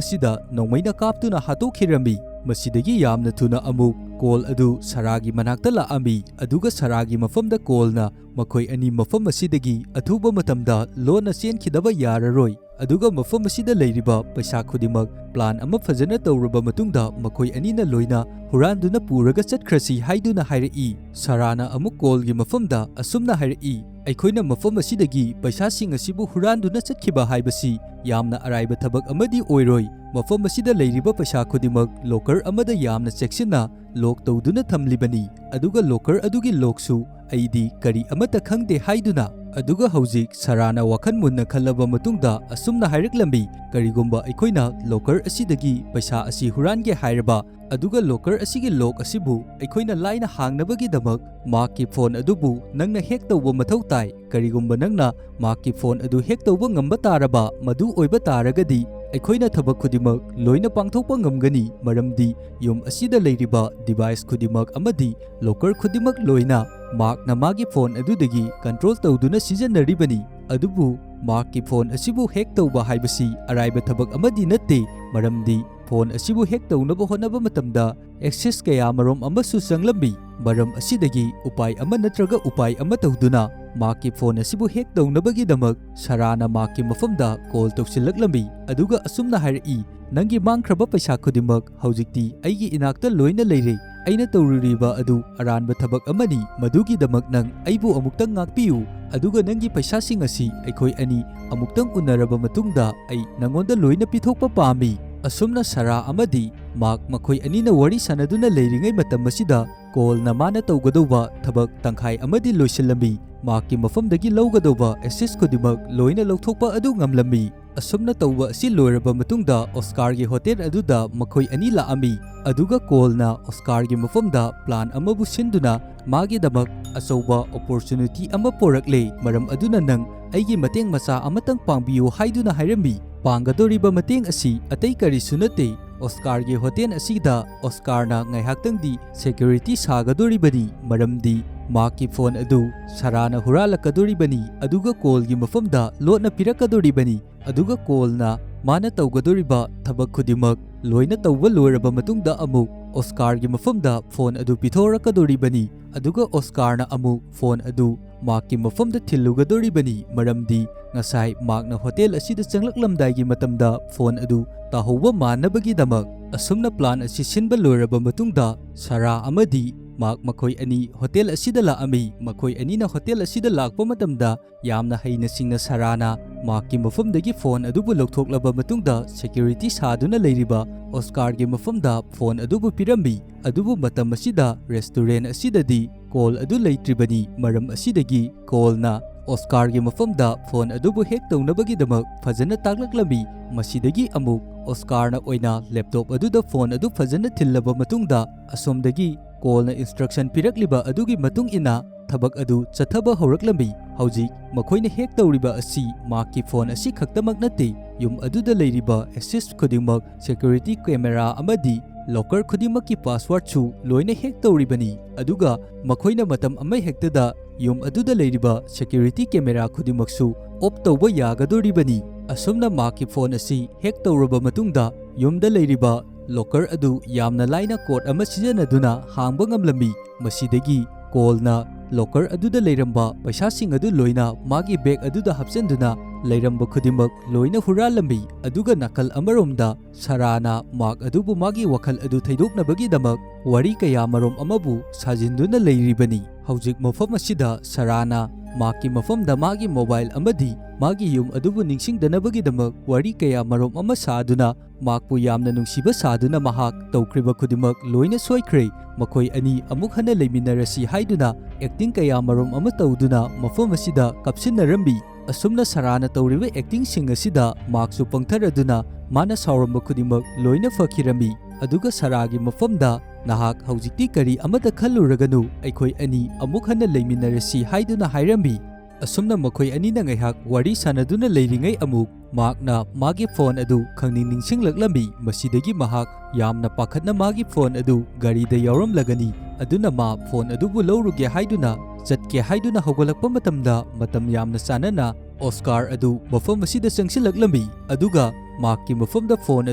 ꯑꯁꯤꯗ ꯅꯣꯡꯃꯩꯅ ꯀꯥꯞꯇꯨꯅ ꯍꯥꯠꯇꯣꯛꯈꯤꯔꯝꯃꯤ꯫ ꯃꯁꯤꯗꯒꯤ ꯌꯥꯝꯅ ꯊꯨꯅ ꯑꯃꯨꯛ ꯀꯣꯜ ꯑꯗꯨ ꯁꯥꯔꯥꯒꯤ ꯃꯅꯥꯛꯇ ꯂꯥꯛꯑꯝꯃꯤ, ꯑꯗꯨꯒ ꯁꯥꯔꯥꯒꯤ ꯃꯐꯝꯗ ꯀꯣꯜꯅ ꯃꯈꯣꯏ ꯑꯅꯤ ꯃꯐꯝ ꯑꯁꯤꯗꯒꯤ ꯑꯊꯨꯕ ꯃꯇꯝꯗ ꯂꯣꯟꯅ ꯆꯦꯟꯈꯤꯗꯕ ꯌꯥꯔꯔꯣꯏ꯫ ꯑꯗꯨꯒ ꯃꯐꯝ ꯑꯁꯤꯗ ꯂꯩꯔꯤꯕ ꯄꯩꯁꯥ ꯈꯨꯗꯤꯡꯃꯛ ꯄ꯭ꯂꯥꯟ ꯑꯃ ꯐꯖꯅ ꯇꯧꯔꯕ ꯃꯇꯨꯡꯗ ꯃꯈꯣꯏ ꯑꯅꯤꯅ ꯂꯣꯏꯅ ꯍꯨꯔꯥꯟꯗꯨꯅ ꯄꯨꯔꯒ ꯆꯠꯈ꯭ꯔꯁꯤ ꯍꯥꯏꯗꯨꯅ ꯍꯥꯏꯔꯛꯏ꯫ ꯁꯥꯔꯥꯅ ꯑꯃꯨꯛ ꯀꯣꯜꯒꯤ ꯃꯐꯝꯗ ꯑꯁꯨꯝꯅ ꯍꯥꯏꯔꯛꯏ, "ꯑꯩꯈꯣꯏꯅ ꯃꯐꯝ ꯑꯁꯤꯗꯒꯤ ꯄꯩꯁꯥꯁꯤꯡ ꯑꯁꯤꯕꯨ ꯍꯨꯔꯥꯟꯗꯨꯅ ꯆꯠꯈꯤꯕ ꯍꯥꯏꯕꯁꯤ ꯌꯥꯝꯅ ꯑꯔꯥꯏꯕ ꯊꯕꯛ ꯑꯃꯗꯤ ꯑꯣꯏꯔꯣꯏ꯫ ꯃꯐꯝ ꯑꯁꯤꯗ ꯂꯩꯔꯤꯕ ꯄꯩꯁꯥ ꯈꯨꯗꯤꯡꯃꯛ ꯂꯣꯀꯔ ꯑꯃꯗ ꯌꯥꯝꯅ ꯆꯦꯛꯁꯤꯟꯅ ꯂꯣꯛ ꯇꯧꯗꯨꯅ ꯊꯝꯂꯤꯕꯅꯤ, ꯑꯗꯨꯒ ꯂꯣꯀꯔ ꯑꯗꯨꯒꯤ ꯂꯣꯛꯁꯨ ꯑꯩꯗꯤ ꯀꯔꯤ ꯑꯃꯠꯇ ꯈꯪꯗꯦ" ꯍꯥꯏꯗꯨꯅ꯫ ꯑꯗꯨꯒ ꯍꯧꯖꯤꯛ ꯁꯥꯔꯥꯅ ꯋꯥꯈꯜ ꯃꯨꯟꯅ ꯈꯜꯂꯕ ꯃꯇꯨꯡꯗ ꯑꯁꯨꯝꯅ ꯍꯥꯏꯔꯛꯂꯝꯃꯤ, "ꯀꯔꯤꯒꯨꯝꯕ ꯑꯩꯈꯣꯏꯅ ꯂꯣꯀꯔ ꯑꯁꯤꯗꯒꯤ ꯄꯩꯁꯥ ꯑꯁꯤ ꯍꯨꯔꯥꯟꯒꯦ ꯍꯥꯏꯔꯕ, ꯑꯗꯨꯒ ꯂꯣꯀꯔ ꯑꯁꯤꯒꯤ ꯂꯣꯛ ꯑꯁꯤꯕꯨ ꯑꯩꯈꯣꯏꯅ ꯂꯥꯏꯅ ꯍꯥꯡꯅꯕꯒꯤꯗꯃꯛ ꯃꯍꯥꯛꯀꯤ ꯐꯣꯟ ꯑꯗꯨꯕꯨ ꯅꯪꯅ ꯍꯦꯛ ꯇꯧꯕ ꯃꯊꯧ ꯇꯥꯏ꯫ ꯀꯔꯤꯒꯨꯝꯕ ꯅꯪꯅ ꯃꯍꯥꯛꯀꯤ ꯐꯣꯟ ꯑꯗꯨ ꯍꯦꯛ ꯇꯧꯕ ꯉꯝꯕ ꯇꯥꯔꯕ, ꯃꯗꯨ ꯑꯣꯏꯕ ꯇꯥꯔꯒꯗꯤ ꯑꯩꯈꯣꯏꯅ ꯊꯕꯛ ꯈꯨꯗꯤꯡꯃꯛ ꯂꯣꯏꯅ ꯄꯥꯡꯊꯣꯛꯄ ꯉꯝꯒꯅꯤ, ꯃꯔꯝꯗꯤ ꯌꯨꯝ ꯑꯁꯤꯗ ꯂꯩꯔꯤꯕ ꯗꯤꯚꯥꯏꯁ ꯈꯨꯗꯤꯡꯃꯛ ꯑꯃꯗꯤ ꯂꯣꯀꯔ ꯈꯨꯗꯤꯡꯃꯛ ꯂꯣꯏꯅ ꯃꯍꯥꯛꯅ ꯃꯥꯒꯤ ꯐꯣꯟ ꯑꯗꯨꯗꯒꯤ ꯀꯟꯇ꯭ꯔꯣꯜ ꯇꯧꯗꯨꯅ ꯁꯤꯖꯤꯟꯅꯔꯤꯕꯅꯤ꯫ ꯑꯗꯨꯕꯨ ꯃꯍꯥꯛꯀꯤ ꯐꯣꯟ ꯑꯁꯤꯕꯨ ꯍꯦꯛ ꯇꯧꯕ ꯍꯥꯏꯕꯁꯤ ꯑꯔꯥꯏꯕ ꯊꯕꯛ ꯑꯃꯗꯤ ꯅꯠꯇꯦ, ꯃꯔꯝꯗꯤ ꯐꯣꯟ ꯑꯁꯤꯕꯨ ꯍꯦꯛ ꯇꯧꯅꯕ ꯍꯣꯠꯅꯕ ꯃꯇꯝꯗ ꯑꯦꯛꯁꯦꯁ ꯀꯌꯥꯃꯔꯣꯝ ꯑꯃꯁꯨ ꯆꯪꯂꯝꯃꯤ꯫ ꯃꯔꯝ ꯑꯁꯤꯗꯒꯤ ꯎꯄꯥꯏ ꯑꯃ ꯅꯠꯇ꯭ꯔꯒ ꯎꯄꯥꯏ ꯑꯃ ꯇꯧꯗꯨꯅ ꯃꯍꯥꯛꯀꯤ ꯐꯣꯟ ꯑꯁꯤꯕꯨ ꯍꯦꯛ ꯇꯧꯅꯕꯒꯤꯗꯃꯛ ꯁꯥꯔꯥꯅ ꯃꯍꯥꯛꯀꯤ ꯃꯐꯝꯗ ꯀꯣꯜ ꯇꯧꯁꯤꯜꯂꯛꯂꯝꯃꯤ, ꯑꯗꯨꯒ ꯑꯁꯨꯝꯅ ꯍꯥꯏꯔꯛꯏ, "ꯅꯪꯒꯤ ꯃꯥꯡꯈ꯭ꯔꯕ ꯄꯩꯁꯥ ꯈꯨꯗꯤꯡꯃꯛ ꯍꯧꯖꯤꯛꯇꯤ ꯑꯩꯒꯤ ꯏꯅꯥꯛꯇ ꯂꯣꯏꯅ ꯂꯩꯔꯦ꯫ ꯑꯩꯅ ꯇꯧꯔꯨꯔꯤꯕ ꯑꯗꯨ ꯑꯔꯥꯟꯕ ꯊꯕꯛ ꯑꯃꯅꯤ꯫ ꯃꯗꯨꯒꯤꯗꯃꯛ ꯅꯪ ꯑꯩꯕꯨ ꯑꯃꯨꯛꯇꯪ ꯉꯥꯛꯄꯤꯌꯨ, ꯑꯗꯨꯒ ꯅꯪꯒꯤ ꯄꯩꯁꯥꯁꯤꯡ ꯑꯁꯤ ꯑꯩꯈꯣꯏ ꯑꯅꯤ ꯑꯃꯨꯛꯇꯪ ꯎꯅꯔꯕ ꯃꯇꯨꯡꯗ ꯑꯩ ꯅꯪꯉꯣꯟꯗ ꯂꯣꯏꯅ ꯄꯤꯊꯣꯛꯄ ꯄꯥꯝꯃꯤ"꯫ ꯑꯁꯨꯝꯅ ꯁꯥꯔꯥ ꯑꯃꯗꯤ ꯃꯥꯔꯛ ꯃꯈꯣꯏ ꯑꯅꯤꯅ ꯋꯥꯔꯤ ꯁꯥꯟꯅꯗꯨꯅ ꯂꯩꯔꯤꯉꯩ ꯃꯇꯝ ꯑꯁꯤꯗ ꯀꯣꯜꯅ ꯃꯥꯅ ꯇꯧꯒꯗꯧꯕ ꯊꯕꯛ ꯇꯪꯈꯥꯏ ꯑꯃꯗꯤ ꯂꯣꯏꯁꯤꯜꯂꯝꯃꯤ꯫ ꯃꯥꯔꯛꯀꯤ ꯃꯐꯝꯗꯒꯤ ꯂꯧꯒꯗꯧꯕ ꯑꯦꯁꯦꯠ ꯈꯨꯗꯤꯡꯃꯛ ꯂꯣꯏꯅ ꯂꯧꯊꯣꯛꯄ ꯑꯗꯨ ꯉꯝꯂꯝꯃꯤ꯫ ꯑꯁꯨꯝꯅ ꯇꯧꯕ ꯑꯁꯤ ꯂꯣꯏꯔꯕ ꯃꯇꯨꯡꯗ ꯑꯣꯁꯀꯥꯔꯒꯤ ꯍꯣꯇꯦꯜ ꯑꯗꯨꯗ ꯃꯈꯣꯏ ꯑꯅꯤ ꯂꯥꯛꯑꯝꯃꯤ, ꯑꯗꯨꯒ ꯀꯣꯜꯅ ꯑꯣꯁꯀꯥꯔꯒꯤ ꯃꯐꯝꯗ ꯄ꯭ꯂꯥꯟ ꯑꯃꯕꯨ ꯁꯤꯟꯗꯨꯅ ꯃꯥꯒꯤꯗꯃꯛ ꯑꯆꯧꯕ ꯑꯣꯄꯣꯔꯆꯨꯅꯤꯇꯤ ꯑꯃ ꯄꯣꯔꯛꯂꯦ, ꯃꯔꯝ ꯑꯗꯨꯅ ꯅꯪ ꯑꯩꯒꯤ ꯃꯇꯦꯡ ꯃꯆꯥ ꯑꯃꯇꯪ ꯄꯥꯡꯕꯤꯌꯨ ꯍꯥꯏꯗꯨꯅ ꯍꯥꯏꯔꯝꯃꯤ꯫ ꯄꯥꯡꯒꯗꯧꯔꯤꯕ ꯃꯇꯦꯡ ꯑꯁꯤ ꯑꯇꯩ ꯀꯔꯤꯁꯨ ꯅꯠꯇꯦ, ꯑꯣꯁꯀꯥꯔꯒꯤ ꯍꯣꯇꯦꯜ ꯑꯁꯤꯗ ꯑꯣꯁꯀꯥꯔꯅ ꯉꯥꯏꯍꯥꯛꯇꯪꯗꯤ ꯁꯦꯀ꯭ꯌꯨꯔꯤꯇꯤ ꯁꯥꯒꯗꯧꯔꯤꯕꯅꯤ, ꯃꯔꯝꯗꯤ ꯃꯍꯥꯛꯀꯤ ꯐꯣꯟ ꯑꯗꯨ ꯁꯥꯔꯥꯅ ꯍꯨꯔꯥꯜꯂꯛꯀꯗꯧꯔꯤꯕꯅꯤ, ꯑꯗꯨꯒ ꯀꯣꯜꯒꯤ ꯃꯐꯝꯗ ꯂꯣꯠꯅ ꯄꯤꯔꯛꯀꯗꯧꯔꯤꯕꯅꯤ꯫ ꯑꯗꯨꯒ ꯀꯣꯜꯅ ꯃꯥꯅ ꯇꯧꯒꯗꯧꯔꯤꯕ ꯊꯕꯛ ꯈꯨꯗꯤꯡꯃꯛ ꯂꯣꯏꯅ ꯇꯧꯕ ꯂꯣꯏꯔꯕ ꯃꯇꯨꯡꯗ ꯑꯃꯨꯛ ꯑꯣꯁꯀꯥꯔꯒꯤ ꯃꯐꯝꯗ ꯐꯣꯟ ꯑꯗꯨ ꯄꯤꯊꯣꯔꯛꯀꯗꯣꯔꯤꯕꯅꯤ꯫ ꯑꯗꯨꯒ ꯑꯣꯁꯀꯥꯔꯅ ꯑꯃꯨꯛ ꯐꯣꯟ ꯑꯗꯨ ꯃꯥꯔꯛꯀꯤ ꯃꯐꯝꯗ ꯊꯤꯜꯂꯨꯒꯗꯣꯔꯤꯕꯅꯤ, ꯃꯔꯝꯗꯤ ꯉꯁꯥꯏ ꯃꯥꯔꯛꯅ ꯍꯣꯇꯦꯜ ꯑꯁꯤꯗ ꯆꯪꯂꯛꯂꯝꯗꯥꯏꯒꯤ ꯃꯇꯝꯗ ꯐꯣꯟ ꯑꯗꯨ ꯇꯥꯍꯧꯕ ꯃꯥꯟꯅꯕꯒꯤꯗꯃꯛ꯫ ꯑꯁꯨꯝꯅ ꯄ꯭ꯂꯥꯟ ꯑꯁꯤ ꯁꯤꯟꯕ ꯂꯣꯏꯔꯕ ꯃꯇꯨꯡꯗ, ꯁꯥꯔꯥ ꯑꯃꯗꯤ ꯃꯥꯔꯛ ꯃꯈꯣꯏ ꯑꯅꯤ ꯍꯣꯇꯦꯜ ꯑꯁꯤꯗ ꯂꯥꯛꯑꯝꯃꯤ꯫ ꯃꯈꯣꯏ ꯑꯅꯤꯅ ꯍꯣꯇꯦꯜ ꯑꯁꯤꯗ ꯂꯥꯛꯄ ꯃꯇꯝꯗ, ꯌꯥꯝꯅ ꯍꯩꯅ ꯁꯤꯡꯅ ꯁꯥꯔꯥꯅ ꯃꯥꯔꯛꯀꯤ ꯃꯐꯝꯗꯒꯤ ꯐꯣꯟ ꯑꯗꯨꯕꯨ ꯂꯧꯊꯣꯛꯂꯕ ꯃꯇꯨꯡꯗ, ꯁꯦꯀ꯭ꯌꯨꯔꯤꯇꯤ ꯁꯥꯗꯨꯅ ꯂꯩꯔꯤꯕ ꯑꯣꯁꯀꯥꯔꯒꯤ ꯃꯐꯝꯗ ꯐꯣꯟ ꯑꯗꯨꯕꯨ ꯄꯤꯔꯝꯃꯤ꯫ ꯑꯗꯨꯕꯨ ꯃꯇꯝ ꯑꯁꯤꯗ ꯔꯦꯁꯇꯨꯔꯦꯟ ꯑꯁꯤꯗꯗꯤ ꯀꯣꯜ ꯑꯗꯨ ꯂꯩꯇ꯭ꯔꯤꯕꯅꯤ꯫ ꯃꯔꯝ ꯑꯁꯤꯗꯒꯤ ꯀꯣꯜꯅ ꯑꯣꯁꯀꯥꯔꯒꯤ ꯃꯐꯝꯗ ꯐꯣꯟ ꯑꯗꯨꯕꯨ ꯍꯦꯛ ꯇꯧꯅꯕꯒꯤꯗꯃꯛ ꯐꯖꯅ ꯇꯥꯛꯂꯛꯂꯝꯃꯤ꯫ ꯃꯁꯤꯗꯒꯤ ꯑꯃꯨꯛ ꯑꯣꯁꯀꯥꯔꯅ ꯑꯣꯏꯅ ꯂꯦꯞꯇꯣꯞ ꯑꯗꯨꯗ ꯐꯣꯟ ꯑꯗꯨ ꯐꯖꯅ ꯊꯤꯜꯂꯕ ꯃꯇꯨꯡꯗ, ꯑꯁꯣꯝꯗꯒꯤ ꯀꯣꯜꯅ ꯏꯟꯁꯇ꯭ꯔꯛꯁꯟ ꯄꯤꯔꯛꯂꯤꯕ ꯑꯗꯨꯒꯤ ꯃꯇꯨꯡ ꯏꯟꯅ ꯊꯕꯛ ꯑꯗꯨ ꯆꯠꯊꯕ ꯍꯧꯔꯛꯂꯝꯃꯤ꯫ ꯍꯧꯖꯤꯛ ꯃꯈꯣꯏꯅ ꯍꯦꯛ ꯇꯧꯔꯤꯕ ꯑꯁꯤ ꯃꯥꯔꯛꯀꯤ ꯐꯣꯟ ꯑꯁꯤ ꯈꯛꯇꯃꯛ ꯅꯠꯇꯦ, ꯌꯨꯝ ꯑꯗꯨꯗ ꯂꯩꯔꯤꯕ ꯑꯦꯁꯦꯠꯁ ꯈꯨꯗꯤꯡꯃꯛ, ꯁꯦꯀ꯭ꯌꯨꯔꯤꯇꯤ ꯀꯦꯃꯦꯔꯥ ꯑꯃꯗꯤ ꯂꯣꯀꯔ ꯈꯨꯗꯤꯡꯃꯛꯀꯤ ꯄꯥꯁꯋꯥꯔꯗꯁꯨ ꯂꯣꯏꯅ ꯍꯦꯛ ꯇꯧꯔꯤꯕꯅꯤ꯫ ꯑꯗꯨꯒ ꯃꯈꯣꯏꯅ ꯃꯇꯝ ꯑꯃꯍꯦꯛꯇꯗ ꯌꯨꯝ ꯑꯗꯨꯗ ꯂꯩꯔꯤꯕ ꯁꯦꯀ꯭ꯌꯨꯔꯤꯇꯤ ꯀꯦꯃꯦꯔꯥ ꯈꯨꯗꯤꯡꯃꯛꯁꯨ ꯑꯣꯐ ꯇꯧꯕ ꯌꯥꯒꯗꯣꯔꯤꯕꯅꯤ꯫ ꯑꯁꯨꯝꯅ ꯃꯥꯔꯛꯀꯤ ꯐꯣꯟ ꯑꯁꯤ ꯍꯦꯛ ꯇꯧꯔꯕ ꯃꯇꯨꯡꯗ, ꯌꯨꯝꯗ ꯂꯩꯔꯤꯕ ꯂꯣꯀꯔ ꯑꯗꯨ ꯌꯥꯝꯅ ꯂꯥꯏꯅ ꯀꯣꯗ ꯑꯃ ꯁꯤꯖꯤꯟꯅꯗꯨꯅ ꯍꯥꯡꯕ ꯉꯝꯂꯝꯃꯤ꯫ ꯃꯁꯤꯗꯒꯤ ꯀꯣꯜꯅ ꯂꯣꯀꯔ ꯑꯗꯨꯗ ꯂꯩꯔꯝꯕ ꯄꯩꯁꯥꯁꯤꯡ ꯑꯗꯨ ꯂꯣꯏꯅ ꯃꯥꯒꯤ ꯕꯦꯒ ꯑꯗꯨꯗ ꯍꯥꯞꯆꯤꯟꯗꯨꯅ ꯂꯩꯔꯝꯕ ꯈꯨꯗꯤꯡꯃꯛ ꯂꯣꯏꯅ ꯍꯨꯔꯥꯜꯂꯝꯃꯤ꯫ ꯑꯗꯨꯒ ꯅꯥꯀꯜ ꯑꯃꯔꯣꯝꯗ ꯁꯥꯔꯥꯅ ꯃꯥꯔꯛ ꯑꯗꯨꯕꯨ ꯃꯥꯒꯤ ꯋꯥꯈꯜ ꯑꯗꯨ ꯊꯩꯗꯣꯛꯅꯕꯒꯤꯗꯃꯛ ꯋꯥꯔꯤ ꯀꯌꯥ ꯃꯔꯨꯝ ꯑꯃꯕꯨ ꯁꯥꯖꯤꯟꯗꯨꯅ ꯂꯩꯔꯤꯕꯅꯤ꯫ ꯍꯧꯖꯤꯛ ꯃꯐꯝ ꯑꯁꯤꯗ ꯁꯥꯔꯥꯅ ꯃꯥꯔꯛꯀꯤ ꯃꯐꯝꯗ ꯃꯥꯒꯤ ꯃꯣꯕꯥꯏꯜ ꯑꯃꯗꯤ ꯃꯥꯒꯤ ꯌꯨꯝ ꯑꯗꯨꯕꯨ ꯅꯤꯡꯁꯤꯡꯗꯅꯕꯒꯤꯗꯃꯛ ꯋꯥꯔꯤ ꯀꯌꯥ ꯃꯔꯨꯝ ꯑꯃ ꯁꯥꯗꯨꯅ, ꯃꯥꯔꯛꯄꯨ ꯌꯥꯝꯅ ꯅꯨꯡꯁꯤꯕ ꯁꯥꯗꯨꯅ ꯃꯍꯥꯛ ꯇꯧꯈ꯭ꯔꯤꯕ ꯈꯨꯗꯤꯡꯃꯛ ꯂꯣꯏꯅ ꯁꯣꯏꯈ꯭ꯔꯦ, ꯃꯈꯣꯏ ꯑꯅꯤ ꯑꯃꯨꯛ ꯍꯟꯅ ꯂꯩꯃꯤꯟꯅꯔꯁꯤ ꯍꯥꯏꯗꯨꯅ ꯑꯦꯛꯇꯤꯡ ꯀꯌꯥ ꯃꯔꯨꯝ ꯑꯃ ꯇꯧꯗꯨꯅ ꯃꯐꯝ ꯑꯁꯤꯗ ꯀꯥꯞꯁꯤꯟꯅꯔꯝꯃꯤ꯫ ꯑꯁꯨꯝꯅ ꯁꯥꯔꯥꯅ ꯇꯧꯔꯤꯕ ꯑꯦꯛꯇꯤꯡꯁꯤꯡ ꯑꯁꯤꯗ ꯃꯥꯔꯛꯁꯨ ꯄꯪꯊꯔꯗꯨꯅ ꯃꯥꯅ ꯁꯥꯎꯔꯝꯕ ꯈꯨꯗꯤꯡꯃꯛ ꯂꯣꯏꯅ ꯐꯈꯤꯔꯝꯃꯤ꯫ ꯑꯗꯨꯒ ꯁꯥꯔꯥꯒꯤ ꯃꯐꯝꯗ, "ꯅꯍꯥꯛ ꯍꯧꯖꯤꯛꯇꯤ ꯀꯔꯤ ꯑꯃꯠꯇ ꯈꯜꯂꯨꯔꯒꯅꯨ, ꯑꯩꯈꯣꯏ ꯑꯅꯤ ꯑꯃꯨꯛ ꯍꯟꯅ ꯂꯩꯃꯤꯟꯅꯔꯁꯤ" ꯍꯥꯏꯗꯨꯅ ꯍꯥꯏꯔꯝꯃꯤ꯫ ꯑꯁꯨꯝꯅ ꯃꯈꯣꯏ ꯑꯅꯤꯅ ꯉꯥꯏꯍꯥꯛ ꯋꯥꯔꯤ ꯁꯥꯟꯅꯗꯨꯅ ꯂꯩꯔꯤꯉꯩ ꯑꯃꯨꯛ ꯃꯥꯔꯛꯅ ꯃꯥꯒꯤ ꯐꯣꯟ ꯑꯗꯨ ꯈꯪꯅꯤꯡ ꯅꯤꯡꯁꯤꯡꯂꯛꯂꯝꯃꯤ꯫ ꯃꯁꯤꯗꯒꯤ ꯃꯍꯥꯛ ꯌꯥꯝꯅ ꯄꯥꯈꯠꯅ ꯃꯥꯒꯤ ꯐꯣꯟ ꯑꯗꯨ ꯒꯥꯔꯤꯗ ꯌꯥꯎꯔꯝꯂꯒꯅꯤ꯫ ꯑꯗꯨꯅ ꯃꯥ ꯐꯣꯟ ꯑꯗꯨꯕꯨ ꯂꯧꯔꯨꯒꯦ ꯍꯥꯏꯗꯨꯅ ꯆꯠꯀꯦ ꯍꯥꯏꯗꯨꯅ ꯍꯧꯒꯠꯂꯛꯄ ꯃꯇꯝꯗ, ꯃꯇꯝ ꯌꯥꯝꯅ ꯆꯥꯅꯅ ꯑꯣꯁꯀꯥꯔ ꯑꯗꯨ ꯃꯐꯝ ꯑꯁꯤꯗ ꯆꯪꯁꯤꯜꯂꯛꯂꯝꯃꯤ꯫ ꯑꯗꯨꯒ ꯃꯥꯔꯛꯀꯤ ꯃꯐꯝꯗ ꯐꯣꯟ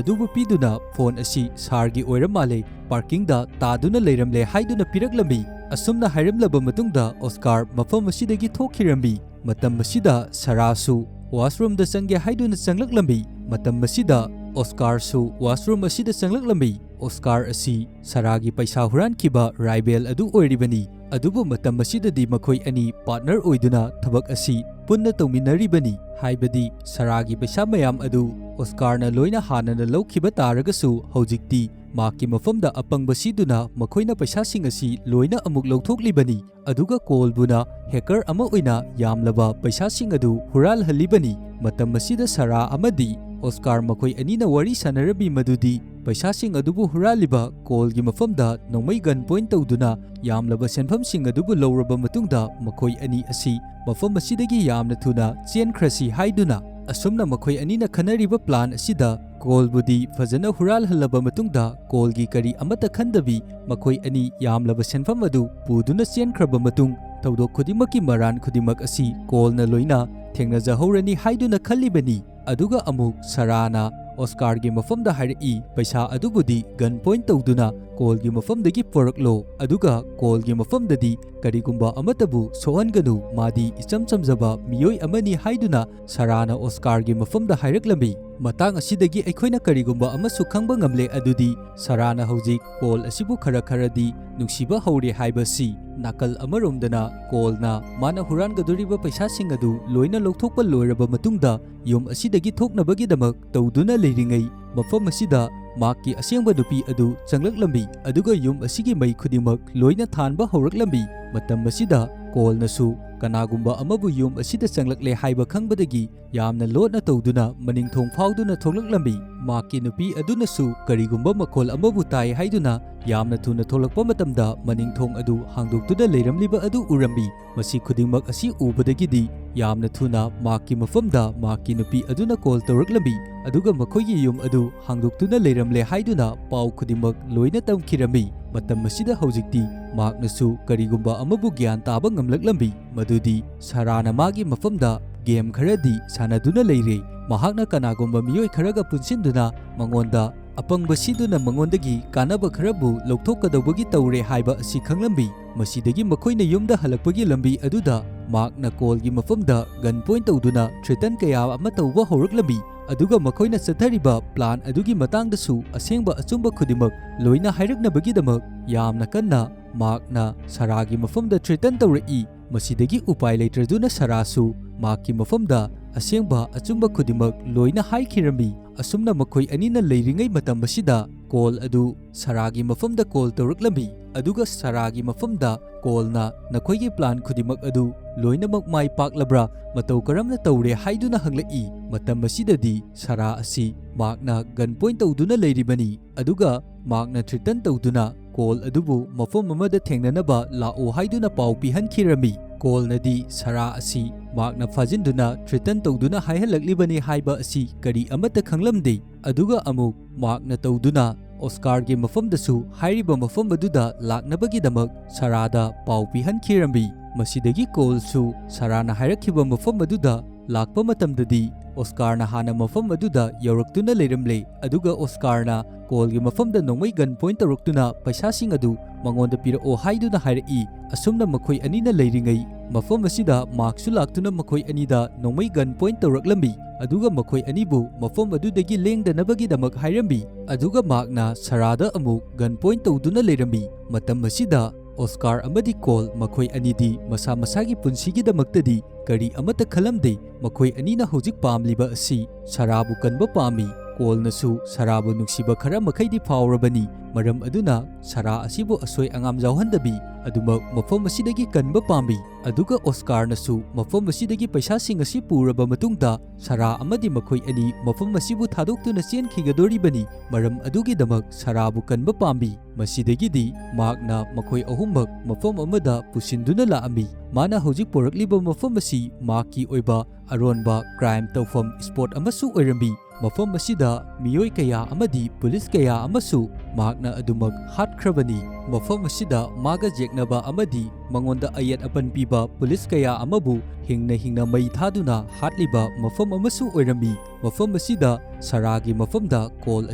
ꯑꯗꯨꯕꯨ ꯄꯤꯗꯨꯅ, "ꯐꯣꯟ ꯑꯁꯤ ꯁꯥꯔꯒꯤ ꯑꯣꯏꯔ ꯃꯥꯜꯂꯦ, ꯄꯥꯔꯀꯤꯡꯗ ꯇꯥꯗꯨꯅ ꯂꯩꯔꯝꯂꯦ" ꯍꯥꯏꯗꯨꯅ ꯄꯤꯔꯛꯂꯝꯃꯤ꯫ ꯑꯁꯨꯝꯅ ꯍꯥꯏꯔꯝꯂꯕ ꯃꯇꯨꯡꯗ ꯑꯣꯁꯀꯥꯔ ꯃꯐꯝ ꯑꯁꯤꯗꯒꯤ ꯊꯣꯛꯈꯤꯔꯝꯃꯤ꯫ ꯃꯇꯝ ꯑꯁꯤꯗ ꯁꯥꯔꯥꯁꯨ ꯋꯥꯁꯔꯨꯝꯗ ꯆꯪꯒꯦ ꯍꯥꯏꯗꯨꯅ ꯆꯪꯂꯛꯂꯝꯃꯤ꯫ ꯃꯇꯝ ꯑꯁꯤꯗ ꯑꯣꯁꯀꯥꯔꯁꯨ ꯋꯥꯁꯔꯨꯝ ꯑꯁꯤꯗ ꯆꯪꯂꯛꯂꯝꯃꯤ꯫ ꯑꯣꯁꯀꯥꯔ ꯑꯁꯤ ꯁꯥꯔꯥꯒꯤ ꯄꯩꯁꯥ ꯍꯨꯔꯥꯟꯈꯤꯕ ꯔꯥꯏꯕꯦꯜ ꯑꯗꯨ ꯑꯣꯏꯔꯤꯕꯅꯤ꯫ ꯑꯗꯨꯕꯨ ꯃꯇꯝ ꯑꯁꯤꯗꯗꯤ ꯃꯈꯣꯏ ꯑꯅꯤ ꯄꯥꯔꯠꯅꯔ ꯑꯣꯏꯗꯨꯅ ꯊꯕꯛ ꯑꯁꯤ ꯄꯨꯟꯅ ꯇꯧꯃꯤꯟꯅꯔꯤꯕꯅꯤ꯫ ꯍꯥꯏꯕꯗꯤ ꯁꯥꯔꯥꯒꯤ ꯄꯩꯁꯥ ꯃꯌꯥꯝ ꯑꯗꯨ ꯑꯣꯁꯀꯥꯔꯅ ꯂꯣꯏꯅ ꯍꯥꯟꯅꯅ ꯂꯧꯈꯤꯕ ꯇꯥꯔꯒꯁꯨ, ꯍꯧꯖꯤꯛꯇꯤ ꯃꯥꯔꯛꯀꯤ ꯃꯐꯝꯗ ꯑꯄꯪꯕ ꯁꯤꯗꯨꯅ ꯃꯈꯣꯏꯅ ꯄꯩꯁꯥꯁꯤꯡ ꯑꯁꯤ ꯂꯣꯏꯅ ꯑꯃꯨꯛ ꯂꯧꯊꯣꯛꯂꯤꯕꯅꯤ꯫ ꯑꯗꯨꯒ ꯀꯣꯜꯕꯨꯅ ꯍꯦꯀꯔ ꯑꯃ ꯑꯣꯏꯅ ꯌꯥꯝꯂꯕ ꯄꯩꯁꯥꯁꯤꯡ ꯑꯗꯨ ꯍꯨꯔꯥꯜꯍꯜꯂꯤꯕꯅꯤ꯫ ꯃꯇꯝ ꯑꯁꯤꯗ ꯁꯥꯔꯥ ꯑꯃꯗꯤ ꯑꯣꯁꯀꯥꯔ ꯃꯈꯣꯏ ꯑꯅꯤꯅ ꯋꯥꯔꯤ ꯁꯥꯟꯅꯔꯝꯃꯤ ꯃꯗꯨꯗꯤ ꯄꯩꯁꯥꯁꯤꯡ ꯑꯗꯨꯕꯨ ꯍꯨꯔꯥꯜꯂꯤꯕ ꯀꯣꯜꯒꯤ ꯃꯐꯝꯗ ꯅꯣꯡꯃꯩ ꯒꯟ ꯄꯣꯏꯟ ꯇꯧꯗꯨꯅ ꯌꯥꯝꯂꯕ ꯁꯦꯟꯐꯝꯁꯤꯡ ꯑꯗꯨꯕꯨ ꯂꯧꯔꯕ ꯃꯇꯨꯡꯗ ꯃꯈꯣꯏ ꯑꯅꯤ ꯑꯁꯤ ꯃꯐꯝ ꯑꯁꯤꯗꯒꯤ ꯌꯥꯝꯅ ꯊꯨꯅ ꯆꯦꯟꯈ꯭ꯔꯁꯤ ꯍꯥꯏꯗꯨꯅ꯫ ꯑꯁꯨꯝꯅ ꯃꯈꯣꯏ ꯑꯅꯤꯅ ꯈꯟꯅꯔꯤꯕ ꯄ꯭ꯂꯥꯟ ꯑꯁꯤꯗ ꯀꯣꯜꯕꯨꯗꯤ ꯐꯖꯅ ꯍꯨꯔꯥꯜꯍꯜꯂꯕ ꯃꯇꯨꯡꯗ, ꯀꯣꯜꯒꯤ ꯀꯔꯤ ꯑꯃꯠꯇ ꯈꯟꯗꯕꯤ ꯃꯈꯣꯏ ꯑꯅꯤ ꯌꯥꯝꯂꯕ ꯁꯦꯟꯐꯝ ꯑꯗꯨ ꯄꯨꯗꯨꯅ ꯆꯦꯟꯈ꯭ꯔꯕ ꯃꯇꯨꯡ, ꯊꯧꯗꯣꯛ ꯈꯨꯗꯤꯡꯃꯛꯀꯤ ꯃꯔꯥꯟ ꯈꯨꯗꯤꯡꯃꯛ ꯑꯁꯤ ꯀꯣꯜꯅ ꯂꯣꯏꯅ ꯊꯦꯡꯅꯖꯍꯧꯔꯅꯤ ꯍꯥꯏꯗꯨꯅ ꯈꯜꯂꯤꯕꯅꯤ꯫ ꯑꯗꯨꯒ ꯑꯃꯨꯛ ꯁꯥꯔꯥꯅ ꯑꯣꯁꯀꯥꯔꯒꯤ ꯃꯐꯝꯗ ꯍꯥꯏꯔꯛꯏ, ꯄꯩꯁꯥ ꯑꯗꯨꯕꯨꯗꯤ ꯒꯟ ꯄꯣꯏꯟ ꯇꯧꯗꯨꯅ ꯀꯣꯜꯒꯤ ꯃꯐꯝꯗꯒꯤ ꯄꯨꯔꯛꯂꯣ, ꯑꯗꯨꯒ ꯀꯣꯜꯒꯤ ꯃꯐꯝꯗꯗꯤ ꯀꯔꯤꯒꯨꯝꯕ ꯑꯃꯠꯇꯕꯨ ꯁꯣꯛꯍꯟꯒꯅꯨ, ꯃꯥꯗꯤ ꯏꯆꯝ ꯆꯝꯖꯕ ꯃꯤꯑꯣꯏ ꯑꯃꯅꯤ ꯍꯥꯏꯗꯨꯅ ꯁꯥꯔꯥꯅ ꯑꯣꯁꯀꯥꯔꯒꯤ ꯃꯐꯝꯗ ꯍꯥꯏꯔꯛꯂꯝꯃꯤ꯫ ꯃꯇꯥꯡ ꯑꯁꯤꯗꯒꯤ ꯑꯩꯈꯣꯏꯅ ꯀꯔꯤꯒꯨꯝꯕ ꯑꯃꯁꯨ ꯈꯪꯕ ꯉꯝꯂꯦ, ꯑꯗꯨꯗꯤ ꯁꯥꯔꯥꯅ ꯍꯧꯖꯤꯛ ꯀꯣꯜ ꯑꯁꯤꯕꯨ ꯈꯔ ꯈꯔꯗꯤ ꯅꯨꯡꯁꯤꯕ ꯍꯧꯔꯦ ꯍꯥꯏꯕꯁꯤ꯫ ꯅꯥꯀꯜ ꯑꯃꯔꯣꯝꯗꯅ ꯀꯣꯜꯅ ꯃꯥꯅ ꯍꯨꯔꯥꯟꯒꯗꯧꯔꯤꯕ ꯄꯩꯁꯥꯁꯤꯡ ꯑꯗꯨ ꯂꯣꯏꯅ ꯂꯧꯊꯣꯛꯄ ꯂꯣꯏꯔꯕ ꯃꯇꯨꯡꯗ, ꯌꯨꯝ ꯑꯁꯤꯗꯒꯤ ꯊꯣꯛꯅꯕꯒꯤꯗꯃꯛ ꯇꯧꯗꯨꯅ ꯂꯩꯔꯤꯉꯩ, ꯃꯐꯝ ꯑꯁꯤꯗ ꯃꯥꯔꯛꯀꯤ ꯑꯁꯦꯡꯕ ꯅꯨꯄꯤ ꯑꯗꯨ ꯆꯪꯂꯛꯂꯝꯃꯤ, ꯑꯗꯨꯒ ꯌꯨꯝ ꯑꯁꯤꯒꯤ ꯃꯩ ꯈꯨꯗꯤꯡꯃꯛ ꯂꯣꯏꯅ ꯊꯥꯟꯕ ꯍꯧꯔꯛꯂꯝꯃꯤ꯫ ꯃꯇꯝ ꯑꯁꯤꯗ ꯀꯣꯜꯅꯁꯨ ꯀꯅꯥꯒꯨꯝꯕ ꯑꯃꯕꯨ ꯌꯨꯝ ꯑꯁꯤꯗ ꯆꯪꯂꯛꯂꯦ ꯍꯥꯏꯕ ꯈꯪꯕꯗꯒꯤ ꯌꯥꯝꯅ ꯂꯣꯠꯅ ꯇꯧꯗꯨꯅ ꯃꯅꯤꯡꯊꯣꯡ ꯐꯥꯎꯗꯨꯅ ꯊꯣꯛꯂꯛꯂꯝꯃꯤ꯫ ꯃꯥꯔꯛꯀꯤ ꯅꯨꯄꯤ ꯑꯗꯨꯅꯁꯨ ꯀꯔꯤꯒꯨꯝꯕ ꯃꯈꯣꯜ ꯑꯃꯕꯨ ꯇꯥꯏ ꯍꯥꯏꯗꯨꯅ ꯌꯥꯝꯅ ꯊꯨꯅ ꯊꯣꯛꯂꯛꯄ ꯃꯇꯝꯗ ꯃꯅꯤꯡꯊꯣꯡ ꯑꯗꯨ ꯍꯥꯡꯗꯣꯛꯇꯨꯅ ꯂꯩꯔꯝꯂꯤꯕ ꯑꯗꯨ ꯎꯔꯝꯃꯤ꯫ ꯃꯁꯤ ꯈꯨꯗꯤꯡꯃꯛ ꯑꯁꯤ ꯎꯕꯗꯒꯤꯗꯤ ꯌꯥꯝꯅ ꯊꯨꯅ ꯃꯥꯔꯛꯀꯤ ꯃꯐꯝꯗ ꯃꯥꯔꯛꯀꯤ ꯅꯨꯄꯤ ꯑꯗꯨꯅ ꯀꯣꯜ ꯇꯧꯔꯛꯂꯝꯃꯤ, ꯑꯗꯨꯒ ꯃꯈꯣꯏꯒꯤ ꯌꯨꯝ ꯑꯗꯨ ꯍꯥꯡꯗꯣꯛꯇꯨꯅ ꯂꯩꯔꯝꯂꯦ ꯍꯥꯏꯗꯨꯅ ꯄꯥꯎ ꯈꯨꯗꯤꯡꯃꯛ ꯂꯣꯏꯅ ꯇꯝꯈꯤꯔꯝꯃꯤ꯫ ꯃꯇꯝ ꯑꯁꯤꯗ ꯍꯧꯖꯤꯛꯇꯤ ꯃꯥꯔꯛꯅꯁꯨ ꯀꯔꯤꯒꯨꯝꯕ ꯑꯃꯕꯨ ꯒ꯭ꯌꯥꯟ ꯇꯥꯕ ꯉꯝꯂꯛꯂꯝꯃꯤ, ꯃꯗꯨꯗꯤ ꯁꯥꯔꯥꯅ ꯃꯥꯒꯤ ꯃꯐꯝꯗ ꯒꯦꯝ ꯈꯔꯗꯤ ꯁꯥꯟꯅꯗꯨꯅ ꯂꯩꯔꯦ꯫ ꯃꯍꯥꯛꯅ ꯀꯅꯥꯒꯨꯝꯕ ꯃꯤꯑꯣꯏ ꯈꯔꯒ ꯄꯨꯟꯁꯤꯟꯗꯨꯅ ꯃꯉꯣꯟꯗ ꯑꯄꯪꯕ ꯁꯤꯗꯨꯅ ꯃꯉꯣꯟꯗꯒꯤ ꯀꯥꯟꯅꯕ ꯈꯔꯕꯨ ꯂꯧꯊꯣꯛꯀꯗꯧꯕꯒꯤ ꯇꯧꯔꯦ ꯍꯥꯏꯕ ꯑꯁꯤ ꯈꯪꯂꯝꯃꯤ꯫ ꯃꯁꯤꯗꯒꯤ ꯃꯈꯣꯏꯅ ꯌꯨꯝꯗ ꯍꯜꯂꯛꯄꯒꯤ ꯂꯝꯕꯤ ꯑꯗꯨꯗ ꯃꯥꯔꯛꯅ ꯀꯣꯜꯒꯤ ꯃꯐꯝꯗ ꯒꯟ ꯄꯣꯏꯟ ꯇꯧꯗꯨꯅ ꯊ꯭ꯔꯦꯇꯟ ꯀꯌꯥ ꯑꯃ ꯇꯧꯕ ꯍꯧꯔꯛꯂꯝꯃꯤ꯫ ꯑꯗꯨꯒ ꯃꯈꯣꯏꯅ ꯆꯠꯊꯔꯤꯕ ꯄ꯭ꯂꯥꯟ ꯑꯗꯨꯒꯤ ꯃꯇꯥꯡꯗꯁꯨ ꯑꯁꯦꯡꯕ ꯑꯆꯨꯝꯕ ꯈꯨꯗꯤꯡꯃꯛ ꯂꯣꯏꯅ ꯍꯥꯏꯔꯛꯅꯕꯒꯤꯗꯃꯛ ꯌꯥꯝꯅ ꯀꯟꯅ ꯃꯥꯔꯛꯅ ꯁꯥꯔꯥꯒꯤ ꯃꯐꯝꯗ ꯊ꯭ꯔꯦꯇꯟ ꯇꯧꯔꯛꯏ꯫ ꯃꯁꯤꯗꯒꯤ ꯎꯄꯥꯏ ꯂꯩꯇ꯭ꯔꯗꯨꯅ ꯁꯥꯔꯥꯁꯨ ꯃꯥꯔꯛꯀꯤ ꯃꯐꯝꯗ ꯑꯁꯦꯡꯕ ꯑꯆꯨꯝꯕ ꯈꯨꯗꯤꯡꯃꯛ ꯂꯣꯏꯅ ꯍꯥꯏꯈꯤꯔꯝꯃꯤ꯫ ꯑꯁꯨꯝꯅ ꯃꯈꯣꯏ ꯑꯅꯤꯅ ꯂꯩꯔꯤꯉꯩ ꯃꯇꯝ ꯑꯁꯤꯗ ꯀꯣꯜ ꯑꯗꯨ ꯁꯥꯔꯥꯒꯤ ꯃꯐꯝꯗ ꯀꯣꯜ ꯇꯧꯔꯛꯂꯝꯃꯤ, ꯑꯗꯨꯒ ꯁꯥꯔꯥꯒꯤ ꯃꯐꯝꯗ ꯀꯣꯜꯅ ꯅꯈꯣꯏꯒꯤ ꯄ꯭ꯂꯥꯟ ꯈꯨꯗꯤꯡꯃꯛ ꯑꯗꯨ ꯂꯣꯏꯅꯃꯛ ꯃꯥꯏ ꯄꯥꯛꯂꯕ꯭ꯔꯥ, ꯃꯇꯧ ꯀꯔꯝꯅ ꯇꯧꯔꯦ ꯍꯥꯏꯗꯨꯅ ꯍꯪꯂꯛꯏ꯫ ꯃꯇꯝ ꯑꯁꯤꯗꯗꯤ ꯁꯥꯔꯥ ꯑꯁꯤ ꯃꯥꯔꯛꯅ ꯒꯟ ꯄꯣꯏꯟ ꯇꯧꯗꯨꯅ ꯂꯩꯔꯤꯕꯅꯤ꯫ ꯑꯗꯨꯒ ꯃꯥꯔꯛꯅ ꯊ꯭ꯔꯦꯇꯟ ꯇꯧꯗꯨꯅ ꯀꯣꯜ ꯑꯗꯨꯕꯨ ꯃꯐꯝ ꯑꯃꯗ ꯊꯦꯡꯅꯅꯕ ꯂꯥꯛꯑꯣ ꯍꯥꯏꯗꯨꯅ ꯄꯥꯎ ꯄꯤꯍꯟꯈꯤꯔꯝꯃꯤ꯫ ꯀꯣꯜꯅꯗꯤ ꯁꯥꯔꯥ ꯑꯁꯤ ꯃꯥꯔꯛꯅ ꯐꯥꯖꯤꯟꯗꯨꯅ ꯊ꯭ꯔꯦꯇꯟ ꯇꯧꯗꯨꯅ ꯍꯥꯏꯍꯜꯂꯛꯂꯤꯕꯅꯤ ꯍꯥꯏꯕ ꯑꯁꯤ ꯀꯔꯤ ꯑꯃꯠꯇ ꯈꯪꯂꯝꯗꯦ꯫ ꯑꯗꯨꯒ ꯑꯃꯨꯛ ꯃꯥꯔꯛꯅ ꯇꯧꯗꯨꯅ ꯑꯣꯁꯀꯥꯔꯒꯤ ꯃꯐꯝꯗꯁꯨ ꯍꯥꯏꯔꯤꯕ ꯃꯐꯝ ꯑꯗꯨꯗ ꯂꯥꯛꯅꯕꯒꯤꯗꯃꯛ ꯁꯥꯔꯥꯗ ꯄꯥꯎ ꯄꯤꯍꯟꯈꯤꯔꯝꯃꯤ꯫ ꯃꯁꯤꯗꯒꯤ ꯀꯣꯜꯁꯨ ꯁꯥꯔꯥꯅ ꯍꯥꯏꯔꯛꯈꯤꯕ ꯃꯐꯝ ꯑꯗꯨꯗ ꯂꯥꯛꯄ ꯃꯇꯝꯗꯗꯤ ꯑꯣꯁꯀꯥꯔꯅ ꯍꯥꯟꯅ ꯃꯐꯝ ꯑꯗꯨꯗ ꯌꯧꯔꯛꯇꯨꯅ ꯂꯩꯔꯝꯂꯦ, ꯑꯗꯨꯒ ꯑꯣꯁꯀꯥꯔꯅ ꯀꯣꯜꯒꯤ ꯃꯐꯝꯗ ꯅꯣꯡꯃꯩ ꯒꯟ ꯄꯣꯏꯟ ꯇꯧꯔꯛꯇꯨꯅ ꯄꯩꯁꯥꯁꯤꯡ ꯑꯗꯨ ꯃꯉꯣꯟꯗ ꯄꯤꯔꯛꯑꯣ ꯍꯥꯏꯗꯨꯅ ꯍꯥꯏꯔꯛꯏ꯫ ꯑꯁꯨꯝꯅ ꯃꯈꯣꯏ ꯑꯅꯤꯅ ꯂꯩꯔꯤꯉꯩ ꯃꯐꯝ ꯑꯁꯤꯗ ꯃꯥꯔꯛꯁꯨ ꯂꯥꯛꯇꯨꯅ ꯃꯈꯣꯏ ꯑꯅꯤꯗ ꯅꯣꯡꯃꯩ ꯒꯟ ꯄꯣꯏꯟ ꯇꯧꯔꯛꯂꯝꯃꯤ, ꯑꯗꯨꯒ ꯃꯈꯣꯏ ꯑꯅꯤꯕꯨ ꯃꯐꯝ ꯑꯗꯨꯗꯒꯤ ꯂꯦꯡꯗꯅꯕꯒꯤꯗꯃꯛ ꯍꯥꯏꯔꯝꯃꯤ꯫ ꯑꯗꯨꯒ ꯃꯥꯔꯛꯅ ꯁꯥꯔꯥꯗ ꯑꯃꯨꯛ ꯒꯟ ꯄꯣꯏꯟ ꯇꯧꯗꯨꯅ ꯂꯩꯔꯝꯃꯤ꯫ ꯃꯇꯝ ꯑꯁꯤꯗ ꯑꯣꯁꯀꯥꯔ ꯑꯃꯗꯤ ꯀꯣꯜ ꯃꯈꯣꯏ ꯑꯅꯤꯗꯤ ꯃꯁꯥ ꯃꯁꯥꯒꯤ ꯄꯨꯟꯁꯤꯒꯤꯗꯃꯛꯇꯗꯤ ꯀꯔꯤ ꯑꯃꯠꯇ ꯈꯜꯂꯝꯗꯦ꯫ ꯃꯈꯣꯏ ꯑꯅꯤꯅ ꯍꯧꯖꯤꯛ ꯄꯥꯝꯂꯤꯕ ꯑꯁꯤ ꯁꯥꯔꯥꯕꯨ ꯀꯟꯕ ꯄꯥꯝꯃꯤ꯫ ꯀꯣꯜꯅꯁꯨ ꯁꯥꯔꯥꯕꯨ ꯅꯨꯡꯁꯤꯕ ꯈꯔ ꯃꯈꯩꯗꯤ ꯐꯥꯎꯔꯕꯅꯤ, ꯃꯔꯝ ꯑꯗꯨꯅ ꯁꯥꯔꯥ ꯑꯁꯤꯕꯨ ꯑꯁꯣꯏ ꯑꯉꯥꯝ ꯌꯥꯎꯍꯟꯗꯕꯤ ꯑꯗꯨꯃꯛ ꯃꯐꯝ ꯑꯁꯤꯗꯒꯤ ꯀꯟꯕ ꯄꯥꯝꯃꯤ꯫ ꯑꯗꯨꯒ ꯑꯣꯁꯀꯥꯔꯅꯁꯨ ꯃꯐꯝ ꯑꯁꯤꯗꯒꯤ ꯄꯩꯁꯥꯁꯤꯡ ꯑꯁꯤ ꯄꯨꯔꯕ ꯃꯇꯨꯡꯗ ꯁꯥꯔꯥ ꯑꯃꯗꯤ ꯃꯈꯣꯏ ꯑꯅꯤ ꯃꯐꯝ ꯑꯁꯤꯕꯨ ꯊꯥꯗꯣꯛꯇꯨꯅ ꯆꯦꯟꯈꯤꯒꯗꯣꯔꯤꯕꯅꯤ, ꯃꯔꯝ ꯑꯗꯨꯒꯤꯗꯃꯛ ꯁꯥꯔꯥꯕꯨ ꯀꯟꯕ ꯄꯥꯝꯃꯤ꯫ ꯃꯁꯤꯗꯒꯤꯗꯤ ꯃꯥꯔꯛꯅ ꯃꯈꯣꯏ ꯑꯍꯨꯝꯃꯛ ꯃꯐꯝ ꯑꯃꯗ ꯄꯨꯁꯤꯟꯗꯨꯅ ꯂꯥꯛꯑꯝꯃꯤ꯫ ꯃꯥꯅ ꯍꯧꯖꯤꯛ ꯄꯨꯔꯛꯂꯤꯕ ꯃꯐꯝ ꯑꯁꯤ ꯃꯥꯔꯛꯀꯤ ꯑꯣꯏꯕ ꯑꯔꯣꯟꯕ ꯀ꯭ꯔꯥꯏꯝ ꯇꯧꯐꯝ ꯁ꯭ꯄꯣꯠ ꯑꯃꯁꯨ ꯑꯣꯏꯔꯝꯃꯤ꯫ ꯃꯐꯝ ꯑꯁꯤꯗ ꯃꯤꯑꯣꯏ ꯀꯌꯥ ꯑꯃꯗꯤ ꯄꯨꯂꯤꯁ ꯀꯌꯥ ꯑꯃꯁꯨ ꯃꯥꯔꯛꯅ ꯑꯗꯨꯃꯛ ꯍꯥꯠꯈ꯭ꯔꯕꯅꯤ꯫ ꯃꯐꯝ ꯑꯁꯤꯗ ꯃꯥꯒ ꯌꯦꯛꯅꯕ ꯑꯃꯗꯤ ꯃꯉꯣꯟꯗ ꯑꯌꯦꯠ ꯑꯄꯟ ꯄꯤꯕ ꯄꯨꯂꯤꯁ ꯀꯌꯥ ꯑꯃꯕꯨ ꯍꯤꯡꯅ ꯍꯤꯡꯅ ꯃꯩ ꯊꯥꯗꯨꯅ ꯍꯥꯠꯂꯤꯕ ꯃꯐꯝ ꯑꯃꯁꯨ ꯑꯣꯏꯔꯝꯃꯤ꯫ ꯃꯐꯝ ꯑꯁꯤꯗ ꯁꯔꯥꯒꯤ ꯃꯐꯝꯗ ꯀꯣꯜ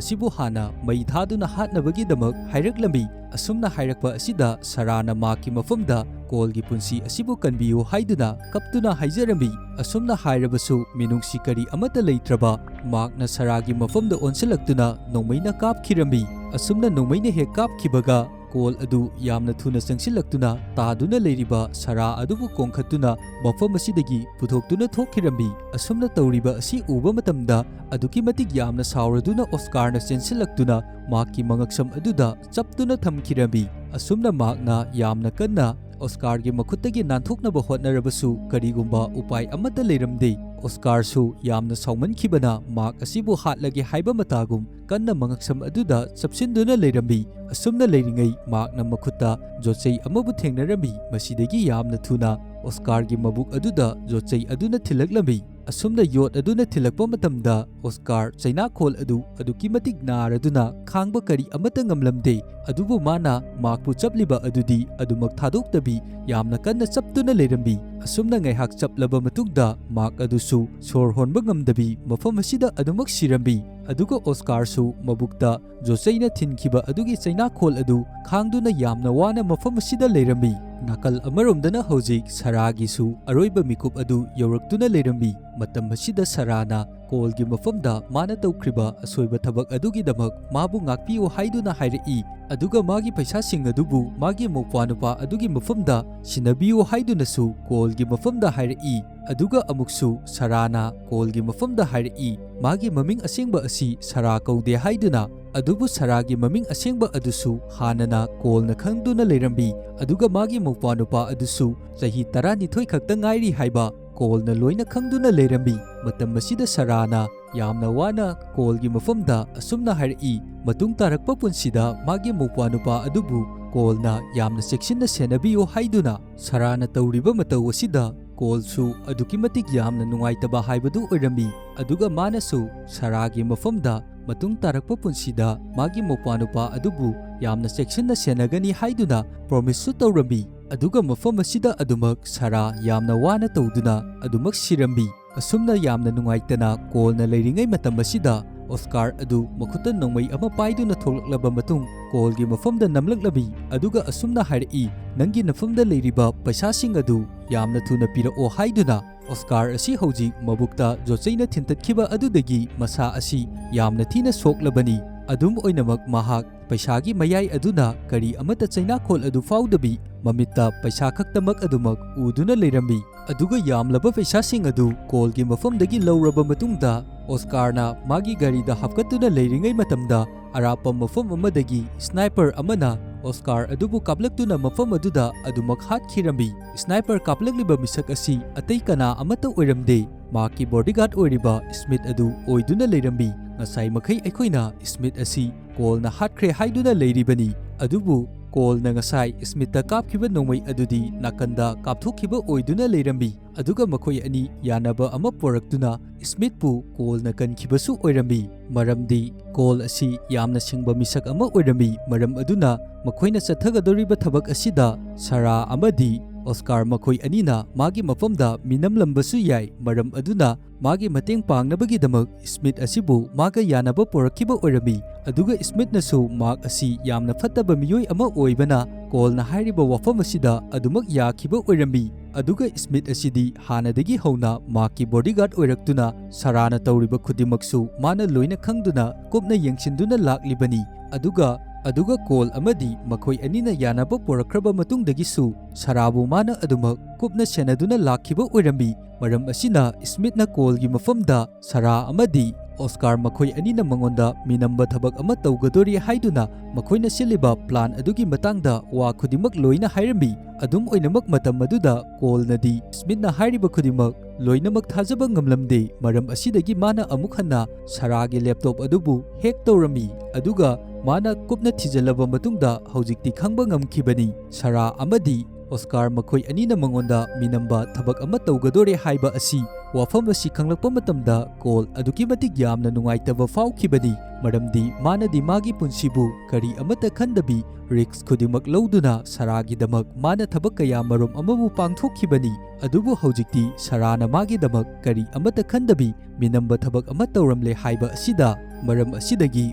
ꯑꯁꯤꯕꯨ ꯍꯥꯟꯅ ꯃꯩ ꯊꯥꯗꯨꯅ ꯍꯥꯠꯅꯕꯒꯤꯗꯃꯛ ꯍꯥꯏꯔꯛꯂꯝꯃꯤ꯫ ꯑꯁꯨꯝꯅ ꯍꯥꯏꯔꯛꯄ ꯑꯁꯤꯗ ꯁꯔꯥꯅ ꯃꯥꯛꯀꯤ ꯃꯐꯝꯗ ꯀꯣꯜꯒꯤ ꯄꯨꯟꯁꯤ ꯑꯁꯤꯕꯨ ꯀꯟꯕꯤꯌꯨ ꯍꯥꯏꯗꯨꯅ ꯀꯞꯇꯨꯅ ꯍꯥꯏꯖꯔꯝꯃꯤ꯫ ꯑꯁꯨꯝꯅ ꯍꯥꯏꯔꯕꯁꯨ ꯃꯤꯅꯨꯡꯁꯤ ꯀꯔꯤ ꯑꯃꯠꯇ ꯂꯩꯇ꯭ꯔꯕ ꯃꯥꯛꯅ ꯁꯔꯥꯒꯤ ꯃꯐꯝꯗ ꯑꯣꯟꯁꯤꯜꯂꯛꯇꯨꯅ ꯅꯣꯡꯃꯩꯅ ꯀꯥꯞꯈꯤꯔꯝꯃꯤ꯫ ꯑꯁꯨꯝꯅ ꯅꯣꯡꯃꯩꯅ ꯍꯦꯛ ꯀꯥꯞꯈꯤꯕꯒ ꯀꯣꯜ ꯑꯗꯨ ꯌꯥꯝꯅ ꯊꯨꯅ ꯆꯪꯁꯤꯜꯂꯛꯇꯨꯅ ꯇꯥꯗꯨꯅ ꯂꯩꯔꯤꯕ ꯁꯔꯥ ꯑꯗꯨꯕꯨ ꯀꯣꯟꯈꯠꯇꯨꯅ ꯃꯐꯝ ꯑꯁꯤꯗꯒꯤ ꯄꯨꯊꯣꯛꯇꯨꯅ ꯊꯣꯛꯈꯤꯔꯝꯃꯤ꯫ ꯑꯁꯨꯝꯅ ꯇꯧꯔꯤꯕ ꯑꯁꯤ ꯎꯕ ꯃꯇꯝꯗ ꯑꯗꯨꯛꯀꯤ ꯃꯇꯤꯛ ꯌꯥꯝꯅ ꯁꯥꯎꯔꯗꯨꯅ ꯑꯣꯁꯀꯥꯔꯅ ꯆꯦꯟꯁꯤꯜꯂꯛꯇꯨꯅ ꯃꯥꯛꯀꯤ ꯃꯉꯛꯁꯝ ꯑꯗꯨꯗ ꯆꯞꯇꯨꯅ ꯊꯝꯈꯤꯔꯝꯃꯤ꯫ ꯑꯁꯨꯝꯅ ꯃꯥꯛꯅ ꯌꯥꯝꯅ ꯀꯟꯅ ꯑꯣꯁꯀꯥꯔꯒꯤ ꯃꯈꯨꯠꯇꯒꯤ ꯅꯥꯟꯊꯣꯛꯅꯕ ꯍꯣꯠꯅꯔꯕꯁꯨ ꯀꯔꯤꯒꯨꯝꯕ ꯎꯄꯥꯏ ꯑꯃꯠꯇ ꯂꯩꯔꯝꯗꯦ꯫ ꯑꯣꯁꯀꯥꯔꯁꯨ ꯌꯥꯝꯅ ꯁꯥꯎꯃꯟꯈꯤꯕꯅ ꯃꯥꯛ ꯑꯁꯤꯕꯨ ꯍꯥꯠꯂꯒꯦ ꯍꯥꯏꯕ ꯃꯇꯥꯒꯨꯝ ꯀꯟꯅ ꯃꯉꯛꯁꯝ ꯑꯗꯨꯗ ꯆꯞꯁꯤꯟꯗꯨꯅ ꯂꯩꯔꯝꯃꯤ꯫ ꯑꯁꯨꯝꯅ ꯂꯩꯔꯤꯉꯩ ꯃꯥꯛꯅ ꯃꯈꯨꯠꯇ ꯌꯣꯠꯆꯩ ꯑꯃꯕꯨ ꯊꯦꯡꯅꯔꯝꯃꯤ꯫ ꯃꯁꯤꯗꯒꯤ ꯌꯥꯝꯅ ꯊꯨꯅ ꯑꯣꯁꯀꯥꯔꯒꯤ ꯃꯕꯨꯛ ꯑꯗꯨꯗ ꯌꯣꯠꯆꯩ ꯑꯗꯨꯅ ꯊꯤꯜꯂꯛꯂꯝꯃꯤ꯫ ꯑꯁꯨꯝꯅ ꯌꯣꯠ ꯑꯗꯨꯅ ꯊꯤꯜꯂꯛꯄ ꯃꯇꯝꯗ ꯑꯣꯁꯀꯥꯔ ꯆꯩꯅꯥꯈꯣꯜ ꯑꯗꯨ ꯑꯗꯨꯛꯀꯤ ꯃꯇꯤꯛ ꯅꯥꯔꯗꯨꯅ ꯈꯥꯡꯕ ꯀꯔꯤ ꯑꯃꯠꯇ ꯉꯝꯂꯝꯗꯦ꯫ ꯑꯗꯨꯕꯨ ꯃꯥꯅ ꯃꯥꯛꯄꯨ ꯆꯞꯂꯤꯕ ꯑꯗꯨꯗꯤ ꯑꯗꯨꯃꯛ ꯊꯥꯗꯣꯛꯇꯕꯤ ꯌꯥꯝꯅ ꯀꯟꯅ ꯆꯞꯇꯨꯅ ꯂꯩꯔꯝꯃꯤ꯫ ꯑꯁꯨꯝꯅ ꯉꯥꯏꯍꯥꯛ ꯆꯞꯂꯕ ꯃꯇꯨꯡꯗ ꯃꯥꯛ ꯑꯗꯨꯁꯨ ꯁꯣꯔ ꯍꯣꯟꯕ ꯉꯝꯗꯕꯤ ꯃꯐꯝ ꯑꯁꯤꯗ ꯑꯗꯨꯃꯛ ꯁꯤꯔꯝꯃꯤ꯫ ꯑꯗꯨꯒ ꯑꯣꯁꯀꯥꯔꯁꯨ ꯃꯕꯨꯛꯇ ꯖꯣꯆꯩꯅ ꯊꯤꯟꯈꯤꯕ ꯑꯗꯨꯒꯤ ꯆꯩꯅꯥꯈꯣꯜ ꯑꯗꯨ ꯈꯥꯡꯗꯨꯅ ꯌꯥꯝꯅ ꯋꯥꯅ ꯃꯐꯝ ꯑꯁꯤꯗ ꯂꯩꯔꯝꯃꯤ꯫ ꯅꯥꯀꯜ ꯑꯃꯔꯣꯝꯗꯅ ꯍꯧꯖꯤꯛ ꯁꯔꯥꯒꯤꯁꯨ ꯑꯔꯣꯏꯕ ꯃꯤꯀꯨꯞ ꯑꯗꯨ ꯌꯧꯔꯛꯇꯨꯅ ꯂꯩꯔꯝꯃꯤ꯫ ꯃꯇꯝ ꯑꯁꯤꯗ ꯁꯔꯥꯅ ꯀꯣꯜꯒꯤ ꯃꯐꯝꯗ ꯃꯥꯅ ꯇꯧꯈ꯭ꯔꯤꯕ ꯑꯁꯣꯏꯕ ꯊꯕꯛ ꯑꯗꯨꯒꯤꯗꯃꯛ ꯃꯥꯕꯨ ꯉꯥꯛꯄꯤꯌꯨ ꯍꯥꯏꯗꯨꯅ ꯍꯥꯏꯔꯛꯏ꯫ ꯑꯗꯨꯒ ꯃꯥꯒꯤ ꯄꯩꯁꯥꯁꯤꯡ ꯑꯗꯨꯕꯨ ꯃꯥꯒꯤ ꯃꯧꯄ꯭ꯋꯥꯅꯨꯄꯥ ꯑꯗꯨꯒꯤ ꯃꯐꯝꯗ ꯁꯤꯟꯅꯕꯤꯌꯨ ꯍꯥꯏꯗꯨꯅꯁꯨ ꯀꯣꯜꯒꯤ ꯃꯐꯝꯗ ꯍꯥꯏꯔꯛꯏ꯫ ꯑꯗꯨꯒ ꯑꯃꯨꯛꯁꯨ ꯁꯔꯥꯅ ꯀꯣꯜꯒꯤ ꯃꯐꯝꯗ ꯍꯥꯏꯔꯛꯏ, ꯃꯥꯒꯤ ꯃꯃꯤꯡ ꯑꯁꯦꯡꯕ ꯑꯁꯤ ꯁꯔꯥ ꯀꯧꯗꯦ ꯍꯥꯏꯗꯨꯅ꯫ ꯑꯗꯨꯕꯨ ꯁꯔꯥꯒꯤ ꯃꯃꯤꯡ ꯑꯁꯦꯡꯕ ꯑꯗꯨꯁꯨ ꯍꯥꯟꯅꯅ ꯀꯣꯜꯅ ꯈꯪꯗꯨꯅ ꯂꯩꯔꯝꯃꯤ꯫ ꯑꯗꯨꯒ ꯃꯥꯒꯤ ꯃꯧꯄ꯭ꯋꯥꯅꯨꯄꯥ ꯑꯗꯨꯁꯨ ꯆꯍꯤ ꯇꯔꯥꯅꯤꯊꯣꯏ ꯈꯛꯇ ꯉꯥꯏꯔꯤ ꯍꯥꯏꯕ ꯀꯣꯜꯅ ꯂꯣꯏꯅ ꯈꯪꯗꯨꯅ ꯂꯩꯔꯝꯃꯤ꯫ ꯃꯇꯝ ꯑꯁꯤꯗ ꯁꯔꯥꯅ ꯌꯥꯝꯅ ꯋꯥꯅ ꯀꯣꯜꯒꯤ ꯃꯐꯝꯗ ꯑꯁꯨꯝꯅ ꯍꯥꯏꯔꯛꯏ, ꯃꯇꯨꯡ ꯇꯥꯔꯛꯄ ꯄꯨꯟꯁꯤꯗ ꯃꯥꯒꯤ ꯃꯧꯄ꯭ꯋꯥꯅꯨꯄꯥ ꯑꯗꯨꯕꯨ ꯀꯣꯜꯅ ꯌꯥꯝꯅ ꯆꯦꯛꯁꯤꯟꯅ ꯁꯦꯟꯅꯕꯤꯌꯨ ꯍꯥꯏꯗꯨꯅ꯫ ꯁꯔꯥꯅ ꯇꯧꯔꯤꯕ ꯃꯇꯧ ꯑꯁꯤꯗ ꯀꯣꯜꯁꯨ ꯑꯗꯨꯛꯀꯤ ꯃꯇꯤꯛ ꯌꯥꯝꯅ ꯅꯨꯡꯉꯥꯏꯇꯕ ꯍꯥꯏꯕꯗꯨ ꯑꯣꯏꯔꯝꯃꯤ꯫ ꯑꯗꯨꯒ ꯃꯥꯅꯁꯨ ꯁꯔꯥꯒꯤ ꯃꯐꯝꯗ ꯃꯇꯨꯡ ꯇꯥꯔꯛꯄ ꯄꯨꯟꯁꯤꯗ ꯃꯥꯒꯤ ꯃꯧꯄ꯭ꯋꯥꯅꯨꯄꯥ ꯑꯗꯨꯕꯨ ꯌꯥꯝꯅ ꯆꯦꯛꯁꯤꯟꯅ ꯁꯦꯟꯅꯒꯅꯤ ꯍꯥꯏꯗꯨꯅ ꯄ꯭ꯔꯣꯃꯤꯁꯁꯨ ꯇꯧꯔꯝꯃꯤ꯫ ꯑꯗꯨꯒ ꯃꯐꯝ ꯑꯁꯤꯗ ꯑꯗꯨꯃꯛ ꯁꯥꯔꯥ ꯌꯥꯝꯅ ꯋꯥꯅ ꯇꯧꯗꯨꯅ ꯑꯗꯨꯃꯛ ꯁꯤꯔꯝꯃꯤ꯫ ꯑꯁꯨꯝꯅ ꯌꯥꯝꯅ ꯅꯨꯡꯉꯥꯏꯇꯅ ꯀꯣꯜꯅ ꯂꯩꯔꯤꯉꯩ ꯃꯇꯝ ꯑꯁꯤꯗ ꯑꯣꯁꯀꯥꯔ ꯑꯗꯨ ꯃꯈꯨꯠꯇ ꯅꯣꯡꯃꯩ ꯑꯃ ꯄꯥꯏꯗꯨꯅ ꯊꯣꯛꯂꯛꯂꯕ ꯃꯇꯨꯡ ꯀꯣꯜꯒꯤ ꯃꯐꯝꯗ ꯅꯝꯂꯛꯂꯝꯃꯤ꯫ ꯑꯗꯨꯒ ꯑꯁꯨꯝꯅ ꯍꯥꯏꯔꯛꯏ, "ꯅꯪꯒꯤ ꯅꯐꯝꯗ ꯂꯩꯔꯤꯕ ꯄꯩꯁꯥꯁꯤꯡ ꯑꯗꯨ ꯌꯥꯝꯅ ꯊꯨꯅ ꯄꯤꯔꯛꯑꯣ" ꯍꯥꯏꯗꯨꯅ꯫ ꯑꯣꯁꯀꯥꯔ ꯑꯁꯤ ꯍꯧꯖꯤꯛ ꯃꯕꯨꯛꯇ ꯌꯣꯠꯆꯩꯅ ꯊꯤꯟꯇꯠꯈꯤꯕ ꯑꯗꯨꯗꯒꯤ ꯃꯁꯥ ꯑꯁꯤ ꯌꯥꯝꯅ ꯊꯤꯅ ꯁꯣꯛꯂꯕꯅꯤ꯫ ꯑꯗꯨꯝ ꯑꯣꯏꯅꯃꯛ ꯃꯍꯥꯛ ꯄꯩꯁꯥꯒꯤ ꯃꯌꯥꯏ ꯑꯗꯨꯅ ꯀꯔꯤ ꯑꯃꯠꯇ ꯆꯩꯅꯥꯈꯣꯜ ꯑꯗꯨ ꯐꯥꯎꯗꯕꯤ ꯃꯃꯤꯠꯇ ꯄꯩꯁꯥ ꯈꯛꯇꯃꯛ ꯑꯗꯨꯃꯛ ꯎꯗꯨꯅ ꯂꯩꯔꯝꯃꯤ꯫ ꯑꯗꯨꯒ ꯌꯥꯝꯂꯕ ꯄꯩꯁꯥꯁꯤꯡ ꯑꯗꯨ ꯀꯣꯜꯒꯤ ꯃꯐꯝꯗꯒꯤ ꯂꯧꯔꯕ ꯃꯇꯨꯡꯗ ꯑꯣꯁꯀꯥꯔꯅ ꯃꯥꯒꯤ ꯒꯥꯔꯤꯗ ꯍꯥꯞꯀꯠꯇꯨꯅ ꯂꯩꯔꯤꯉꯩ ꯃꯇꯝꯗ ꯑꯔꯥꯞꯄ ꯃꯐꯝ ꯑꯃꯗꯒꯤ ꯁ꯭ꯅꯥꯏꯄꯔ ꯑꯃꯅ ꯑꯣꯁꯀꯥꯔ ꯑꯗꯨꯕꯨ ꯀꯥꯞꯂꯛꯇꯨꯅ ꯃꯐꯝ ꯑꯗꯨꯗ ꯑꯗꯨꯃꯛ ꯍꯥꯠꯈꯤꯔꯝꯃꯤ꯫ ꯁ꯭ꯅꯥꯏꯄꯔ ꯀꯥꯞꯂꯛꯂꯤꯕ ꯃꯤꯁꯛ ꯑꯁꯤ ꯑꯇꯩ ꯀꯅꯥ ꯑꯃꯠꯇ ꯑꯣꯏꯔꯝꯗꯦ, ꯃꯍꯥꯛꯀꯤ ꯕꯣꯗꯤꯒꯥꯔꯗ ꯑꯣꯏꯔꯤꯕ ꯁ꯭ꯃꯤꯊ ꯑꯗꯨ ꯑꯣꯏꯗꯨꯅ ꯂꯩꯔꯝꯃꯤ꯫ ꯉꯁꯥꯏ ꯃꯈꯩ ꯑꯩꯈꯣꯏꯅ ꯁ꯭ꯃꯤꯊ ꯑꯁꯤ ꯀꯣꯜꯅ ꯍꯥꯠꯈ꯭ꯔꯦ ꯍꯥꯏꯗꯨꯅ ꯂꯩꯔꯤꯕꯅꯤ, ꯑꯗꯨꯕꯨ ꯀꯣꯜꯅ ꯉꯁꯥꯏ ꯁ꯭ꯃꯤꯊꯇ ꯀꯥꯞꯈꯤꯕ ꯅꯣꯡꯃꯩ ꯑꯗꯨꯗꯤ ꯅꯥꯀꯟꯗ ꯀꯥꯞꯊꯣꯛꯈꯤꯕ ꯑꯣꯏꯗꯨꯅ ꯂꯩꯔꯝꯃꯤ꯫ ꯑꯗꯨꯒ ꯃꯈꯣꯏ ꯑꯅꯤ ꯌꯥꯅꯕ ꯑꯃ ꯄꯨꯔꯛꯇꯨꯅ ꯁ꯭ꯃꯤꯊꯄꯨ ꯀꯣꯜꯅ ꯀꯟꯈꯤꯕꯁꯨ ꯑꯣꯏꯔꯝꯃꯤ꯫ ꯃꯔꯝꯗꯤ ꯀꯣꯜ ꯑꯁꯤ ꯌꯥꯝꯅ ꯁꯤꯡꯕ ꯃꯤꯁꯛ ꯑꯃ ꯑꯣꯏꯔꯝꯃꯤ, ꯃꯔꯝ ꯑꯗꯨꯅ ꯃꯈꯣꯏꯅ ꯆꯠꯊꯒꯗꯧꯔꯤꯕ ꯊꯕꯛ ꯑꯁꯤꯗ ꯁꯥꯔꯥ ꯑꯃꯗꯤ ꯑꯣꯁꯀꯥꯔ ꯃꯈꯣꯏ ꯑꯅꯤꯅ ꯃꯥꯒꯤ ꯃꯐꯝꯗ ꯃꯤꯅꯝꯂꯝꯕꯁꯨ ꯌꯥꯏ꯫ ꯃꯔꯝ ꯑꯗꯨꯅ ꯃꯥꯒꯤ ꯃꯇꯦꯡ ꯄꯥꯡꯅꯕꯒꯤꯗꯃꯛ ꯁ꯭ꯃꯤꯊ ꯑꯁꯤꯕꯨ ꯃꯥꯒ ꯌꯥꯅꯕ ꯄꯨꯔꯛꯈꯤꯕ ꯑꯣꯏꯔꯝꯃꯤ꯫ ꯑꯗꯨꯒ ꯁ꯭ꯃꯤꯊꯅꯁꯨ ꯃꯍꯥꯛ ꯑꯁꯤ ꯌꯥꯝꯅ ꯐꯠꯇꯕ ꯃꯤꯑꯣꯏ ꯑꯃ ꯑꯣꯏꯕꯅ ꯀꯣꯜꯅ ꯍꯥꯏꯔꯤꯕ ꯋꯥꯐꯝ ꯑꯁꯤꯗ ꯑꯗꯨꯃꯛ ꯌꯥꯈꯤꯕ ꯑꯣꯏꯔꯝꯃꯤ꯫ ꯑꯗꯨꯒ ꯁ꯭ꯃꯤꯊ ꯑꯁꯤꯗꯤ ꯍꯥꯟꯅꯗꯒꯤ ꯍꯧꯅ ꯃꯍꯥꯛꯀꯤ ꯕꯣꯗꯤꯒꯥꯔꯗ ꯑꯣꯏꯔꯛꯇꯨꯅ ꯁꯥꯔꯥꯅ ꯇꯧꯔꯤꯕ ꯈꯨꯗꯤꯡꯃꯛꯁꯨ ꯃꯥꯅ ꯂꯣꯏꯅ ꯈꯪꯗꯨꯅ ꯀꯨꯞꯅ ꯌꯦꯡꯁꯤꯟꯗꯨꯅ ꯂꯥꯛꯂꯤꯕꯅꯤ꯫ ꯑꯗꯨꯒ, ꯑꯗꯨꯒ ꯀꯣꯜ ꯑꯃꯗꯤ ꯃꯈꯣꯏ ꯑꯅꯤꯅ ꯌꯥꯅꯕ ꯄꯨꯔꯛꯈ꯭ꯔꯕ ꯃꯇꯨꯡꯗꯒꯤꯁꯨ ꯁꯥꯔꯥꯕꯨ ꯃꯥꯅ ꯑꯗꯨꯃꯛ ꯀꯨꯞꯅ ꯁꯦꯟꯅꯗꯨꯅ ꯂꯥꯛꯈꯤꯕ ꯑꯣꯏꯔꯝꯃꯤ꯫ ꯃꯔꯝ ꯑꯁꯤꯅ ꯁ꯭ꯃꯤꯊꯅ ꯀꯣꯜꯒꯤ ꯃꯐꯝꯗ ꯁꯥꯔꯥ ꯑꯃꯗꯤ ꯑꯣꯁꯀꯥꯔ ꯃꯈꯣꯏ ꯑꯅꯤꯅ ꯃꯉꯣꯟꯗ ꯃꯤꯅꯝꯕ ꯊꯕꯛ ꯑꯃ ꯇꯧꯒꯗꯣꯔꯤ ꯍꯥꯏꯗꯨꯅ ꯃꯈꯣꯏꯅ ꯁꯤꯜꯂꯤꯕ ꯄ꯭ꯂꯥꯟ ꯑꯗꯨꯒꯤ ꯃꯇꯥꯡꯗ ꯋꯥ ꯈꯨꯗꯤꯡꯃꯛ ꯂꯣꯏꯅ ꯍꯥꯏꯔꯝꯃꯤ꯫ ꯑꯗꯨꯝ ꯑꯣꯏꯅꯃꯛ ꯃꯇꯝ ꯑꯗꯨꯗ ꯀꯣꯜꯅꯗꯤ ꯁ꯭ꯃꯤꯊꯅ ꯍꯥꯏꯔꯤꯕ ꯈꯨꯗꯤꯡꯃꯛ ꯂꯣꯏꯅꯃꯛ ꯊꯥꯖꯕ ꯉꯝꯂꯝꯗꯦ꯫ ꯃꯔꯝ ꯑꯁꯤꯗꯒꯤ ꯃꯥꯅ ꯑꯃꯨꯛ ꯍꯟꯅ ꯁꯥꯔꯥꯒꯤ ꯂꯦꯞꯇꯣꯞ ꯑꯗꯨꯕꯨ ꯍꯦꯛ ꯇꯧꯔꯝꯃꯤ꯫ ꯑꯗꯨꯒ ꯃꯥꯅ ꯀꯨꯞꯅ ꯊꯤꯖꯤꯜꯂꯕ ꯃꯇꯨꯡꯗ ꯍꯧꯖꯤꯛꯇꯤ ꯈꯪꯕ ꯉꯝꯈꯤꯕꯅꯤ꯫ ꯁꯥꯔꯥ ꯑꯃꯗꯤ ꯑꯣꯁꯀꯥꯔ ꯃꯈꯣꯏ ꯑꯅꯤꯅ ꯃꯉꯣꯟꯗ ꯃꯤꯅꯝꯕ ꯊꯕꯛ ꯑꯃ ꯇꯧꯒꯗꯣꯔꯦ ꯍꯥꯏꯕ ꯑꯁꯤ ꯋꯥꯐꯝ ꯑꯁꯤ ꯈꯪꯂꯛꯄ ꯃꯇꯝꯗ ꯀꯣꯜ ꯑꯗꯨꯛꯀꯤ ꯃꯇꯤꯛ ꯌꯥꯝꯅ ꯅꯨꯡꯉꯥꯏꯇꯕ ꯐꯥꯎꯈꯤꯕꯅꯤ, ꯃꯔꯝꯗꯤ ꯃꯥꯅꯗꯤ ꯃꯥꯒꯤ ꯄꯨꯟꯁꯤꯕꯨ ꯀꯔꯤ ꯑꯃꯠꯇ ꯈꯟꯗꯕꯤ, ꯔꯤꯁ꯭ꯛ ꯈꯨꯗꯤꯡꯃꯛ ꯂꯧꯗꯨꯅ ꯁꯥꯔꯥꯒꯤꯗꯃꯛ ꯃꯥꯅ ꯊꯕꯛ ꯀꯌꯥ ꯃꯔꯨꯝ ꯑꯃꯕꯨ ꯄꯥꯡꯊꯣꯛꯈꯤꯕꯅꯤ꯫ ꯑꯗꯨꯕꯨ ꯍꯧꯖꯤꯛꯇꯤ ꯁꯥꯔꯥꯅ ꯃꯥꯒꯤꯗꯃꯛ ꯀꯔꯤ ꯑꯃꯠꯇ ꯈꯟꯗꯕꯤ, ꯃꯤꯅꯝꯕ ꯊꯕꯛ ꯑꯃ ꯇꯧꯔꯝꯂꯦ ꯍꯥꯏꯕ ꯑꯁꯤꯗ, ꯃꯔꯝ ꯑꯁꯤꯗꯒꯤ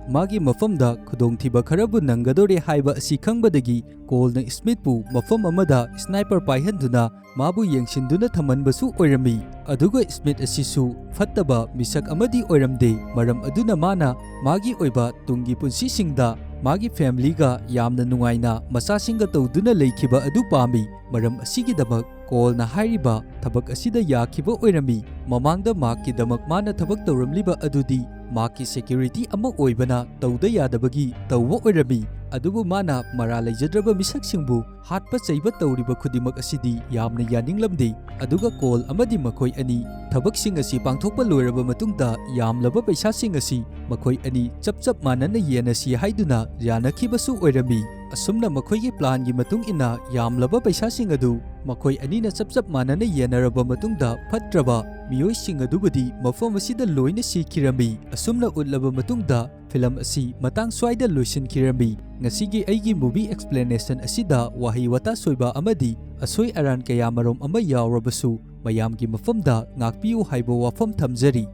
ꯃꯥꯒꯤ ꯃꯐꯝꯗ ꯈꯨꯗꯣꯡꯊꯤꯕ ꯈꯔꯕꯨ ꯅꯪꯒꯗꯧꯔꯦ ꯍꯥꯏꯕ ꯑꯁꯤ ꯈꯪꯕꯗꯒꯤ, ꯀꯣꯜꯅ ꯁ꯭ꯃꯤꯊꯄꯨ ꯃꯐꯝ ꯑꯃꯗ ꯁ꯭ꯅꯥꯏꯄꯔ ꯄꯥꯏꯍꯟꯗꯨꯅ ꯃꯥꯕꯨ ꯌꯦꯡꯁꯤꯟꯗꯨꯅ ꯊꯝꯍꯟꯕꯁꯨ ꯑꯣꯏꯔꯝꯃꯤ꯫ ꯑꯗꯨꯒ ꯁ꯭ꯃꯤꯊ ꯑꯁꯤꯁꯨ ꯐꯠꯇꯕ ꯃꯤꯁꯛ ꯑꯃꯗꯤ ꯑꯣꯏꯔꯝꯗꯦ, ꯃꯔꯝ ꯑꯗꯨꯅ ꯃꯥꯅ ꯃꯥꯒꯤ ꯑꯣꯏꯕ ꯇꯨꯡꯒꯤ ꯄꯨꯟꯁꯤꯁꯤꯡꯗ ꯃꯥꯒꯤ ꯐꯦꯃꯤꯂꯤꯒ ꯌꯥꯝꯅ ꯅꯨꯡꯉꯥꯏꯅ ꯃꯆꯥꯁꯤꯡꯒ ꯇꯧꯗꯨꯅ ꯂꯩꯈꯤꯕ ꯑꯗꯨ ꯄꯥꯝꯃꯤ꯫ ꯃꯔꯝ ꯑꯁꯤꯒꯤꯗꯃꯛ ꯀꯣꯜꯅ ꯍꯥꯏꯔꯤꯕ ꯊꯕꯛ ꯑꯁꯤꯗ ꯌꯥꯈꯤꯕ ꯑꯣꯏꯔꯝꯃꯤ꯫ ꯃꯃꯥꯡꯗ ꯃꯥꯔꯛꯀꯤꯗꯃꯛ ꯃꯥꯅ ꯊꯕꯛ ꯇꯧꯔꯝꯂꯤꯕ ꯑꯗꯨꯗꯤ ꯃꯥꯔꯛꯀꯤ ꯁꯦꯀ꯭ꯌꯨꯔꯤꯇꯤ ꯑꯃ ꯑꯣꯏꯕꯅ ꯇꯧꯗ ꯌꯥꯗꯕꯒꯤ ꯇꯧꯕ ꯑꯣꯏꯔꯝꯃꯤ꯫ ꯑꯗꯨꯕꯨ ꯃꯥꯅ ꯃꯔꯥ ꯂꯩꯖꯗ꯭ꯔꯕ ꯃꯤꯁꯛꯁꯤꯡꯕꯨ ꯍꯥꯠꯄ ꯆꯩꯕ ꯇꯧꯔꯤꯕ ꯈꯨꯗꯤꯡꯃꯛ ꯑꯁꯤꯗꯤ ꯌꯥꯝꯅ ꯌꯥꯅꯤꯡꯂꯝꯗꯦ꯫ ꯑꯗꯨꯒ ꯀꯣꯜ ꯑꯃꯗꯤ ꯃꯈꯣꯏ ꯑꯅꯤ ꯊꯕꯛꯁꯤꯡ ꯑꯁꯤ ꯄꯥꯡꯊꯣꯛꯄ ꯂꯣꯏꯔꯕ ꯃꯇꯨꯡꯗ ꯌꯥꯝꯂꯕ ꯄꯩꯁꯥꯁꯤꯡ ꯑꯁꯤ ꯃꯈꯣꯏ ꯑꯅꯤ ꯆꯞ ꯆꯞ ꯃꯥꯟꯅꯅ ꯌꯦꯟꯅꯁꯤ ꯍꯥꯏꯗꯨꯅ ꯌꯥꯅꯈꯤꯕꯁꯨ ꯑꯣꯏꯔꯝꯃꯤ꯫ ꯑꯁꯨꯝꯅ ꯃꯈꯣꯏꯒꯤ ꯄ꯭ꯂꯥꯟꯒꯤ ꯃꯇꯨꯡ ꯏꯟꯅ ꯌꯥꯝꯂꯕ ꯄꯩꯁꯥꯁꯤꯡ ꯑꯗꯨ ꯃꯈꯣꯏ ꯑꯅꯤꯅ ꯆꯞ ꯆꯞ ꯃꯥꯟꯅꯅ ꯌꯦꯟꯅꯔꯕ ꯃꯇꯨꯡꯗ, ꯐꯠꯇ꯭ꯔꯕ ꯃꯤꯑꯣꯏꯁꯤꯡ ꯑꯗꯨꯕꯨꯗꯤ ꯃꯐꯝ ꯑꯁꯤꯗ ꯂꯣꯏꯅ ꯁꯤꯈꯤꯔꯝꯃꯤ꯫ ꯑꯁꯨꯝꯅ ꯎꯠꯂꯕ ꯃꯇꯨꯡꯗ, ꯐꯤꯂꯝ ꯑꯁꯤ ꯃꯇꯥꯡ ꯁ꯭ꯋꯥꯏꯗ ꯂꯣꯏꯁꯤꯟꯈꯤꯔꯝꯃꯤ꯫ ꯉꯁꯤꯒꯤ ꯑꯩꯒꯤ movie explanation ꯑꯁꯤꯗ ꯋꯥꯍꯩ ꯋꯥꯇꯥ ꯁꯣꯏꯕ ꯑꯃꯗꯤ ꯑꯁꯣꯏ ꯑꯔꯥꯟ ꯀꯌꯥ ꯃꯔꯨꯝ ꯑꯃ ꯌꯥꯎꯔꯕꯁꯨ, ꯃꯌꯥꯝꯒꯤ ꯃꯐꯝꯗ ꯉꯥꯛꯄꯤꯌꯨ ꯍꯥꯏꯕ ꯋꯥꯐꯝ ꯊꯝꯖꯔꯤ꯫